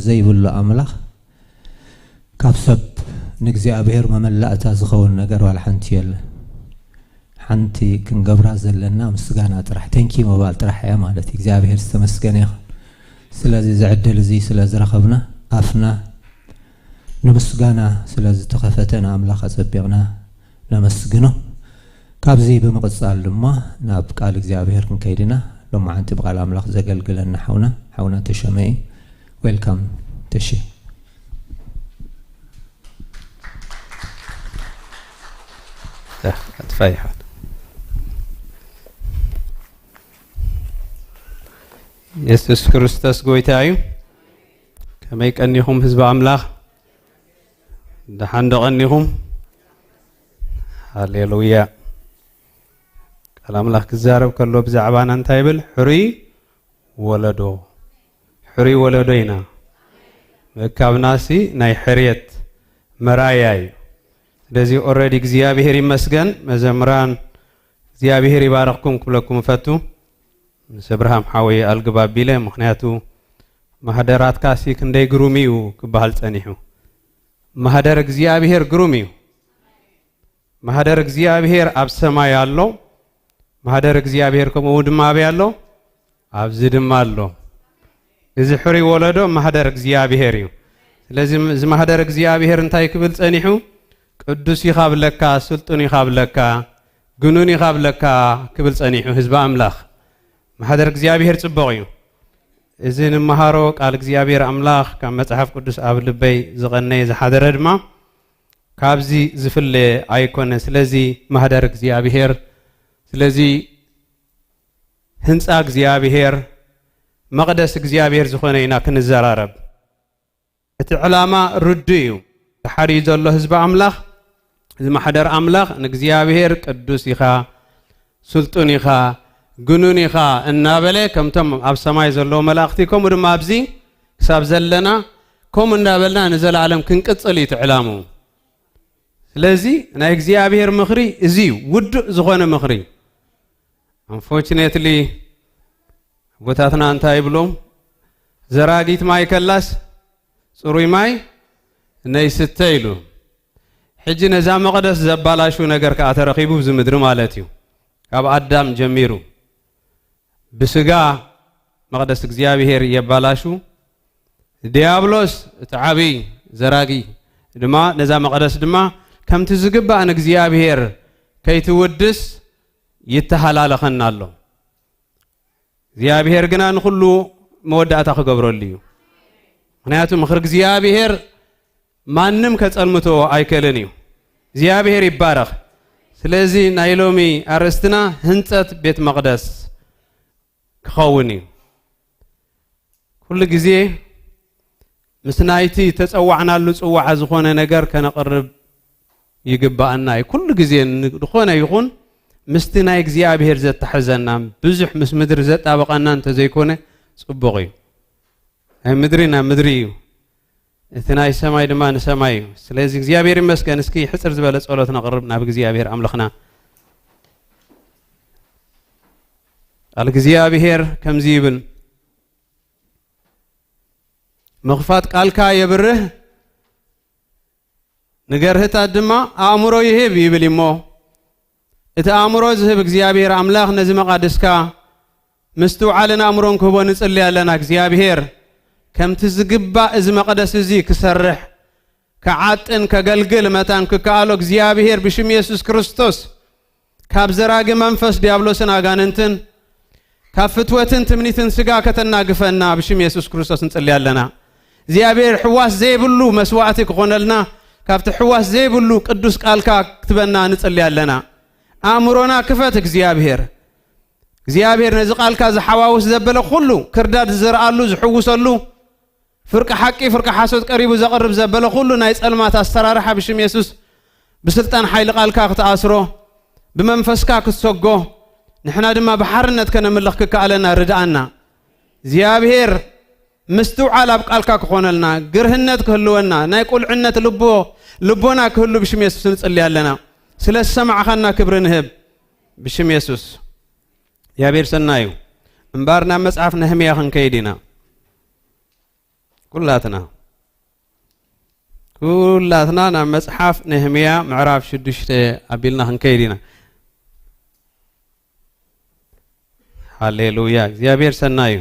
ዘይብሉ ኣምላኽ፣ ካብ ሰብ ንእግዚኣብሔር መመላእታ ዝኸውን ነገር ዋላ ሓንቲ የለን። ሓንቲ ክንገብራ ዘለና ምስጋና ጥራሕ፣ ቴንኪ ምባል ጥራሕ እያ ማለት እዩ። እግዚኣብሔር ዝተመስገነ ይኹን። ስለዚ ዝዕድል እዚ ስለ ዝረኸብና፣ ኣፍና ንምስጋና ስለ ዝተኸፈተ ንኣምላኽ ኣጸቢቕና ነመስግኖ። ካብዚ ብምቕጻል ድማ ናብ ቃል እግዚኣብሔር ክንከይድ ኢና። ሎማዓንቲ ብቃል ኣምላኽ ዘገልግለና ሓውና፣ ሓውና ተሸመ እዩ። ዌልካም ተሺ። ኣጥፋ ይሓል። የሱስ ክርስቶስ ጎይታ እዩ። ከመይ ቀኒኹም ህዝቢ ኣምላኽ? ደሓን ዶ ቀኒኹም? ሃሌሉያ። ቃል ኣምላኽ ክዛረብ ከሎ ብዛዕባና እንታይ ይብል? ሕሩይ ወለዶ፣ ሕሩይ ወለዶ ኢና። ምእካብናሲ ናይ ሕርየት መርኣያ እዩ። ስለዚ ኦረዲ እግዚኣብሔር ይመስገን። መዘምራን እግዚኣብሔር ይባረኽኩም ክብለኩም እፈቱ። ምስ እብርሃም ሓወይ ኣልግብ ኣቢለ፣ ምኽንያቱ ማህደራትካሲ ክንደይ ግሩም እዩ ክበሃል ጸኒሑ። ማህደር እግዚኣብሔር ግሩም እዩ። ማህደር እግዚኣብሔር ኣብ ሰማይ ኣሎ። ማህደር እግዚኣብሔር ከምኡ ድማ ኣበይ ኣሎ? ኣብዚ ድማ ኣሎ። እዚ ሕሩይ ወለዶ ማህደር እግዚኣብሔር እዩ። ስለዚ እዚ ማህደር እግዚኣብሔር እንታይ ክብል ጸኒሑ? ቅዱስ ኢኻ ብለካ፣ ስልጡን ኢኻ ብለካ፣ ግኑን ኢኻ ብለካ ክብል ጸኒሑ ህዝቢ ኣምላኽ። ማህደር እግዚኣብሔር ጽቡቕ እዩ። እዚ ንመሃሮ ቃል እግዚኣብሔር ኣምላኽ ካብ መጽሓፍ ቅዱስ ኣብ ልበይ ዝቐነየ ዝሓደረ ድማ ካብዚ ዝፍለ ኣይኮነ። ስለዚ ማህደር እግዚኣብሔር፣ ስለዚ ህንጻ እግዚኣብሔር፣ መቕደስ እግዚኣብሔር ዝኾነ ኢና ክንዘራረብ። እቲ ዕላማ ርዱእ እዩ። ተሓርዩ ዘሎ ህዝቢ ኣምላኽ፣ እዚ ማሕደር ኣምላኽ ንእግዚኣብሔር ቅዱስ ኢኻ፣ ስልጡን ኢኻ፣ ግኑን ኢኻ እናበለ ከምቶም ኣብ ሰማይ ዘለዉ መላእኽቲ ከምኡ ድማ ኣብዚ ክሳብ ዘለና ከምኡ እንዳበልና ንዘለኣለም ክንቅጽል እዩ እቲ ዕላምኡ። ስለዚ ናይ እግዚኣብሔር ምኽሪ እዚ እዩ፣ ውዱእ ዝኾነ ምኽሪ። ኣንፎርችኔትሊ ኣቦታትና እንታይ ይብሉ? ዘራጊት ማይ ከላስ ጽሩይ ማይ ነይስተ ኢሉ። ሕጂ ነዛ መቕደስ ዘባላሹ ነገር ከኣ ተረኺቡ ኣብዚ ምድሪ ማለት እዩ። ካብ ኣዳም ጀሚሩ ብስጋ መቕደስ እግዚኣብሔር የባላሹ። ዲያብሎስ እቲ ዓብዪ ዘራጊ ድማ ነዛ መቕደስ ድማ ከምቲ ዝግባእ ንእግዚኣብሔር ከይትውድስ ይተሃላለኸና ኣሎ። እግዚኣብሔር ግና ንኹሉ መወዳእታ ክገብረሉ እዩ። ምኽንያቱ ምኽሪ እግዚኣብሔር ማንም ከጸልምቶ ኣይክእልን እዩ። እግዚኣብሔር ይባረኽ። ስለዚ ናይ ሎሚ ኣርእስትና ህንጸት ቤት መቕደስ ክኸውን እዩ። ኩሉ ግዜ ምስ ናይቲ ተጸዋዕናሉ ጽዋዓ ዝኾነ ነገር ከነቕርብ ይግባኣና እዩ። ኩሉ ግዜ ዝኾነ ይኹን ምስቲ ናይ እግዚኣብሔር ዘተሐዘና፣ ብዙሕ ምስ ምድሪ ዘጣበቐና እንተዘይኮነ ጽቡቕ እዩ። ናይ ምድሪ ናብ ምድሪ እዩ፣ እቲ ናይ ሰማይ ድማ ንሰማይ እዩ። ስለዚ እግዚኣብሔር ይመስገን። እስኪ ሕጽር ዝበለ ጸሎት ነቕርብ ናብ እግዚኣብሔር ኣምላኽና። ቃል እግዚኣብሔር ከምዚ ይብል፣ ምኽፋት ቃልካ የብርህ፣ ንገርህታት ድማ ኣእምሮ ይህብ ይብል እሞ፣ እቲ ኣእምሮ ዝህብ እግዚኣብሔር ኣምላኽ ነዚ መቓድስካ ምስትውዓልን ኣእምሮን ክህቦ ንጽሊ ኣለና። እግዚኣብሔር ከምቲ ዝግባእ እዚ መቕደስ እዚ ክሰርሕ፣ ክዓጥን ከገልግል መታን ክከኣሎ እግዚኣብሔር ብሽም የሱስ ክርስቶስ ካብ ዘራጊ መንፈስ ዲያብሎስን ኣጋንንትን ካብ ፍትወትን ትምኒትን ስጋ ከተናግፈና ብሽም የሱስ ክርስቶስ ንጽሊ ኣለና። እግዚኣብሔር ሕዋስ ዘይብሉ መስዋዕቲ ክኾነልና ካብቲ ሕዋስ ዘይብሉ ቅዱስ ቃልካ ክትበና ንጽሊ ኣለና። ኣእምሮና ክፈት እግዚኣብሔር። እግዚኣብሔር ነዚ ቃልካ ዝሓዋውስ ዘበለ ኩሉ ክርዳድ ዝዘርኣሉ ዝሕውሰሉ ፍርቂ ሓቂ ፍርቂ ሓሶት ቀሪቡ ዘቕርብ ዘበለ ኩሉ ናይ ጸልማት ኣሰራርሓ ብሽም የሱስ ብስልጣን ሓይሊ ቃልካ ክትኣስሮ ብመንፈስካ ክትሰጎ ንሕና ድማ ብሓርነት ከነምልኽ ክከኣለና ርድኣና እግዚኣብሔር ምስትውዓል ኣብ ቃልካ ክኾነልና ግርህነት ክህልወና ናይ ቁልዕነት ልቦ ልቦና ክህሉ ብሽም የሱስ ንጽሊ ኣለና። ስለ ዝሰማዕኻና ክብሪ ንህብ ብሽም የሱስ። እግዚኣብሔር ሰናይ እዩ። እምበኣር ናብ መጽሓፍ ነህምያ ክንከይድ ኢና። ኩላትና ኩላትና ናብ መጽሓፍ ነህምያ ምዕራፍ ሽዱሽተ ኣቢልና ክንከይድ ኢና። ሃሌሉያ፣ እግዚኣብሔር ሰናይ እዩ።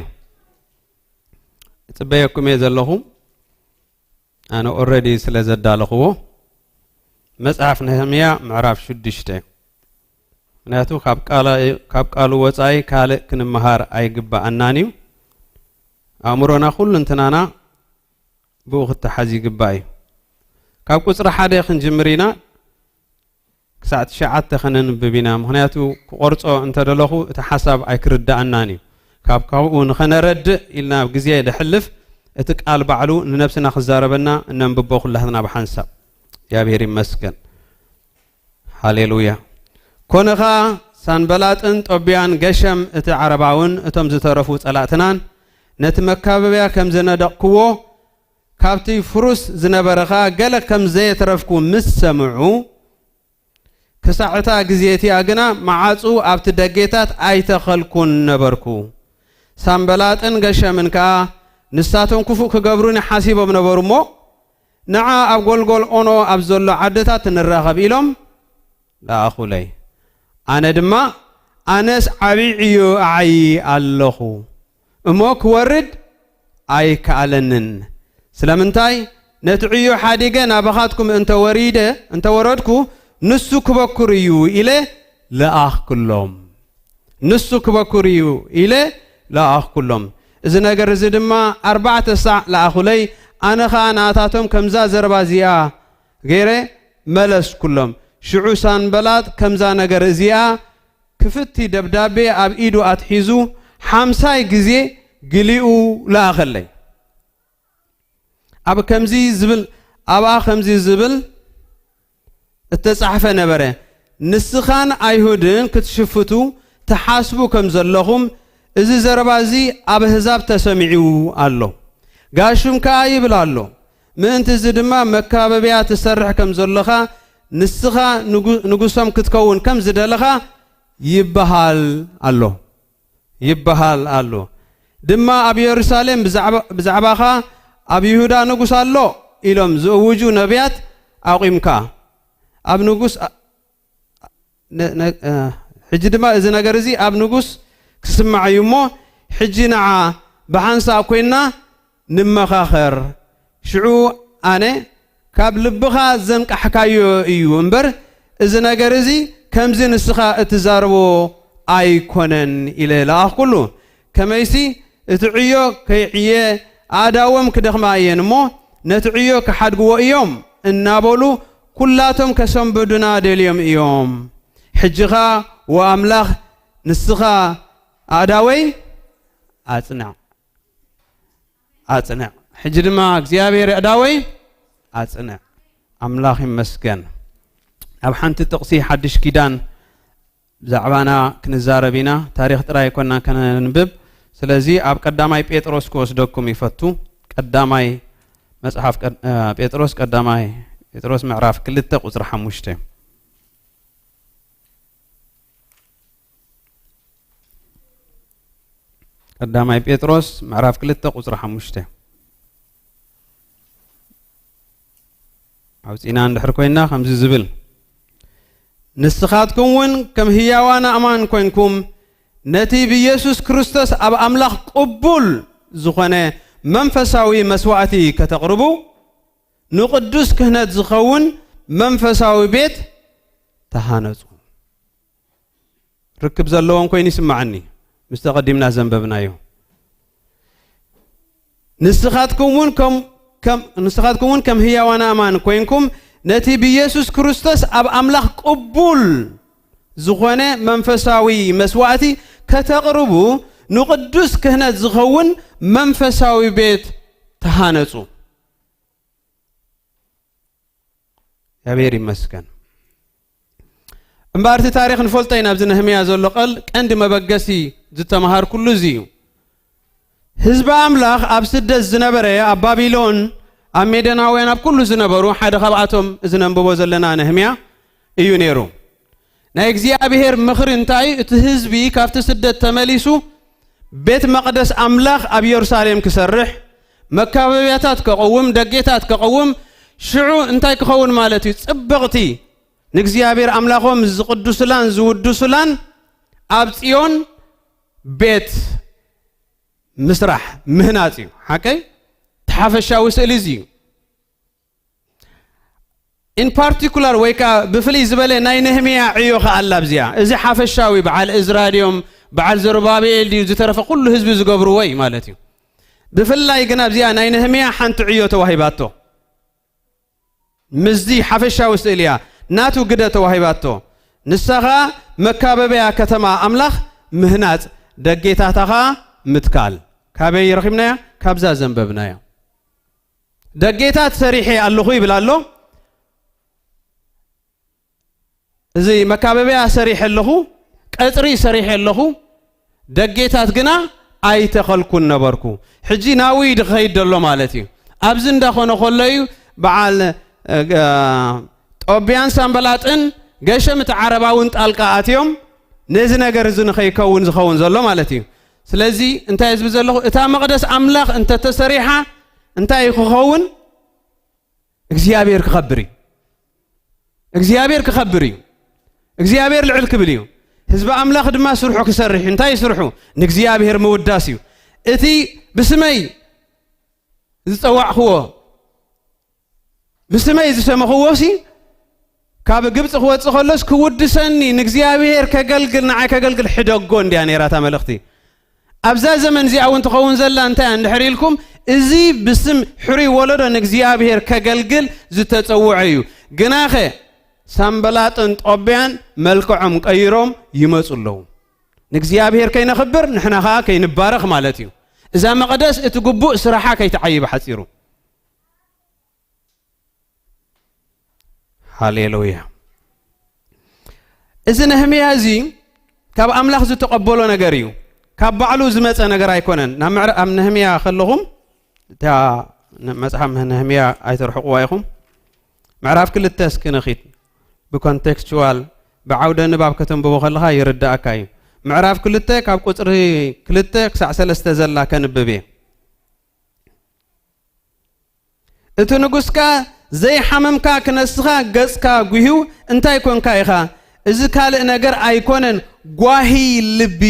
እጽበየኩም እየ ዘለኹ። ኣነ ኦረዲ ስለ ዘዳለኽዎ መጽሓፍ ነህምያ ምዕራፍ ሽዱሽተ። ምክንያቱ ካብ ቃላ-፣ ካብ ቃሉ ወጻኢ ካልእ ክንመሃር ኣይግባኣናን እዩ። ኣእምሮና ኩሉ እንትናና ብኡ ክተሓዝ ይግባእ እዩ። ካብ ቁጽሪ ሓደ ክንጅምር ኢና፣ ክሳዕ ትሽዓተ ከነንብብ ኢና። ምክንያቱ ክቆርጾ እንተደለኹ እቲ ሓሳብ ኣይክርዳኣናን እዩ። ካብ ካብኡ ንኸነረድእ ኢልና ግዜ ደሕልፍ፣ እቲ ቃል ባዕሉ ንነብስና ክዛረበና እነንብቦ ኩላትና ብሓንሳብ። እግዚኣብሔር ይመስገን። ሃሌሉያ። ኮነ ኸኣ ሳንበላጥን ጦብያን ገሸም እቲ ዓረባውን እቶም ዝተረፉ ጸላእትናን ነቲ መካበብያ ከም ዘነደቕክዎ፣ ካብቲ ፍሩስ ዝነበረ ኸኣ ገለ ከም ዘየትረፍኩ ምስ ሰምዑ፣ ክሳዕ እታ ግዜ እቲኣ ግና መዓጹ ኣብቲ ደጌታት ኣይተኸልኩን ነበርኩ። ሳንበላጥን ገሸምን ከኣ ንሳቶም ክፉእ ክገብሩኒ ሓሲቦም ነበሩ እሞ፣ ንዓ ኣብ ጎልጎል ኦኖ ኣብ ዘሎ ዓድታት ንራኸብ ኢሎም ለኣኹለይ። ኣነ ድማ፣ ኣነስ ዓቢ ዕዮ ኣዓዪ ኣለኹ እሞ ክወርድ ኣይከኣለንን። ስለምንታይ ነቲ ዕዮ ሓዲገ ናባኻትኩም እንተ ወሪደ፣ እንተ ወረድኩ፣ ንሱ ክበኩር እዩ ኢለ ለኣኽኩሎም። ንሱ ክበኩር እዩ ኢለ ለኣኽኩሎም። እዚ ነገር እዚ ድማ ኣርባዕተ ሳዕ ለኣኹለይ። ኣነ ኸኣ ናታቶም ከምዛ ዘረባ እዚኣ ገይረ መለስኩሎም። ሽዑ ሳንበላጥ ከምዛ ነገር እዚኣ ክፍቲ ደብዳቤ ኣብ ኢዱ ኣትሒዙ ሓምሳይ ግዜ ግሊኡ ለኣኸለይ። ኣብ ከምዚ ዝብል፣ ኣብኣ ከምዚ ዝብል እተጻሕፈ ነበረ፣ ንስኻን ኣይሁድን ክትሽፍቱ ትሓስቡ ከም ዘለኹም፣ እዚ ዘረባ እዚ ኣብ ኣህዛብ ተሰሚዑ ኣሎ። ጋሹም ከኣ ይብል ኣሎ፣ ምእንቲ እዚ ድማ መካበብያ ትሰርሕ ከም ዘለኻ፣ ንስኻ ንጉ-፣ ንጉሶም ክትከውን ከም ዝደለኻ ይበሃል ኣሎ። ይበሃል ኣሎ። ድማ ኣብ የሩሳሌም ብዛዕባ-፣ ብዛዕባኻ ኣብ ይሁዳ ንጉስ ኣሎ ኢሎም ዝእውጁ ነቢያት ኣቑምካ። ኣብ ንጉስ ኣ-፣ ነ-፣ ነ-፣ እ፣ ሕጂ ድማ እዚ ነገር እዚ ኣብ ንጉስ ክስማዕ እዩ እሞ፣ ሕጂ ንዓ ብሓንሳእ ኮይንና ንመኻኸር። ሽዑ ኣነ፣ ካብ ልብኻ ዘንቃሕካዮ እዩ እምበር፣ እዚ ነገር እዚ ከምዚ ንስኻ እትዛረቦ ኣይኮነን ኢለ ለኣኽኩሉ። ከመይሲ እቲ ዕዮ ከይዕየ ኣእዳዎም ክደኽማ እየን እሞ፣ ነቲ ዕዮ ክሓድግዎ እዮም እናበሉ ኩላቶም ከሰንብዱና ደልዮም እዮም። ሕጂ ኸኣ ወኣምላኽ ንስኻ ኣእዳወይ ኣጽንዕ፣ ኣጽንዕ። ሕጂ ድማ እግዚኣብሔር ኣእዳወይ ኣጽንዕ። ኣምላኽ ይመስገን። ኣብ ሓንቲ ጥቕሲ ሓድሽ ኪዳን ብዛዕባና ክንዛረብ ኢና። ታሪኽ ጥራይ ኣይኮናን ከነንብብ። ስለዚ ኣብ ቀዳማይ ጴጥሮስ ክወስደኩም ይፈቱ። ቀዳማይ መጽሓፍ ቀድ-፣ እ፣ ጴጥሮስ፣ ቀዳማይ ጴጥሮስ ምዕራፍ ክልተ ቁጽሪ ሓሙሽተ። ቀዳማይ ጴጥሮስ ምዕራፍ ክልተ ቁጽሪ ሓሙሽተ። ኣውጺና እንድሕር ኮይና ከምዚ ዝብል፣ ንስኻትኩም እውን ከም ህያዋን ኣእማን ኮይንኩም ነቲ ብኢየሱስ ክርስቶስ ኣብ ኣምላኽ ቅቡል ዝኾነ መንፈሳዊ መስዋእቲ ከተቕርቡ፣ ንቕዱስ ክህነት ዝኸውን መንፈሳዊ ቤት ተሃነጹ። ርክብ ዘለዎም ኮይኑ ይስምዓኒ፣ ምስቲ ቀዲምና ዘንበብናዮ። ንስኻትኩም እውን ከም፣ ከም፣ ንስኻትኩም እውን ከም ህያዋን ኣእማን ኮይንኩም ነቲ ብኢየሱስ ክርስቶስ ኣብ ኣምላኽ ቅቡል ዝኾነ መንፈሳዊ መስዋእቲ ከተቕርቡ፣ ንቕዱስ ክህነት ዝኸውን መንፈሳዊ ቤት ተሃነጹ። እግዚኣብሔር ይመስገን። እምበኣር እቲ ታሪኽ ንፈልጦ ኢና። ኣብዚ ነህምያ ዘሎ ቃል ቀንዲ መበገሲ ዝተምሃርኩሉ እዚ እዩ። ህዝቢ ኣምላኽ ኣብ ስደት ዝነበረ፣ ኣብ ባቢሎን፣ ኣብ ሜዶናውያን፣ ኣብ ኩሉ ዝነበሩ፣ ሓደ ካብኣቶም እዚ ነንብቦ ዘለና ነህምያ እዩ ነይሩ። ናይ እግዚኣብሔር ምኽሪ እንታይ እዩ? እቲ ህዝቢ ካብቲ ስደት ተመሊሱ ቤት መቕደስ ኣምላኽ ኣብ የሩሳሌም ክሰርሕ፣ መካበብያታት ከቐውም፣ ደጌታት ከቐውም። ሽዑ እንታይ ክኸውን ማለት እዩ? ጽብቕቲ፣ ንእግዚኣብሔር ኣምላኾም ዝቕድሱላን ዝውድሱላን፣ ኣብ ጽዮን ቤት ምስራሕ፣ ምህናጽ እዩ። ሓቀይ? እቲ ሓፈሻዊ ስእሊ እዚ እዩ። In particular ወይ ከኣ ብፍልይ ዝበለ ናይ ነህምያ ዕዮ ከኣ ኣላ ኣብዚኣ። እዚ ሓፈሻዊ በዓል እዝራ ድዮም፣ በዓል ዘሩባቤል ድዩ፣ ዝተረፈ ኩሉ ህዝቢ ዝገብርዎ እዩ ማለት እዩ። ብፍላይ ግን ኣብዚኣ ናይ ነህምያ ሓንቲ ዕዮ ተዋሂባቶ። ምስዚ ሓፈሻዊ ስእሊ እያ ናቱ ግደ ተዋሂባቶ። ንሳ ኸኣ መካበብያ ከተማ ኣምላኽ ምህናጽ፣ ደጌታታ ኸኣ ምትካል። ካበይ ረኺብናያ? ካብዛ ዘንበብናዮ። ደጌታት ሰሪሐ ኣለኹ ይብል ኣሎ። እዚ መካበብያ ሰሪሐ ኣለኹ፣ ቀጽሪ ሰሪሐ ኣለኹ፣ ደጌታት ግና ኣይተኸልኩን ነበርኩ። ሕጂ ናብኡ እዩ ዝኸይድ ዘሎ ማለት እዩ። ኣብዚ እንዳኾነ ከሎ እዩ በዓል፣ እ፣ ጦብያን ሳንበላጥን ገሸም እቲ ዓረባውን ጣልቃ ኣትዮም ነዚ ነገር እዚ ንኸይከውን ዝኸውን ዘሎ ማለት እዩ። ስለዚ እንታይ ዝብል ዘለኹ? እታ መቕደስ ኣምላኽ እንተተሰሪሓ እንታይ እዩ ክኸውን? እግዚኣብሔር ክኸብር እዩ። እግዚኣብሔር ክኸብር እዩ። እግዚኣብሔር ልዕል ክብል እዩ። ህዝቢ ኣምላኽ ድማ ስርሑ ክሰርሕ እዩ። እንታይ እዩ ስርሑ? ንእግዚኣብሔር ምውዳስ እዩ። እቲ ብስመይ ዝጸዋዕኽዎ፣ ብስመይ ዝሰመኽዎ ሲ ካብ ግብጺ ክወጽእ ከሎስ ክውድሰኒ፣ ንእግዚኣብሔር ከገልግል፣ ንዓይ ከገልግል ሕደጎ እንድያ ነይራ እታ መልእኽቲ። ኣብዛ ዘመን እዚኣ እውን ትኸውን ዘላ እንታይ እንድሕር ኢልኩም፣ እዚ ብስም ሕሩይ ወለዶ ንእግዚኣብሔር ከገልግል ዝተጸውዐ እዩ። ግናኸ ሳንበላጥን ጦብያን መልክዖም ቀይሮም ይመጹ ኣለዉ። ንእግዚኣብሔር ከይነኽብር፣ ንሕና ኸኣ ከይንባረኽ ማለት እዩ። እዛ መቕደስ እቲ ግቡእ ስራሓ ከይትዓይብ ሓጺሩ። ሃሌሉያ። እዚ ነህምያ እዚ ካብ ኣምላኽ ዝተቐበሎ ነገር እዩ። ካብ ባዕሉ ዝመጸ ነገር ኣይኮነን። ናብ ምዕራ-፣ ኣብ ነህምያ ከለኹም፣ እታ ነ-፣ መጽሓፍ ነህምያ ኣይተርሕቑዋ ኢኹም። ምዕራፍ ክልተ እስኪ ንኺድ። ብኮንቴክስቹዋል፣ ብዓውደ ንባብ ከተንብቦ ከለኻ ይርድኣካ እዩ። ምዕራፍ ክልተ ካብ ቁጽሪ ክልተ ክሳዕ ሰለስተ ዘላ ከንብብ እየ። እቲ ንጉስ ከኣ፣ ዘይሓመምካ ክነስኻ ገጽካ ጉህዩ እንታይ ኰንካ ኢኻ? እዚ ካልእ ነገር ኣይኮነን፣ ጓሂ ልቢ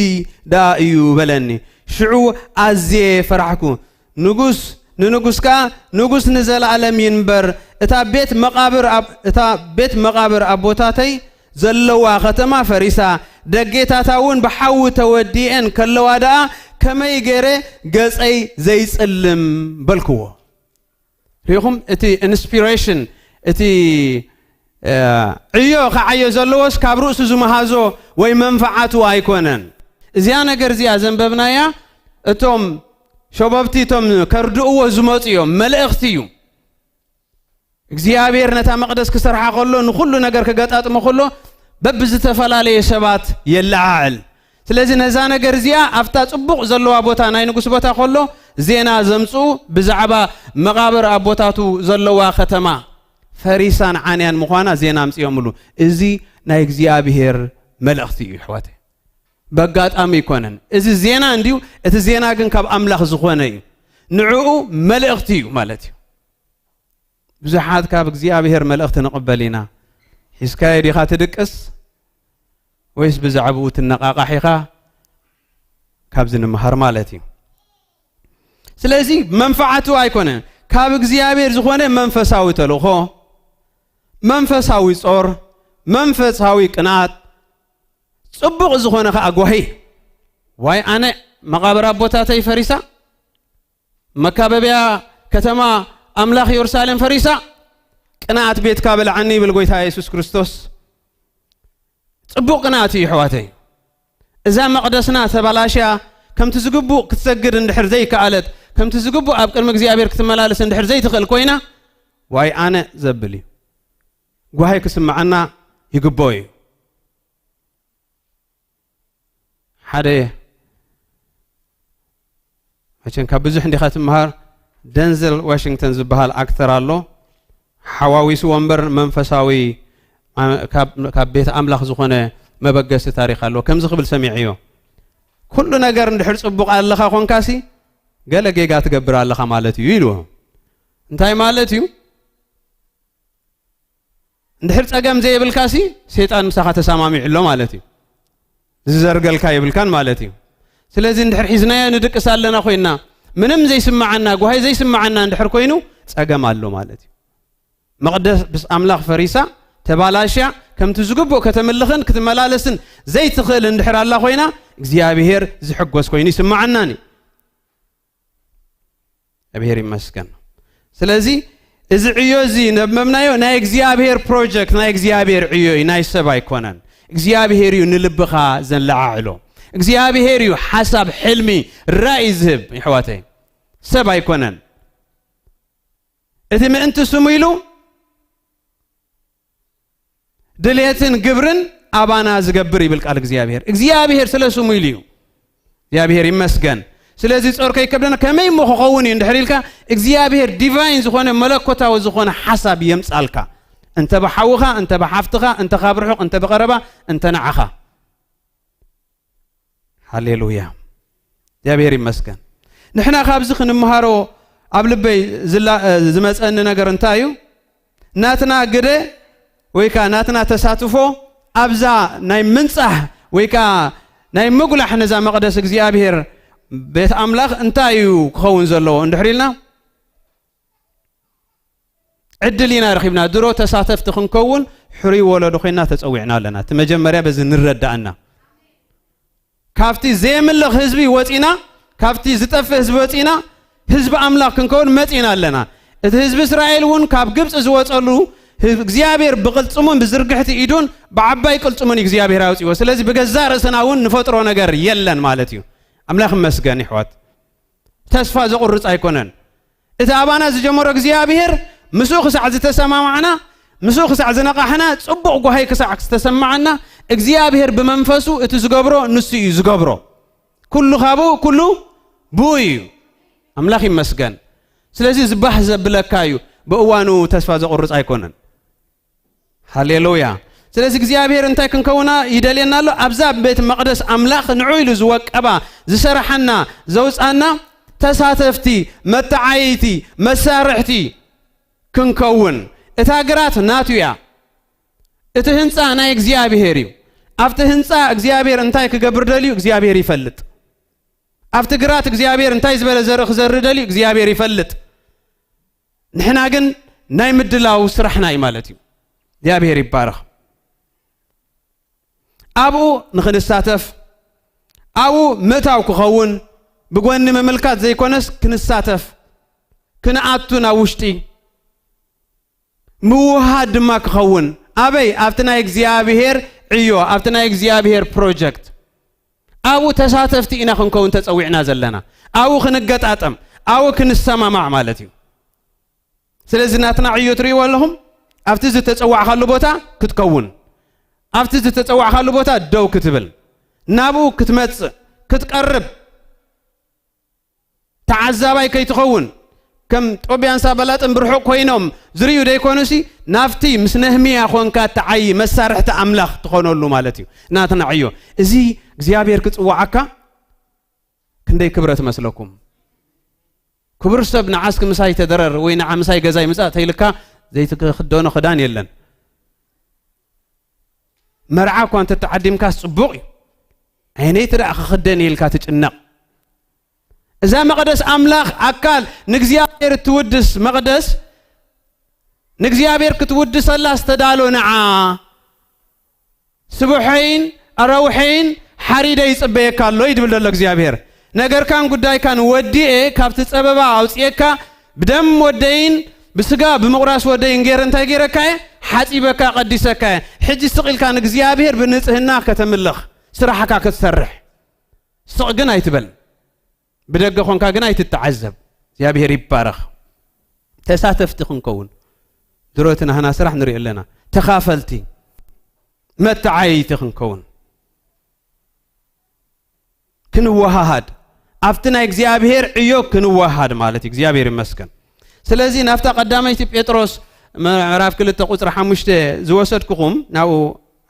ደኣ እዩ በለኒ። ሽዑ ኣዝየ ፈራሕኩ። ንጉስ፣ ንንጉስ ከኣ፣ ንጉስ ንዘለኣለም ይንበር፣ እታ ቤት መቓብር ኣብ-፣ እታ ቤት መቓብር ኣቦታተይ ዘለዋ ከተማ ፈሪሳ፣ ደጌታታ እውን ብሓዊ ተወዲኤን ከለዋ ደኣ ከመይ ገይረ ገጸይ ዘይጽልም በልክዎ። ሪኢኹም፣ እቲ ኢንስፒሬሽን፣ እቲ፣ እ፣ ዕዮ ክዓዮ ዘለዎስ ካብ ርእሱ ዝመሃዞ ወይ መንፈዓቱ ኣይኮነን። እዚኣ ነገር እዚኣ ዘንበብናያ እቶም ሸበብቲ፣ እቶም ከርድእዎ ዝመጹ እዮም። መልእኽቲ እዩ። እግዚኣብሔር ነታ መቕደስ ክሰርሓ ከሎ፣ ንኹሉ ነገር ክገጣጥሞ ከሎ፣ በብዝተፈላለየ ሰባት የለዓዕል። ስለዚ ነዛ ነገር እዚኣ ኣብታ ጽቡቕ ዘለዋ ቦታ፣ ናይ ንጉስ ቦታ ከሎ፣ ዜና ዘምጽኡ ብዛዕባ መቓብር ኣቦታቱ ዘለዋ ከተማ ፈሪሳን ዓንያን ምዃና ዜና ኣምጽኦምሉ። እዚ ናይ እግዚኣብሔር መልእኽቲ እዩ፣ ኣሕዋተይ። በጋጣሚ ኣይኮነን። እዚ ዜና እንድዩ፣ እቲ ዜና ግን ካብ ኣምላኽ ዝኾነ እዩ። ንዕኡ መልእኽቲ እዩ ማለት እዩ። ብዙሓት ካብ እግዚኣብሔር መልእኽቲ ንቕበል ኢና። ሒዝካዮ ዲኻ ትድቅስ? ወይስ ብዛዕባኡ ትነቓቓሕ ኢኻ? ካብዚ ንምሃር ማለት እዩ። ስለዚ መንፈዓቱ ኣይኮነን። ካብ እግዚኣብሔር ዝኾነ መንፈሳዊ ተልእኾ፣ መንፈሳዊ ጾር፣ መንፈሳዊ ቅንኣት፣ ጽቡቕ ዝኾነ ኸኣ ጓሂ። ዋይ ኣነ፣ መቓብር ኣቦታተይ ፈሪሳ፣ መካበብያ ከተማ ኣምላኽ የሩሳሌም ፈሪሳ፣ ቅንኣት ቤትካ በልዓኒ ይብል ጎይታ የሱስ ክርስቶስ። ጽቡቕ ቅንኣት እዩ፣ ኣሕዋተይ። እዛ መቕደስና ተባላሽያ፣ ከምቲ ዝግቡእ ክትሰግድ እንድሕር ዘይከኣለት፣ ከምቲ ዝግቡእ ኣብ ቅድሚ እግዚኣብሔር ክትመላለስ እንድሕር ዘይትኽእል ኮይና፣ ዋይ ኣነ ዘብል እዩ። ጓሂ ክስምዓና ይግብኦ እዩ። ሓደ፣ መቸም ካብ ብዙሕ እንዲኻ ትምሃር፣ ደንዘል ዋሽንግተን ዝበሃል ኣክተር ኣሎ። ሓዋዊስዎ እምበር መንፈሳዊ፣ ማ-፣ ካብ፣ ካብ ቤት ኣምላኽ ዝኾነ መበገሲ ታሪኽ ኣሎ። ከምዚ ክብል ሰሚዐዮ። ኩሉ ነገር እንድሕር ጽቡቕ ኣለኻ ኾንካሲ፣ ገለ ጌጋ ትገብር ኣለኻ ማለት እዩ ኢልዎ። እንታይ ማለት እዩ? እንድሕር ጸገም ዘይብልካሲ ሰይጣን ምሳኻ ተሰማሚዑ ኣሎ ማለት እዩ። ዝዘርገልካ የብልካን ማለት እዩ። ስለዚ እንድሕር ሒዝናዮ ንድቅስ ኣለና ኮይና፣ ምንም ዘይስምዓና፣ ጓሂ ዘይስምዓና እንድሕር ኮይኑ ጸገም ኣሎ ማለት እዩ። መቕደስ ኣምላኽ ፈሪሳ፣ ተባላሽያ፣ ከምቲ ዝግብኦ ከተምልኽን ክትመላለስን ዘይትኽእል እንድሕር ኣላ ኮይና እግዚኣብሔር ዝሕጎስ ኮይኑ ይስምዓናን እዩ። እግዚኣብሔር ይመስገን። ስለዚ እዚ ዕዮ እዚ ነብመምናዮ ናይ እግዚኣብሔር ፕሮጀክት፣ ናይ እግዚኣብሔር ዕዮ እዩ፣ ናይ ሰብ ኣይኮነን። እግዚኣብሔር እዩ ንልብኻ ዘለዓዕሎ። እግዚኣብሔር እዩ ሓሳብ፣ ሕልሚ፣ ራእይ ዝህብ ይሕዋተይ፣ ሰብ ኣይኮነን። እቲ ምእንቲ ስሙ ኢሉ ድሌትን ግብርን ኣባና ዝገብር ይብል ቃል እግዚኣብሔር። እግዚኣብሔር ስለ ስሙ ኢሉ እዩ። እግዚኣብሔር ይመስገን። ስለዚ ጾር ከይከብደና፣ ከመይ እሞ ክኸውን እዩ እንድሕር ኢልካ፣ እግዚኣብሔር ዲቫይን ዝኾነ መለኮታዊ ዝኾነ ሓሳብ የምጻልካ። እንተ ብሓውኻ፣ እንተ ብሓፍትኻ፣ እንተ ካብ ርሑቕ፣ እንተ ብቐረባ፣ እንተ ንዓኻ። ሃሌሉያ። እግዚኣብሔር ይመስገን። ንሕና ካብዚ ክንምሃሮ ኣብ ልበይ ዝላ-፣ ዝመጸኒ ነገር እንታይ እዩ? ናትና ግደ ወይ ከኣ ናትና ተሳትፎ ኣብዛ ናይ ምንጻህ ወይ ከኣ ናይ ምጉላሕ ነዛ መቕደስ እግዚኣብሔር ቤት ኣምላኽ እንታይ እዩ ክኸውን ዘለዎ እንድሕር ኢልና፣ ዕድል ኢና ረኺብና። ድሮ ተሳተፍቲ ክንከውን ሕሩይ ወለዶ ኮይና ተጸዊዕና ኣለና። እቲ መጀመርያ በዚ ንረዳእና። ካብቲ ዘየምልኽ ህዝቢ ወጺና፣ ካብቲ ዝጠፍእ ህዝቢ ወጺና፣ ህዝቢ ኣምላኽ ክንከውን መጺና ኣለና። እቲ ህዝቢ እስራኤል እውን ካብ ግብጺ ዝወጸሉ ህዝቢ እግዚኣብሔር ብቕልጽሙን ብዝርግሕቲ ኢዱን ብዓባይ ቅልጽሙን እግዚኣብሔር ኣውጺዎ። ስለዚ ብገዛእ ርእስና እውን ንፈጥሮ ነገር የለን ማለት እዩ። ኣምላኽ ይመስገን ይሕዋት። ተስፋ ዘቑርጽ ኣይኮነን። እቲ ኣባና ዝጀመሮ እግዚኣብሔር ምስኡ ክሳዕ ዝተሰማማዕና፣ ምስኡ ክሳዕ ዝነቓሕና፣ ጽቡቕ ጓሂ ክሳዕ ዝተሰማዓና፣ እግዚኣብሔር ብመንፈሱ እቲ ዝገብሮ ንሱ እዩ ዝገብሮ። ኩሉ ካብኡ፣ ኩሉ ብኡ እዩ። ኣምላኽ ይመስገን። ስለዚ ዝባህ ዘብለካ እዩ። ብእዋኑ ተስፋ ዘቑርጽ ኣይኮነን። ሃሌሉያ። ስለዚ እግዚኣብሔር እንታይ ክንከውና ይደልየና ኣሎ? ኣብዛ ቤት መቕደስ ኣምላኽ ንዑ ኢሉ ዝወቀባ፣ ዝሰራሓና፣ ዘውጻና ተሳተፍቲ፣ መተዓየይቲ፣ መሳርሕቲ ክንከውን። እታ ግራት ናቱ እያ። እቲ ህንጻ ናይ እግዚኣብሔር እዩ። ኣብቲ ህንጻ እግዚኣብሔር እንታይ ክገብር ደልዩ እግዚኣብሔር ይፈልጥ። ኣብቲ ግራት እግዚኣብሔር እንታይ ዝበለ ዘርኢ ክዘሪ ደልዩ እግዚኣብሔር ይፈልጥ። ንሕና ግን ናይ ምድላው ስራሕና እዩ ማለት እዩ። እግዚኣብሔር ይባረኽ። ኣብኡ ንኽንሳተፍ፣ ኣብኡ ምእታው ክኸውን፣ ብጎኒ ምምልካት ዘይኮነስ ክንሳተፍ፣ ክንኣቱ ናብ ውሽጢ፣ ምውሃድ ድማ ክኸውን። ኣበይ? ኣብቲ ናይ እግዚኣብሔር ዕዮ፣ ኣብቲ ናይ እግዚኣብሔር ፕሮጀክት። ኣብኡ ተሳተፍቲ ኢና ክንከውን ተጸዊዕና ዘለና። ኣብኡ ክንገጣጠም፣ ኣብኡ ክንሰማማዕ ማለት እዩ። ስለዚ ናትና ዕዮ ትርእይዎ ኣለኹም። ኣብቲ ዝተጸዋዕካሉ ቦታ ክትከውን፣ ኣብቲ ዝተጸዋዕካሉ ቦታ ደው ክትብል፣ ናብኡ ክትመጽእ፣ ክትቀርብ፣ ተዓዛባይ ከይትኸውን፣ ከም ጦብያን ሳንባላጥን ብርሑቕ ኮይኖም ዝርእዩ ደይኮኑሲ፣ ናብቲ ምስ ነህምያ ኾንካ እትዓዪ መሳርሕቲ ኣምላኽ ትኾነሉ ማለት እዩ። ናትና ዕዮ። እዚ እግዚኣብሔር ክጽውዓካ ክንደይ ክብረት መስለኩም? ክቡር ሰብ፣ ንዓስኪ ምሳይ ተደረር ወይ ንዓ ምሳይ ገዛይ ምጻእ ተይልካ ዘይትክደኖ ክዳን የለን። መርዓ እኳ እንተተዓዲምካስ ጽቡቕ እዩ። ዓይነይቲ ደኣ ክኽደን ኢልካ ትጭነቕ። እዛ መቕደስ ኣምላኽ ኣካል ንእግዚኣብሔር እትውድስ መቕደስ ንእግዚኣብሔር ክትውድሰላ ዝተዳሎ ንዓ ስቡሐይን ኣራውሐይን ሓሪደ ይጽበየካ ኣሎ እዩ ድብል ዘሎ እግዚኣብሔር። ነገርካን ጉዳይካን ወዲኤ ካብቲ ጸበባ ኣውጽኤካ ብደም ወደይን ብስጋ ብምቑራስ ወደይን ገይረ እንታይ ገይረካ እየ? ሓጺበካ፣ ቀዲሰካ እየ። ሕጂ ስቕ ኢልካ ንእግዚኣብሔር ብንጽህና ከተምልኽ ስራሕካ ክትሰርሕ። ስቕ ግን ኣይትበል። ብደገ ኾንካ ግን ኣይትተዓዘብ። እግዚኣብሔር ይባረኽ። ተሳተፍቲ ክንከውን ድሮ እቲ ናህና ስራሕ ንሪኦ ኣለና። ተኻፈልቲ፣ መተዓየይቲ ክንከውን፣ ክንወሃሃድ፣ ኣብቲ ናይ እግዚኣብሔር ዕዮ ክንወሃሃድ ማለት እዩ። እግዚኣብሔር ይመስገን። ስለዚ ናብታ ቀዳመይቲ ጴጥሮስ ምዕራፍ ክልተ ቁፅሪ ሓሙሽተ ዝወሰድኩኹም ናብኡ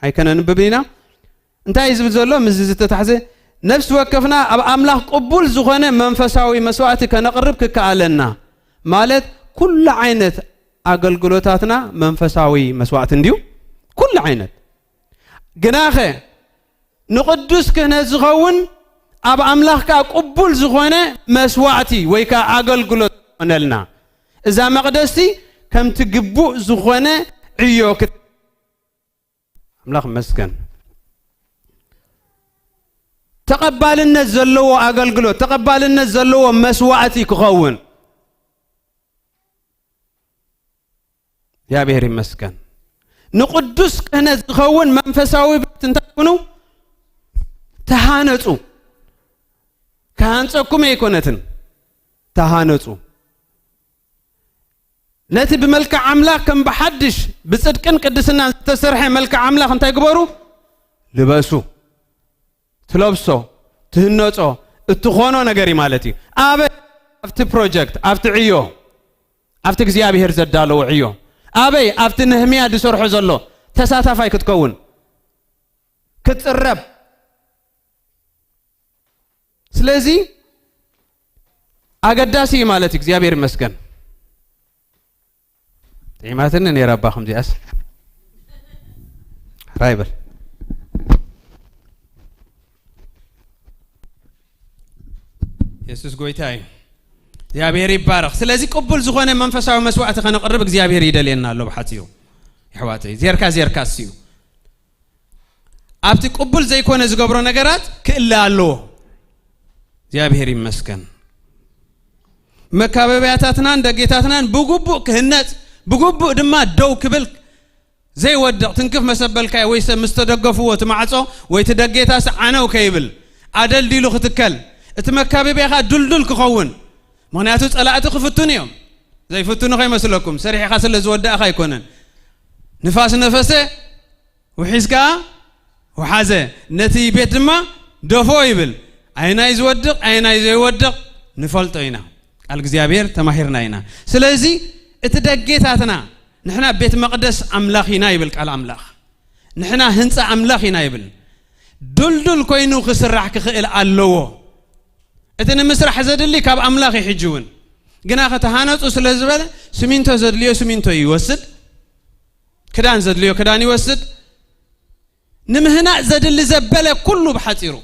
ኣይከነንብብ ኢና። እንታይ እዩ ዝብል ዘሎ? ምስዚ ዝተታሕዘ ነፍሲ ወከፍና ኣብ ኣምላኽ ቅቡል ዝኾነ መንፈሳዊ መስዋዕቲ ከነቕርብ ክከኣለና፣ ማለት ኩሉ ዓይነት ኣገልግሎታትና መንፈሳዊ መስዋዕቲ እንድዩ። ኩሉ ዓይነት ግናኸ ንቕዱስ ክህነት ዝኸውን ኣብ ኣምላኽ ከኣ ቅቡል ዝኾነ መስዋዕቲ ወይ ከኣ ኣገልግሎት ይኾነልና። እዛ መቕደስቲ ከምቲ ግቡእ ዝኾነ ዕዮ ክት-፣ ኣምላኽ ይመስገን። ተቐባልነት ዘለዎ ኣገልግሎት፣ ተቐባልነት ዘለዎ መስዋዕቲ ክኸውን። እግዚኣብሔር ይመስገን። ንቕዱስ ክህነት ዝኸውን መንፈሳዊ ቤት እንታይ ኩኑ? ተሃነጹ። ክሃንጸኩም ኣይኮነትን። ተሃነጹ። ነቲ ብመልክዕ ኣምላኽ ከም ብሓድሽ ብጽድቅን ቅድስናን ዝተሰርሐ መልክዕ ኣምላኽ እንታይ ግበሩ? ልበሱ። ትለብሶ፣ ትህነጾ፣ እትኾኖ ነገር እዩ ማለት እዩ። ኣበይ? ኣብቲ ፕሮጀክት፣ ኣብቲ ዕዮ፣ ኣብቲ እግዚኣብሔር ዘዳለዎ ዕዮ። ኣበይ? ኣብቲ ነህምያ ዝሰርሖ ዘሎ ተሳታፋይ ክትከውን፣ ክትጽረብ። ስለዚ ኣገዳሲ እዩ ማለት እዩ። እግዚኣብሔር ይመስገን። ጥዒማትኒ ነይራ እባ ከምዚኣስ። ሕራይ በል። የሱስ ጎይታ እዩ። እግዚኣብሔር ይባረኽ። ስለዚ ቅቡል ዝኾነ መንፈሳዊ መስዋዕቲ ከነቕርብ እግዚኣብሔር ይደልየና ኣሎ። ብሓጺሩ፣ የሕዋተይ፣ ዜርካ ዜርካ እስዩ። ኣብቲ ቅቡል ዘይኮነ ዝገብሮ ነገራት ክእለ ኣለዎ። እግዚኣብሔር ይመስገን። መካበብያታትናን ደጌታትናን ብግቡእ ክህነጽ፣ ብግቡእ ድማ ደው ክብል፣ ዘይወድቕ ትንክፍ መሰበልካዮ ወይ ሰብ ምስ ተደገፍዎ እቲ ማዕጾ ወይ እቲ ደጌታስ ዓነው ከይብል ኣደልዲሉ ክትከል፣ እቲ መካበብያ ኸኣ ድልዱል ክኸውን። ምኽንያቱ ጸላእቲ ክፍትኑ እዮም። ዘይፍትኑ ከይመስለኩም፣ ሰሪሕኻ ስለ ዝወዳእኻ ኣይኮነን። ንፋስ ነፈሰ፣ ውሒዝ ከኣ ወሓዘ፣ ነቲ ቤት ድማ ደፍኦ ይብል። ኣየናይ ዝወድቕ ኣየናይ ዘይወድቕ ንፈልጦ ኢና። ቃል እግዚኣብሔር ተማሂርና ኢና። ስለዚ እቲ ደጌታትና፣ ንሕና ቤት መቕደስ ኣምላኽ ኢና ይብል ቃል ኣምላኽ። ንሕና ህንጻ ኣምላኽ ኢና ይብል። ድልዱል ኮይኑ ክስራሕ ክኽእል ኣለዎ። እቲ ንምስራሕ ዘድሊ ካብ ኣምላኽ እዩ። ሕጂ እውን ግና ከተሃነጹ ስለ ዝበለ፣ ስሚንቶ ዘድልዮ ስሚንቶ ይወስድ፣ ክዳን ዘድልዮ ክዳን ይወስድ። ንምህናጽ ዘድሊ ዘበለ ኩሉ፣ ብሓጺሩ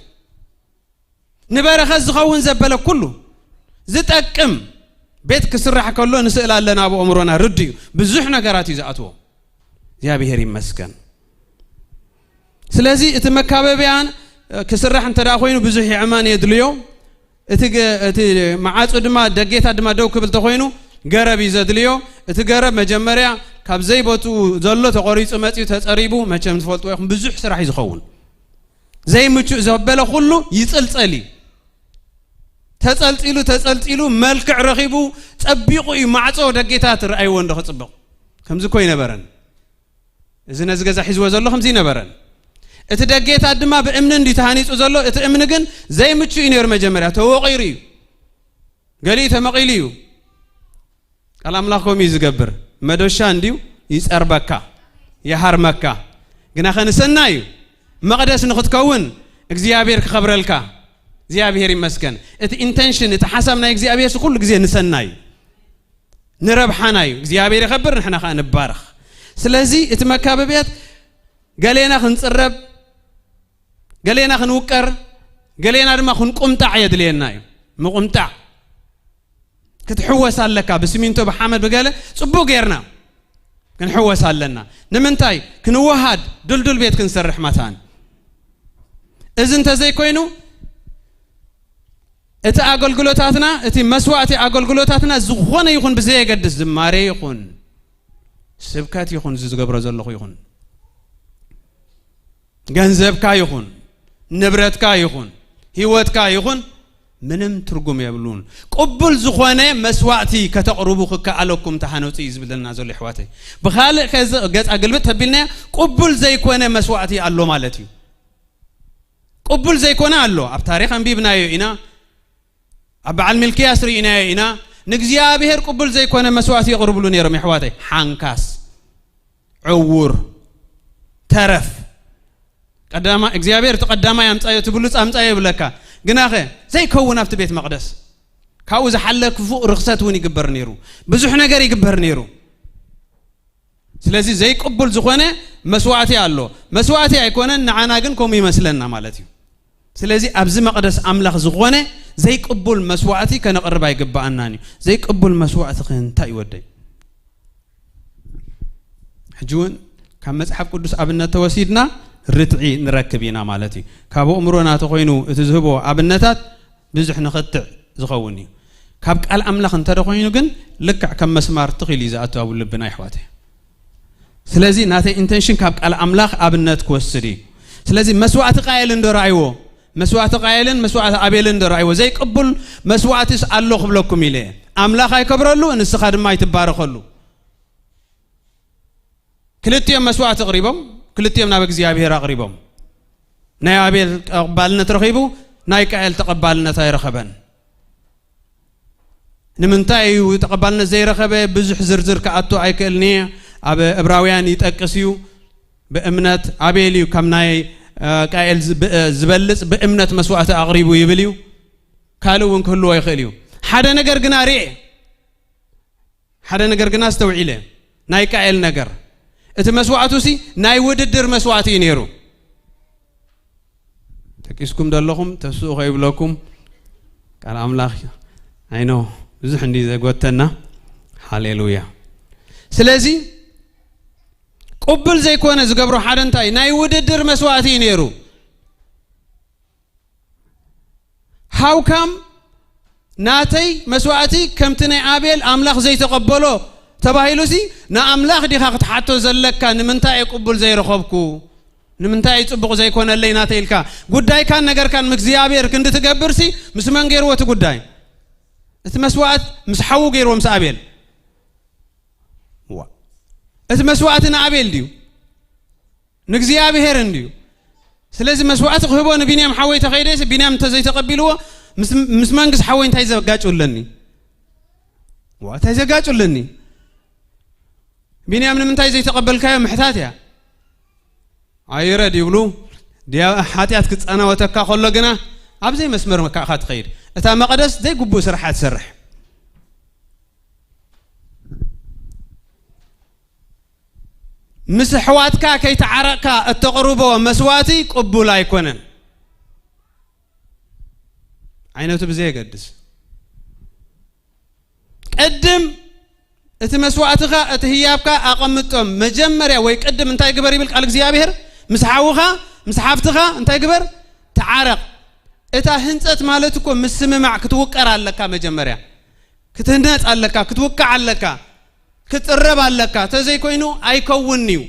ንበረኸት ዝኸውን ዘበለ ኩሉ፣ ዝጠቅም ቤት ክስራሕ ከሎ ንስእል ኣለና ኣብ ኣእምሮና፣ ርዱእ እዩ። ብዙሕ ነገራት እዩ ዝኣትዎ። እግዚኣብሔር ይመስገን። ስለዚ እቲ መካበብያን፣ እ፣ ክስራሕ እንተ ደኣ ኮይኑ ብዙሕ የዕማን የድልዮ። እቲ ገ-፣ እቲ መዓጹ ድማ፣ ደጌታት ድማ ደው ክብል ተኾይኑ ገረብ እዩ ዘድልዮ። እቲ ገረብ መጀመርያ ካብ ዘይቦትኡ ዘሎ ተቖሪጹ መጺኡ ተጸሪቡ፣ መቸም ትፈልጥዎ ኢኹም፣ ብዙሕ ስራሕ እዩ ዝኸውን። ዘይምቹእ ዘበለ ኩሉ ይጽልጸል እዩ። ተጸልጺሉ፣ ተጸልጺሉ፣ መልክዕ ረኺቡ፣ ጸቢቑ እዩ። ማዕጾ ደጌታት ረኣይዎ እንዶ ክጽብቕ። ከምዚ እኮ ኣይነበረን። እዚ ነዚ ገዛ ሒዝዎ ዘሎ ከምዚ ኣይነበረን። እቲ ደጌታት ድማ ብእምኒ እንዲ ተሃኒጹ ዘሎ፣ እቲ እምኒ ግን ዘይምቹእ እዩ ነይሩ። መጀመርያ ተወቒሩ እዩ። ገሊኡ ተመቒሉ እዩ። ቃል ኣምላኽ ከምኡ እዩ ዝገብር። መዶሻ እንድዩ ይጸርበካ፣ ይሃርመካ። ግናኸ ንሰናይ እዩ። መቕደስ ንኽትከውን እግዚኣብሔር ክኸብረልካ። እግዚኣብሔር ይመስገን። እቲ ኢንተንሽን፣ እቲ ሓሳብ ናይ እግዚኣብሔር ኩሉ ግዜ ንሰናይ እዩ። ንረብሓና እዩ። እግዚኣብሔር ይኸብር፣ ንሕና ኸኣ ንባረኽ። ስለዚ እቲ መካበብያት ገሌና ክንጽረብ፣ ገሌና ክንውቀር፣ ገሌና ድማ ክንቁምጣዕ የድልየና እዩ። ምቁምጣዕ ክትሕወስ ኣለካ። ብስሚንቶ፣ ብሓመድ፣ ብገለ ጽቡቕ ጌርና ክንሕወስ ኣለና። ንምንታይ? ክንወሃድ፣ ድልዱል ቤት ክንሰርሕ መታን። እዚ እንተዘይኮይኑ፣ እቲ ኣገልግሎታትና፣ እቲ መስዋዕቲ ኣገልግሎታትና ዝኾነ ይኹን ብዘየገድስ፣ ዝማሬ ይኹን፣ ስብከት ይኹን፣ እዚ ዝገብሮ ዘለኹ ይኹን፣ ገንዘብካ ይኹን፣ ንብረትካ ይኹን፣ ህይወትካ ይኹን፣ ምንም ትርጉም የብሉን። ቅቡል ዝኾነ መስዋዕቲ ከተቕርቡ ክከኣለኩም ተሃነጹ እዩ ዝብለና ዘሎ፣ ኣሕዋተይ። ብኻልእ ከዚ ገጻ ግልብጥ ተቢልናዮ፣ ቅቡል ዘይኮነ መስዋዕቲ ኣሎ ማለት እዩ። ቅቡል ዘይኮነ ኣሎ። ኣብ ታሪኽ ኣንቢብናዮ ኢና። ኣብ በዓል ሚልክያስ ርኢናዮ ኢና። ንእግዚኣብሔር ቅቡል ዘይኮነ መስዋዕቲ የቕርብሉ ነይሮም፣ የሕዋተይ። ሓንካስ፣ ዕዉር፣ ተረፍ፣ ቀዳማ እግዚኣብሔር እቲ ቀዳማይ ኣምጻዮ፣ እቲ ብሉጽ ኣምጻዮ ይብለካ። ግናኸ ዘይከውን ኣብቲ ቤት መቕደስ ካብኡ ዝሓለ ክፉእ ርኽሰት እውን ይግበር ነይሩ። ብዙሕ ነገር ይግበር ነይሩ። ስለዚ ዘይቅቡል ዝኾነ መስዋዕቲ ኣሎ። መስዋዕቲ ኣይኮነን፣ ንዓና ግን ከምኡ ይመስለና ማለት እዩ። ስለዚ ኣብዚ መቕደስ ኣምላኽ ዝኾነ ዘይቅቡል መስዋዕቲ ከነቕርብ ኣይግባኣናን እዩ። ዘይቅቡል መስዋዕቲ ከ እንታይ እዩ ወደይ? ሕጂ እውን ካብ መጽሓፍ ቅዱስ ኣብነት ተወሲድና ርትዒ ንረክብ ኢና ማለት እዩ። ካብ ኣእምሮና ተኾይኑ እቲ ዝህቦ ኣብነታት ብዙሕ ንኸትዕ ዝኸውን እዩ። ካብ ቃል ኣምላኽ እንተ ኮይኑ ግን ልክዕ ከም መስማር ትኽ ኢሉ እዩ ዝኣቱ ኣብ ልብና ኣሕዋተይ። ስለዚ ናተይ ኢንተንሽን ካብ ቃል ኣምላኽ ኣብነት ክወስድ እዩ። ስለዚ መስዋዕቲ ቃየልን ዶ ረኣይዎ? መስዋዕቲ ቃየልን መስዋዕቲ ኣቤልን ዶ ረኣይዎ? ዘይቅቡል መስዋዕትስ ኣሎ ክብለኩም ኢለ እየ። ኣምላኽ ኣይከብረሉ፣ ንስኻ ድማ ኣይትባረኸሉ። ክልቲኦም መስዋዕቲ ኣቕሪቦም፣ ክልቲኦም ናብ እግዚኣብሔር ኣቕሪቦም። ናይ ኣቤል ተቐባልነት ረኺቡ፣ ናይ ቃኤል ተቐባልነት ኣይረኸበን። ንምንታይ እዩ ተቐባልነት ዘይረኸበ? ብዙሕ ዝርዝር ክኣቱ ኣይክእልን እየ። ኣብ ዕብራውያን ይጠቅስ እዩ። ብእምነት ኣቤል እዩ ካብ ናይ፣ እ፣ ቃኤል ዝብ-፣ እ፣ ዝበልጽ፣ ብእምነት መስዋዕቲ ኣቕሪቡ ይብል እዩ። ካልእ እውን ክህልዎ ይኽእል እዩ። ሓደ ነገር ግና ርኤ፣ ሓደ ነገር ግና ኣስተውዒለ፣ ናይ ቃኤል ነገር። እቲ መስዋዕቱ ሲ ናይ ውድድር መስዋዕቲ እዩ ነይሩ። ጠቂስኩም ዘለኹም ተስኡ ከይብለኩም ቃል ኣምላኽ ኣይኖ ብዙሕ እንዲ ዘጎተና። ሃሌሉያ። ስለዚ ቅቡል ዘይኮነ ዝገብሮ ሓደ እንታይ ናይ ውድድር መስዋዕቲ እዩ ነይሩ። ሃውካም ናተይ መስዋዕቲ ከምቲ ናይ ኣቤል ኣምላኽ ዘይተቐበሎ ተባሂሉሲ ንኣምላኽ ዲኻ ክትሓቶ ዘለካ? ንምንታይ እየ ቅቡል ዘይረኸብኩ? ንምንታይ እዩ ጽቡቕ ዘይኮነለይ ናተይ ኢልካ ጉዳይካን ነገርካን ምስ እግዚኣብሔር ክንዲ ትገብርሲ ምስ መን ገይርዎ እቲ ጉዳይ? እቲ መስዋዕት ምስ ሓዉ ገይርዎ ምስ ኣቤል። ዋ። እቲ መስዋዕቲ ንኣቤል ድዩ? ንእግዚኣብሔር እንድዩ። ስለዚ መስዋዕቲ ክህቦ ንቢንያም ሓወይ ተኸይደ፣ ቢንያም እንተዘይተቐቢልዎ ምስ፣ ምስ መንግስ ሓወይ እንታይ ዘጋጭ ኣለኒ? ዋ፣ እንታይ ዘጋጭ ኣለኒ? ቢንያም ንምንታይ ዘይተቐበልካዮ ምሕታት እያ። ኣይረድ ይብሉ። ድያ ሓጢኣት ክጻናወተካ ከሎ ግና ኣብ ዘይመስመር መካእኻ ትኸይድ። እታ መቕደስ ዘይግቡእ ስራሕ እያ ትሰርሕ። ምስ ኣሕዋትካ ከይተዓረቕካ እተቕርቦ መስዋዕቲ ቅቡል ኣይኮነን። ዓይነቱ ብዘየገድስ፣ ቅድም እቲ መስዋዕትኻ፣ እቲ ህያብካ ኣቐምጦም። መጀመርያ ወይ ቅድም እንታይ ግበር ይብል ቃል እግዚኣብሔር? ምስ ሓውኻ፣ ምስ ሓፍትኻ እንታይ ግበር? ተዓረቕ። እታ ህንጸት ማለት እኮ ምስምማዕ ክትውቀር ኣለካ። መጀመርያ ክትህነጽ ኣለካ፣ ክትውቃዕ ኣለካ፣ ክትጽረብ ኣለካ። ተዘይኮይኑ ኣይከውንን እዩ።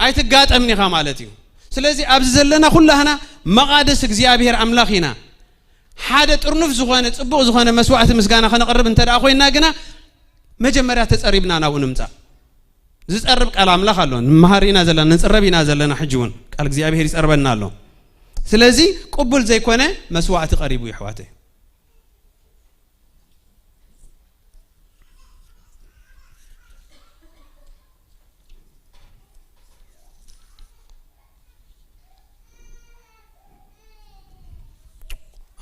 ኣይትጋጠምን ኢኻ ማለት እዩ። ስለዚ ኣብዚ ዘለና ኩላህና መቓድስ እግዚኣብሔር ኣምላኽ ኢና። ሓደ ጥርኑፍ ዝኾነ ጽቡቕ ዝኾነ መስዋዕቲ ምስጋና ከነቕርብ እንተ ደኣ ኮይንና ግና መጀመርያ ተጸሪብና ናብኡ ንምጻእ። ዝጸርብ ቃል ኣምላኽ ኣሎ። ንመሃር ኢና ዘለና፣ ንጽረብ ኢና ዘለና። ሕጂ እውን ቃል እግዚኣብሔር ይጸርበና ኣሎ። ስለዚ ቅቡል ዘይኮነ መስዋዕቲ ቀሪቡ እዩ ኣሕዋተይ።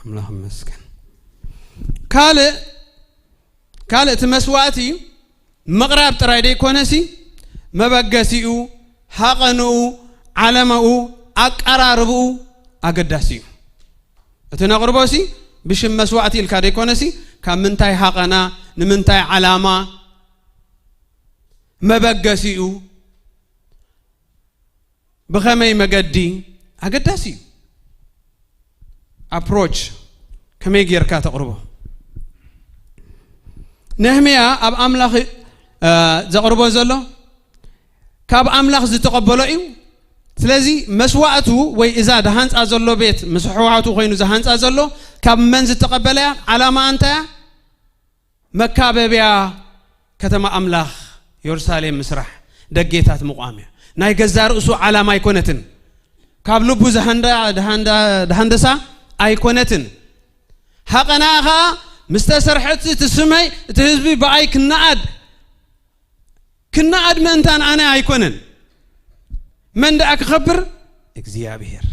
ኣምላኽ ይመስገን። ካልእ፣ ካልእ እቲ መስዋዕቲ ምቕራብ ጥራይ ደይኮነሲ መበገሲኡ፣ ሃቐንኡ፣ ዓለማኡ፣ ኣቀራርብኡ ኣገዳሲ እዩ። እቲ ነቕርቦሲ ብሽም መስዋዕቲ ኢልካ ደይኮነሲ ካብ ምንታይ ሃቐና፣ ንምንታይ ዓላማ፣ መበገሲኡ፣ ብኸመይ መገዲ ኣገዳሲ እዩ። ኣፕሮች ከመይ ጌርካ ተቕርቦ? ነህምያ ኣብ ኣምላኽ፣ እ፣ ዘቕርቦ ዘሎ ካብ ኣምላኽ ዝተቐበሎ እዩ። ስለዚ መስዋዕቱ ወይ እዛ ዝሃንጻ ዘሎ ቤት ምስ ኣሕዋቱ ኮይኑ ዝሃንጻ ዘሎ ካብ መን ዝተቐበለ እያ? ዓላማ እንታይ እያ? መካበብያ ከተማ ኣምላኽ የሩሳሌም ምስራሕ፣ ደጌታት ምቋም እያ። ናይ ገዛ ርእሱ ዓላማ ኣይኮነትን። ካብ ልቡ ዝሃንዳ-፣ ዝሃንዳ-፣ ዝሃንደሳ ኣይኮነትን። ሃቐና ኸኣ ምስ ተሰርሐት እቲ ስመይ እቲ ህዝቢ ብኣይ ክነኣድ፣ ክነኣድ ምእንታን ኣነ ኣይኮነን። መን ደኣ ክኸብር? እግዚኣብሔር።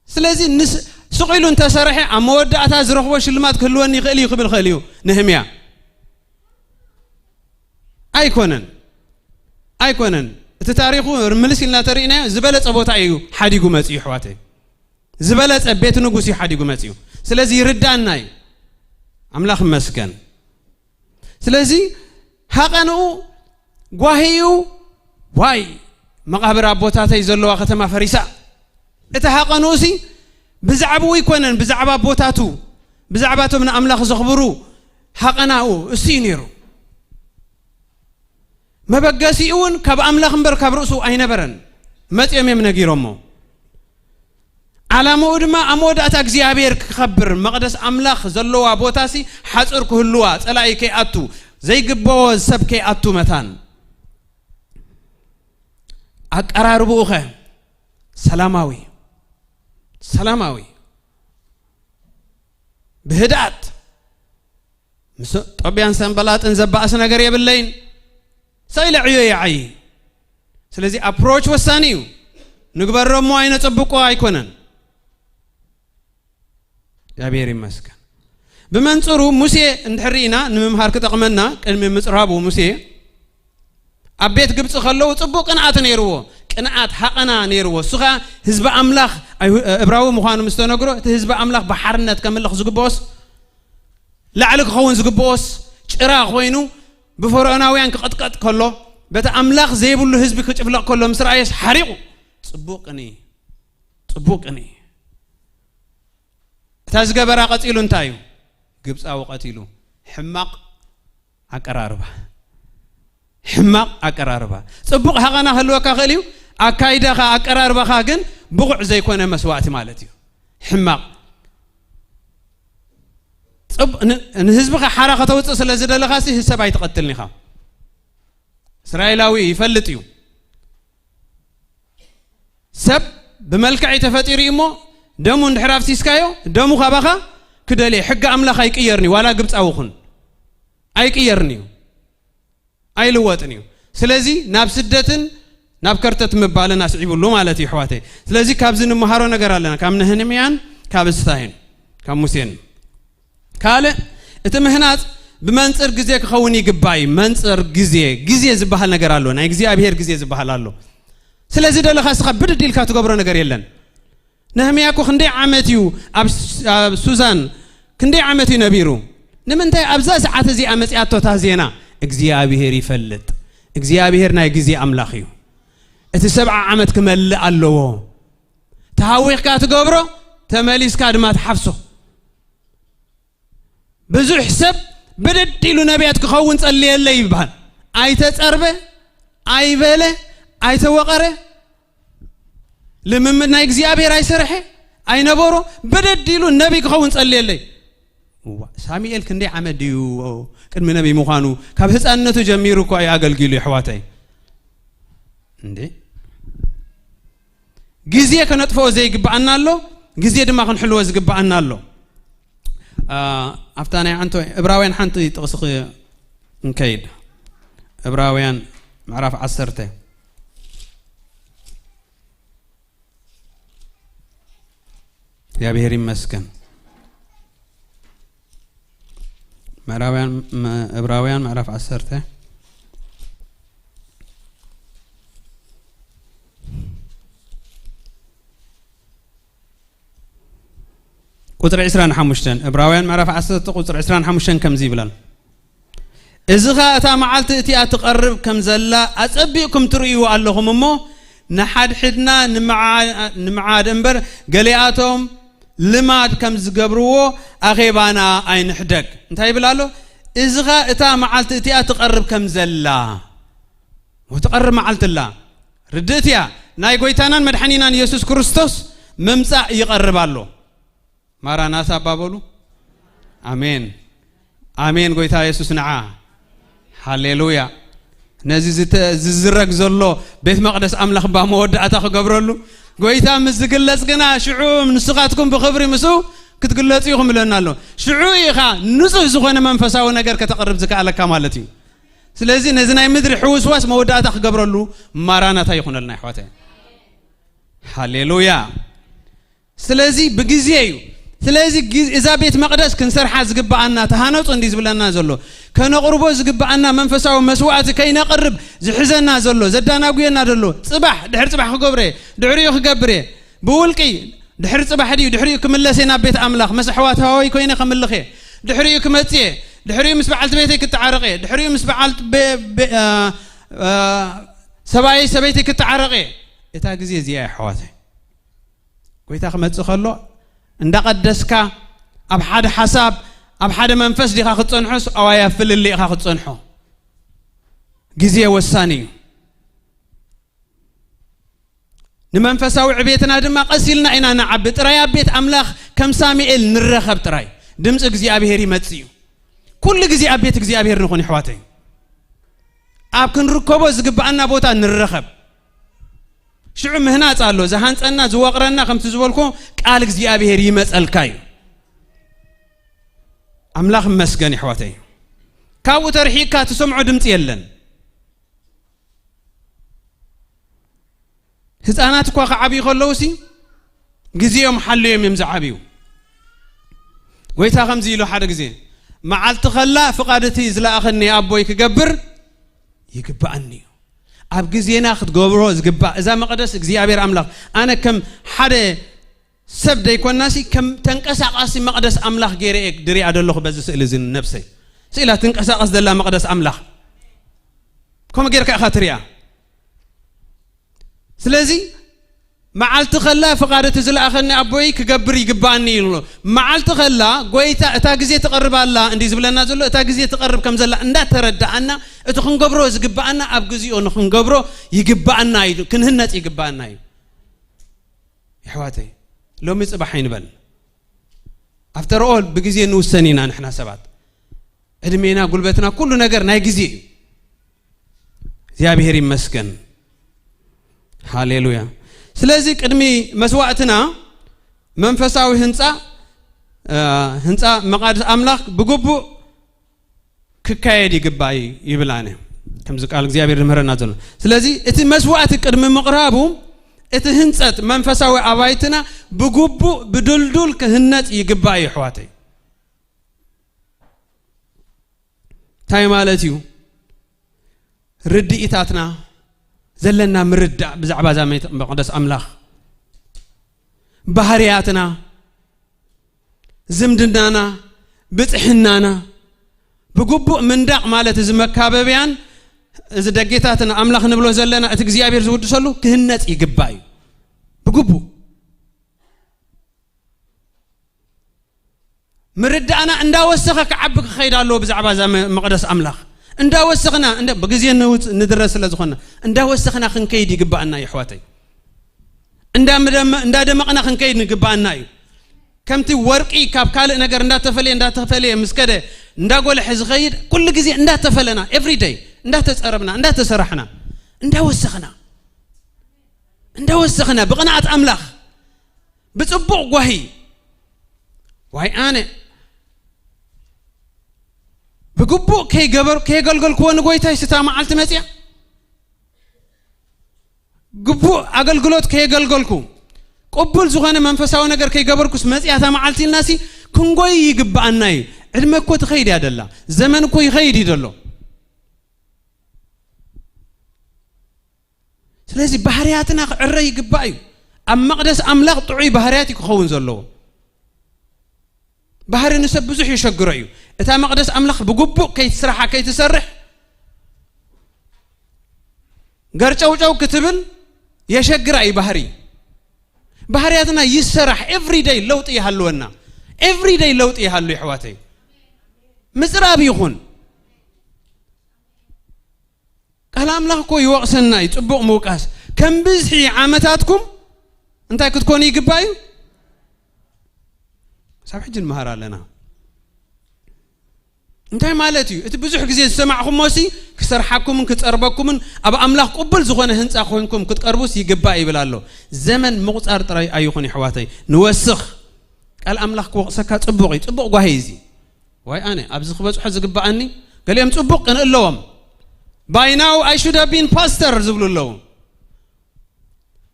ስለዚ ንስ-፣ ስቕ ኢሉ እንተሰርሐ ኣብ መወዳእታ ዝረኽቦ ሽልማት ክህልወኒ ይኽእል እዩ ክብል ይኽእል እዩ ነህምያ። ኣይኮነን፣ ኣይኮነን። እቲ ታሪኹ ምልስ ኢልና ተሪእናዮ ዝበለጸ ቦታ እዩ ሓዲጉ መጺኡ፣ ኣሕዋተይ። ዝበለጸ ቤት ንጉስ እዩ ሓዲጉ መጺኡ። ስለዚ ይርዳና እዩ። ኣምላኽ ይመስገን። ስለዚ ሃቐንኡ ጓሂኡ፣ ዋይ፣ መቓብር ኣቦታተይ ዘለዋ ከተማ ፈሪሳ። እቲ ሃቐንኡሲ ብዛዕባኡ ኣይኮነን፣ ብዛዕባ ኣቦታቱ፣ ብዛዕባ እቶም ንኣምላኽ ዘኽብሩ ሃቐናኡ እሱ እዩ ነይሩ። መበገሲኡ እውን ካብ ኣምላኽ እምበር ካብ ርእሱ ኣይነበረን። መጺኦም እዮም ነጊሮሞ። ዓላምኡ ድማ ኣብ መወዳእታ እግዚኣብሔር ክኸብር፣ መቕደስ ኣምላኽ ዘለዋ ቦታሲ ሓጹር ክህልዋ፣ ጸላኢ ከይኣቱ፣ ዘይግበኦ ሰብ ከይኣቱ መታን። ኣቀራርብኡኸ ሰላማዊ፣ ሰላማዊ፣ ብህድኣት፣ ምስ ጦብያን ሰንበላጥን ዘባእስ ነገር የብለይን። ሳይለ ዕዮ ይዓዪ። ስለዚ ኣፕሮች ወሳኒ እዩ። ንግበሮ እሞ ኣይነጸብቆ ኣይኮነን። እግዚኣብሔር ይመስገን። ብመንጽሩ ሙሴ እንድሕር ርኢና ንምምሃር ክጠቕመና፣ ቅድሚ ምጽራቡ ሙሴ ኣብ ቤት ግብጺ ከለዉ ጽቡቕ ቅንኣት ነይርዎ። ቅንኣት ሃቐና ነይርዎ። እሱ ኸኣ ህዝቢ ኣምላኽ ኣይሁ-፣ እብራዊ ምዃኑ ምስ ተነግሮ፣ እቲ ህዝቢ ኣምላኽ ብሓርነት ከምልኽ ዝግብኦስ፣ ላዕሊ ክኸውን ዝግብኦስ፣ ጭራ ኮይኑ ብፈርዖናውያን ክቕጥቀጥ ከሎ፣ በቲ ኣምላኽ ዘይብሉ ህዝቢ ክጭፍለቕ ከሎ ምስ ረኣየስ ሓሪቑ። ጽቡቕ ቅንኢ፣ ጽቡቕ ቅንኢ። እታ ዝገበራ ቀጺሉ እንታይ እዩ? ግብጻዊ ቀቲሉ። ሕማቕ ኣቀራርባ። ሕማቕ ኣቀራርባ። ጽቡቕ ሃቐና ክህልወካ ክእል እዩ። ኣካይዳኻ፣ ኣቀራርባኻ ግን ብቑዕ ዘይኮነ መስዋእቲ ማለት እዩ። ሕማቕ። ጽብ-፣ ን-፣ ንህዝብኻ ሓራ ከተውጽእ ስለ ዝደለኻሲ ሰብ ኣይትቐትልን ኢኻ። እስራኤላዊ ይፈልጥ እዩ። ሰብ ብመልክዕ እዩ ተፈጢሩ እዩ እሞ፣ ደሙ እንድሕር ኣፍሲስካዮ፣ ደሙ ካባኻ ክደልየ። ሕጊ ኣምላኽ ኣይቅየርን እዩ፣ ዋላ ግብጻዊ ኹን። ኣይቅየርን እዩ። ኣይልወጥን እዩ። ስለዚ ናብ ስደትን ናብ ከርተት ምባልን ኣስዒብሉ ማለት እዩ፣ ኣሕዋተይ። ስለዚ ካብዚ ንምሃሮ ነገር ኣለና፣ ካብ ነህምያን ካብ እስታይን ካብ ሙሴን። ካልእ፣ እቲ ምህናጽ ብመንጽር ግዜ ክኸውን ይግባእ እዩ። መንጽር ግዜ፣ ግዜ ዝበሃል ነገር ኣሎ፣ ናይ እግዚኣብሔር ግዜ ዝበሃል ኣሎ። ስለዚ ደለኻ እስኻ ብድድ ኢልካ ትገብሮ ነገር የለን። ነህምያ እኮ ክንደይ ዓመት እዩ ኣብ ስ-፣ ኣብ ሱዛን፣ ክንደይ ዓመት እዩ ነቢሩ? ንምንታይ ኣብዛ ሰዓት እዚኣ መጺኣቶ እታ ዜና? እግዚኣብሔር ይፈልጥ። እግዚኣብሔር ናይ ግዜ ኣምላኽ እዩ። እቲ ሰብዓ ዓመት ክመልእ ኣለዎ። ተሃዊኽካ ትገብሮ፣ ተመሊስካ ድማ ትሓፍሶ። ብዙሕ ሰብ ብድድ ኢሉ ነቢያት ክኸውን ጸልየለይ ይበሃል። ኣይተጸርበ፣ ኣይበለ፣ ኣይተወቐረ፣ ልምምድ ናይ እግዚኣብሔር ኣይሰርሐ፣ ኣይነበሮ፣ ብድድ ኢሉ ነቢ ክኸውን ጸልየለይ። እዋ፣ ሳሙኤል ክንደይ ዓመት ድዩ ቅድሚ ነቢ ምዃኑ? ካብ ህፃንነቱ ጀሚሩ እኮ እዩ ኣገልጊሉ፣ የሕዋተይ። እንዴ፣ ግዜ ከነጥፍኦ ዘይግብኣና ኣሎ፣ ግዜ ድማ ክንሕልዎ ዝግብኣና ኣሎ። ኣ፣ ኣብታ ናይ ዓንቶ እብራውያን ሓንቲ ጥቕሲ ክ-፣ እንከይድ። እብራውያን ምዕራፍ ዓሰርተ። እግዚኣብሔር ይመስገን። ምዕራውያን፣ ም-፣ እብራውያን ምዕራፍ ዓሰርተ ቁጽሪ ዕስራን ሓሙሽተን፣ እብራውያን ምዕራፍ ዓሰርተ ቁጽሪ ዕስራን ሓሙሽተን ከምዚ ይብላል። እዚ ኸኣ እታ መዓልቲ እቲኣ ትቐርብ ከም ዘላ ኣጸቢቕኩም ትርእይዎ ኣለኹም እሞ፣ ንሓድሕድና ንምዓ-፣ ንምዓድ እምበር፣ ገሊኣቶም ልማድ ከም ዝገብርዎ ኣኼባና ኣይንሕደግ። እንታይ ይብል ኣሎ? እዚ ኸኣ እታ መዓልቲ እቲኣ ትቐርብ ከም ዘላ። ወትቐርብ መዓልቲ ኣላ። ርድእት እያ። ናይ ጐይታናን መድሓኒናን ኢየሱስ ክርስቶስ ምምጻእ ይቐርብ ኣሎ። ማራናታ እባ በሉ። ኣሜን። ኣሜን። ጐይታ የሱስ ንዓ። ሃሌሉያ። ነዚ ዝተ-፣ ዝዝረግ ዘሎ ቤት መቕደስ ኣምላኽ እባ መወዳእታ ክገብረሉ። ጐይታ ምስ ዝግለጽ ግና ሽዑ ንስኻትኩም ብኽብሪ ምስኡ ክትግለጹ ኢኹም ኢለና ኣሎ። ሽዑ ኢኻ ንጹህ ዝኾነ መንፈሳዊ ነገር ከተቕርብ ዝከኣለካ ማለት እዩ። ስለዚ ነዚ ናይ ምድሪ ሕውስዋስ መወዳእታ ክገብረሉ ማራናታ ይኹነልና፣ ኣሕዋተይ። ሃሌሉያ። ስለዚ ብግዜ እዩ። ስለዚ ጊ- እዛ ቤት መቕደስ ክንሰርሓ ዝግብኣና፣ ተሃነፁ እንዲ ዝብለና ዘሎ፣ ከነቕርቦ ዝግብኣና መንፈሳዊ መስዋዕቲ ከይነቕርብ ዝሕዘና ዘሎ፣ ዘዳናጉየና ዘሎ፣ ፅባሕ ድሕሪ ፅባሕ ክገብረ፣ ድሕሪኡ ክገብረ፣ ብውልቂ ድሕሪ ፅባሕ ድዩ ድሕሪኡ ክምለሰ ናብ ቤት ኣምላኽ፣ መስ ኣሕዋት ሃዋይ ኮይነ ከምልኸ፣ ድሕሪኡ ክመፅየ፣ ድሕሪኡ ምስ በዓልቲ ቤተይ ክተዓረቐ፣ ድሕሪኡ ምስ በዓልቲ ቤ- ቤ- አ- አ- ሰብኣይ ሰበይቲ ክተዓረቐ፣ እታ ግዜ እዚኣ የሕዋተ። ጎይታ ክመጽእ ከሎ እንዳቐደስካ ኣብ ሓደ ሓሳብ ኣብ ሓደ መንፈስ ዲኻ ክትጸንሖስ ኣዋይ ኣብ ፍልልይ ኢኻ ክትጸንሖ? ግዜ ወሳኒ እዩ። ንመንፈሳዊ ዕቤትና ድማ ቀስ ኢልና ኢና ንዓቢ። ጥራይ ኣብ ቤት ኣምላኽ ከም ሳሙኤል ንረኸብ ጥራይ። ድምፂ እግዚኣብሔር ይመጽእ እዩ። ኩሉ ግዜ ኣብ ቤት እግዚኣብሔር ንኹን ይሕዋተይ። ኣብ ክንርከቦ ዝግብኣና ቦታ ንረኸብ። ሽዑ ምህናፅ ኣሎ። ዝሃንፀና ዝወቕረና ከምቲ ዝበልኩ ቃል እግዚኣብሔር ይመፀልካ እዩ። ኣምላኽ ይመስገን ይሕዋተይ። ካብኡ ተርሒቅካ ትሰምዖ ድምፂ የለን። ህፃናት እኳ ክዓብዩ ከለውሲ ግዜኦም ሓልዮም እዮም ዝዓብዩ። ጎይታ ከምዚ ኢሉ ሓደ ግዜ፣ መዓልቲ ከላ ፍቓድ እቲ ዝለኣኸኒ ኣቦይ ክገብር ይግብኣኒ እዩ። ኣብ ግዜና ክትገብሮ ዝግባእ እዛ መቕደስ እግዚኣብሔር ኣምላኽ፣ ኣነ ከም ሓደ ሰብ ደይኮናሲ ከም ተንቀሳቓሲ መቕደስ ኣምላኽ ገይረ እየ ድሪኣ ዘለኹ። በዚ ስእሊ እዚ ነብሰይ ስኢላ ትንቀሳቐስ ዘላ መቕደስ ኣምላኽ ከምኡ ጌርካ ኢኻ ትሪኣ። ስለዚ መዓልቲ ከላ ፍቓድ እቲ ዝለኣኸኒ ኣቦይ ክገብር ይግባኣኒ እዩ። መዓልቲ ከላ ጎይታ እታ ግዜ ትቐርብ ኣላ እንዲ ዝብለና ዘሎ፣ እታ ግዜ ትቐርብ ከም ዘላ እንዳተረዳኣና እቲ ክንገብሮ ዝግባኣና ኣብ ግዜኡ ንክንገብሮ ይግባኣና እዩ፣ ክንህነጽ ይግባኣና እዩ። የሕዋተይ፣ ሎሚ ጽባሕ ኣይንበል። ኣፍተር ኦል ብግዜ ንውሰን ኢና ንሕና ሰባት። ዕድሜና፣ ጉልበትና፣ ኩሉ ነገር ናይ ግዜ እዩ። እግዚኣብሔር ይመስገን። ሃሌሉያ። ስለዚ ቅድሚ መስዋዕትና መንፈሳዊ ህንፃ፣ እ፣ ህንፃ መቓድስ ኣምላኽ ብግቡእ ክካየድ ይግባእ ይብል ኣነ። ከምዚ ቃል እግዚኣብሔር ዝምህረና ዘሎ። ስለዚ እቲ መስዋዕቲ ቅድሚ ምቕራቡ እቲ ህንፀት መንፈሳዊ ኣባይትና ብግቡእ ብድልዱል ክህነፅ ይግባእ እዩ፣ ኣሕዋተይ። እንታይ ማለት እዩ? ርድኢታትና፣ ዘለና ምርዳእ ብዛዕባ እዛ መቅደስ ኣምላኽ፣ ባህርያትና፣ ዝምድናና፣ ብጽሕናና፣ ብግቡእ ምንዳቕ ማለት እዚ መካበብያን እዚ ደጌታትን ኣምላኽ ንብሎ ዘለና እቲ እግዚኣብሔር ዝውድሰሉ ክህነጽ ይግባእ እዩ። ብግቡእ ምርዳእና እንዳወሰኸ ክዓቢ ክኸይድ ኣለዎ። ብዛዕባ እዛ መ-፣ መቕደስ ኣምላኽ እንዳወሰኽና፣ እንደ-፣ ብግዜ ንውፅ-፣ ንድረስ ስለ ዝኾንና እንዳወሰኽና ክንከይድ ይግባኣና እዩ፣ ኣሕዋተይ። እንዳምደመ-፣ እንዳደመቕና ክንከይድ ንግባኣና እዩ። ከምቲ ወርቂ ካብ ካልእ ነገር እንዳተፈለየ፣ እንዳተፈለየ ምስ ከደ፣ እንዳጎልሐ ዝኸይድ፣ ኩሉ ግዜ እንዳተፈለና፣ ኤቭሪ ደይ እንዳተጸረብና፣ እንዳተሰራሕና፣ እንዳወሰኽና፣ እንዳወሰኽና ብቕንኣት ኣምላኽ ብጽቡቕ ጓሂ፣ ዋይ ኣነ ብግቡእ ከይገበር-፣ ከየገልገልክዎ ንጎይታይ ስታ መዓልቲ መጽያ፣ ግቡእ ኣገልግሎት ከየገልገልኩ፣ ቅቡል ዝኾነ መንፈሳዊ ነገር ከይገበርኩስ መጽያ እታ መዓልቲ ኢልናሲ ክንጎይ ይግብኣና እዩ። ዕድመ እኮ ትኸይድ እያ ደላ፣ ዘመን እኮ ይኸይድ እዩ ደሎ። ስለዚ ባህርያትና ክዕረ ይግባእ እዩ። ኣብ መቕደስ ኣምላኽ ጥዑይ ባህርያት እዩ ክኸውን ዘለዎ። ባህሪ ንሰብ ብዙሕ የሸግሮ እዩ። እታ መቕደስ ኣምላኽ ብግቡእ ከይትስራሓ፣ ከይትሰርሕ፣ ገርጨውጨው ክትብል የሸግራ እዩ ባህሪ። ባህርያትና ይሰራሕ፣ ኤቭሪ ደይ ለውጢ ይሃልወና። ኤቭሪ ደይ ለውጢ ይሃሉ፣ የሕዋተይ። ምጽራብ ይኹን። ቃል ኣምላኽ እኮ ይወቕሰና እዩ፣ ጽቡቕ ምውቃስ። ከም ብዝሒ ዓመታትኩም እንታይ ክትኮኑ ይግባእ እዩ? ክሳብ ሕጂ ንመሃር ኣለና። እንታይ ማለት እዩ? እቲ ብዙሕ ግዜ ዝሰማዕኹሞሲ ክሰርሓኩምን ክጸርበኩምን ኣብ ኣምላኽ ቅቡል ዝኾነ ህንጻ ኮይንኩም ክትቀርቡስ ይግባእ ይብል ኣሎ። ዘመን ምቑጻር ጥራይ ኣይኹን፣ የሕዋተይ። ንወስኽ። ቃል ኣምላኽ ክወቕሰካ ጽቡቕ እዩ። ጽቡቕ ጓሂ እዩ እዚ። ዋይ ኣነ ኣብዚ ክበጽሖ ዝግባኣኒ፣ ገሊኦም ጽቡቕ ቅንኢ ኣለዎም። By now I should have been pastor ዝብሉ ኣለዉ።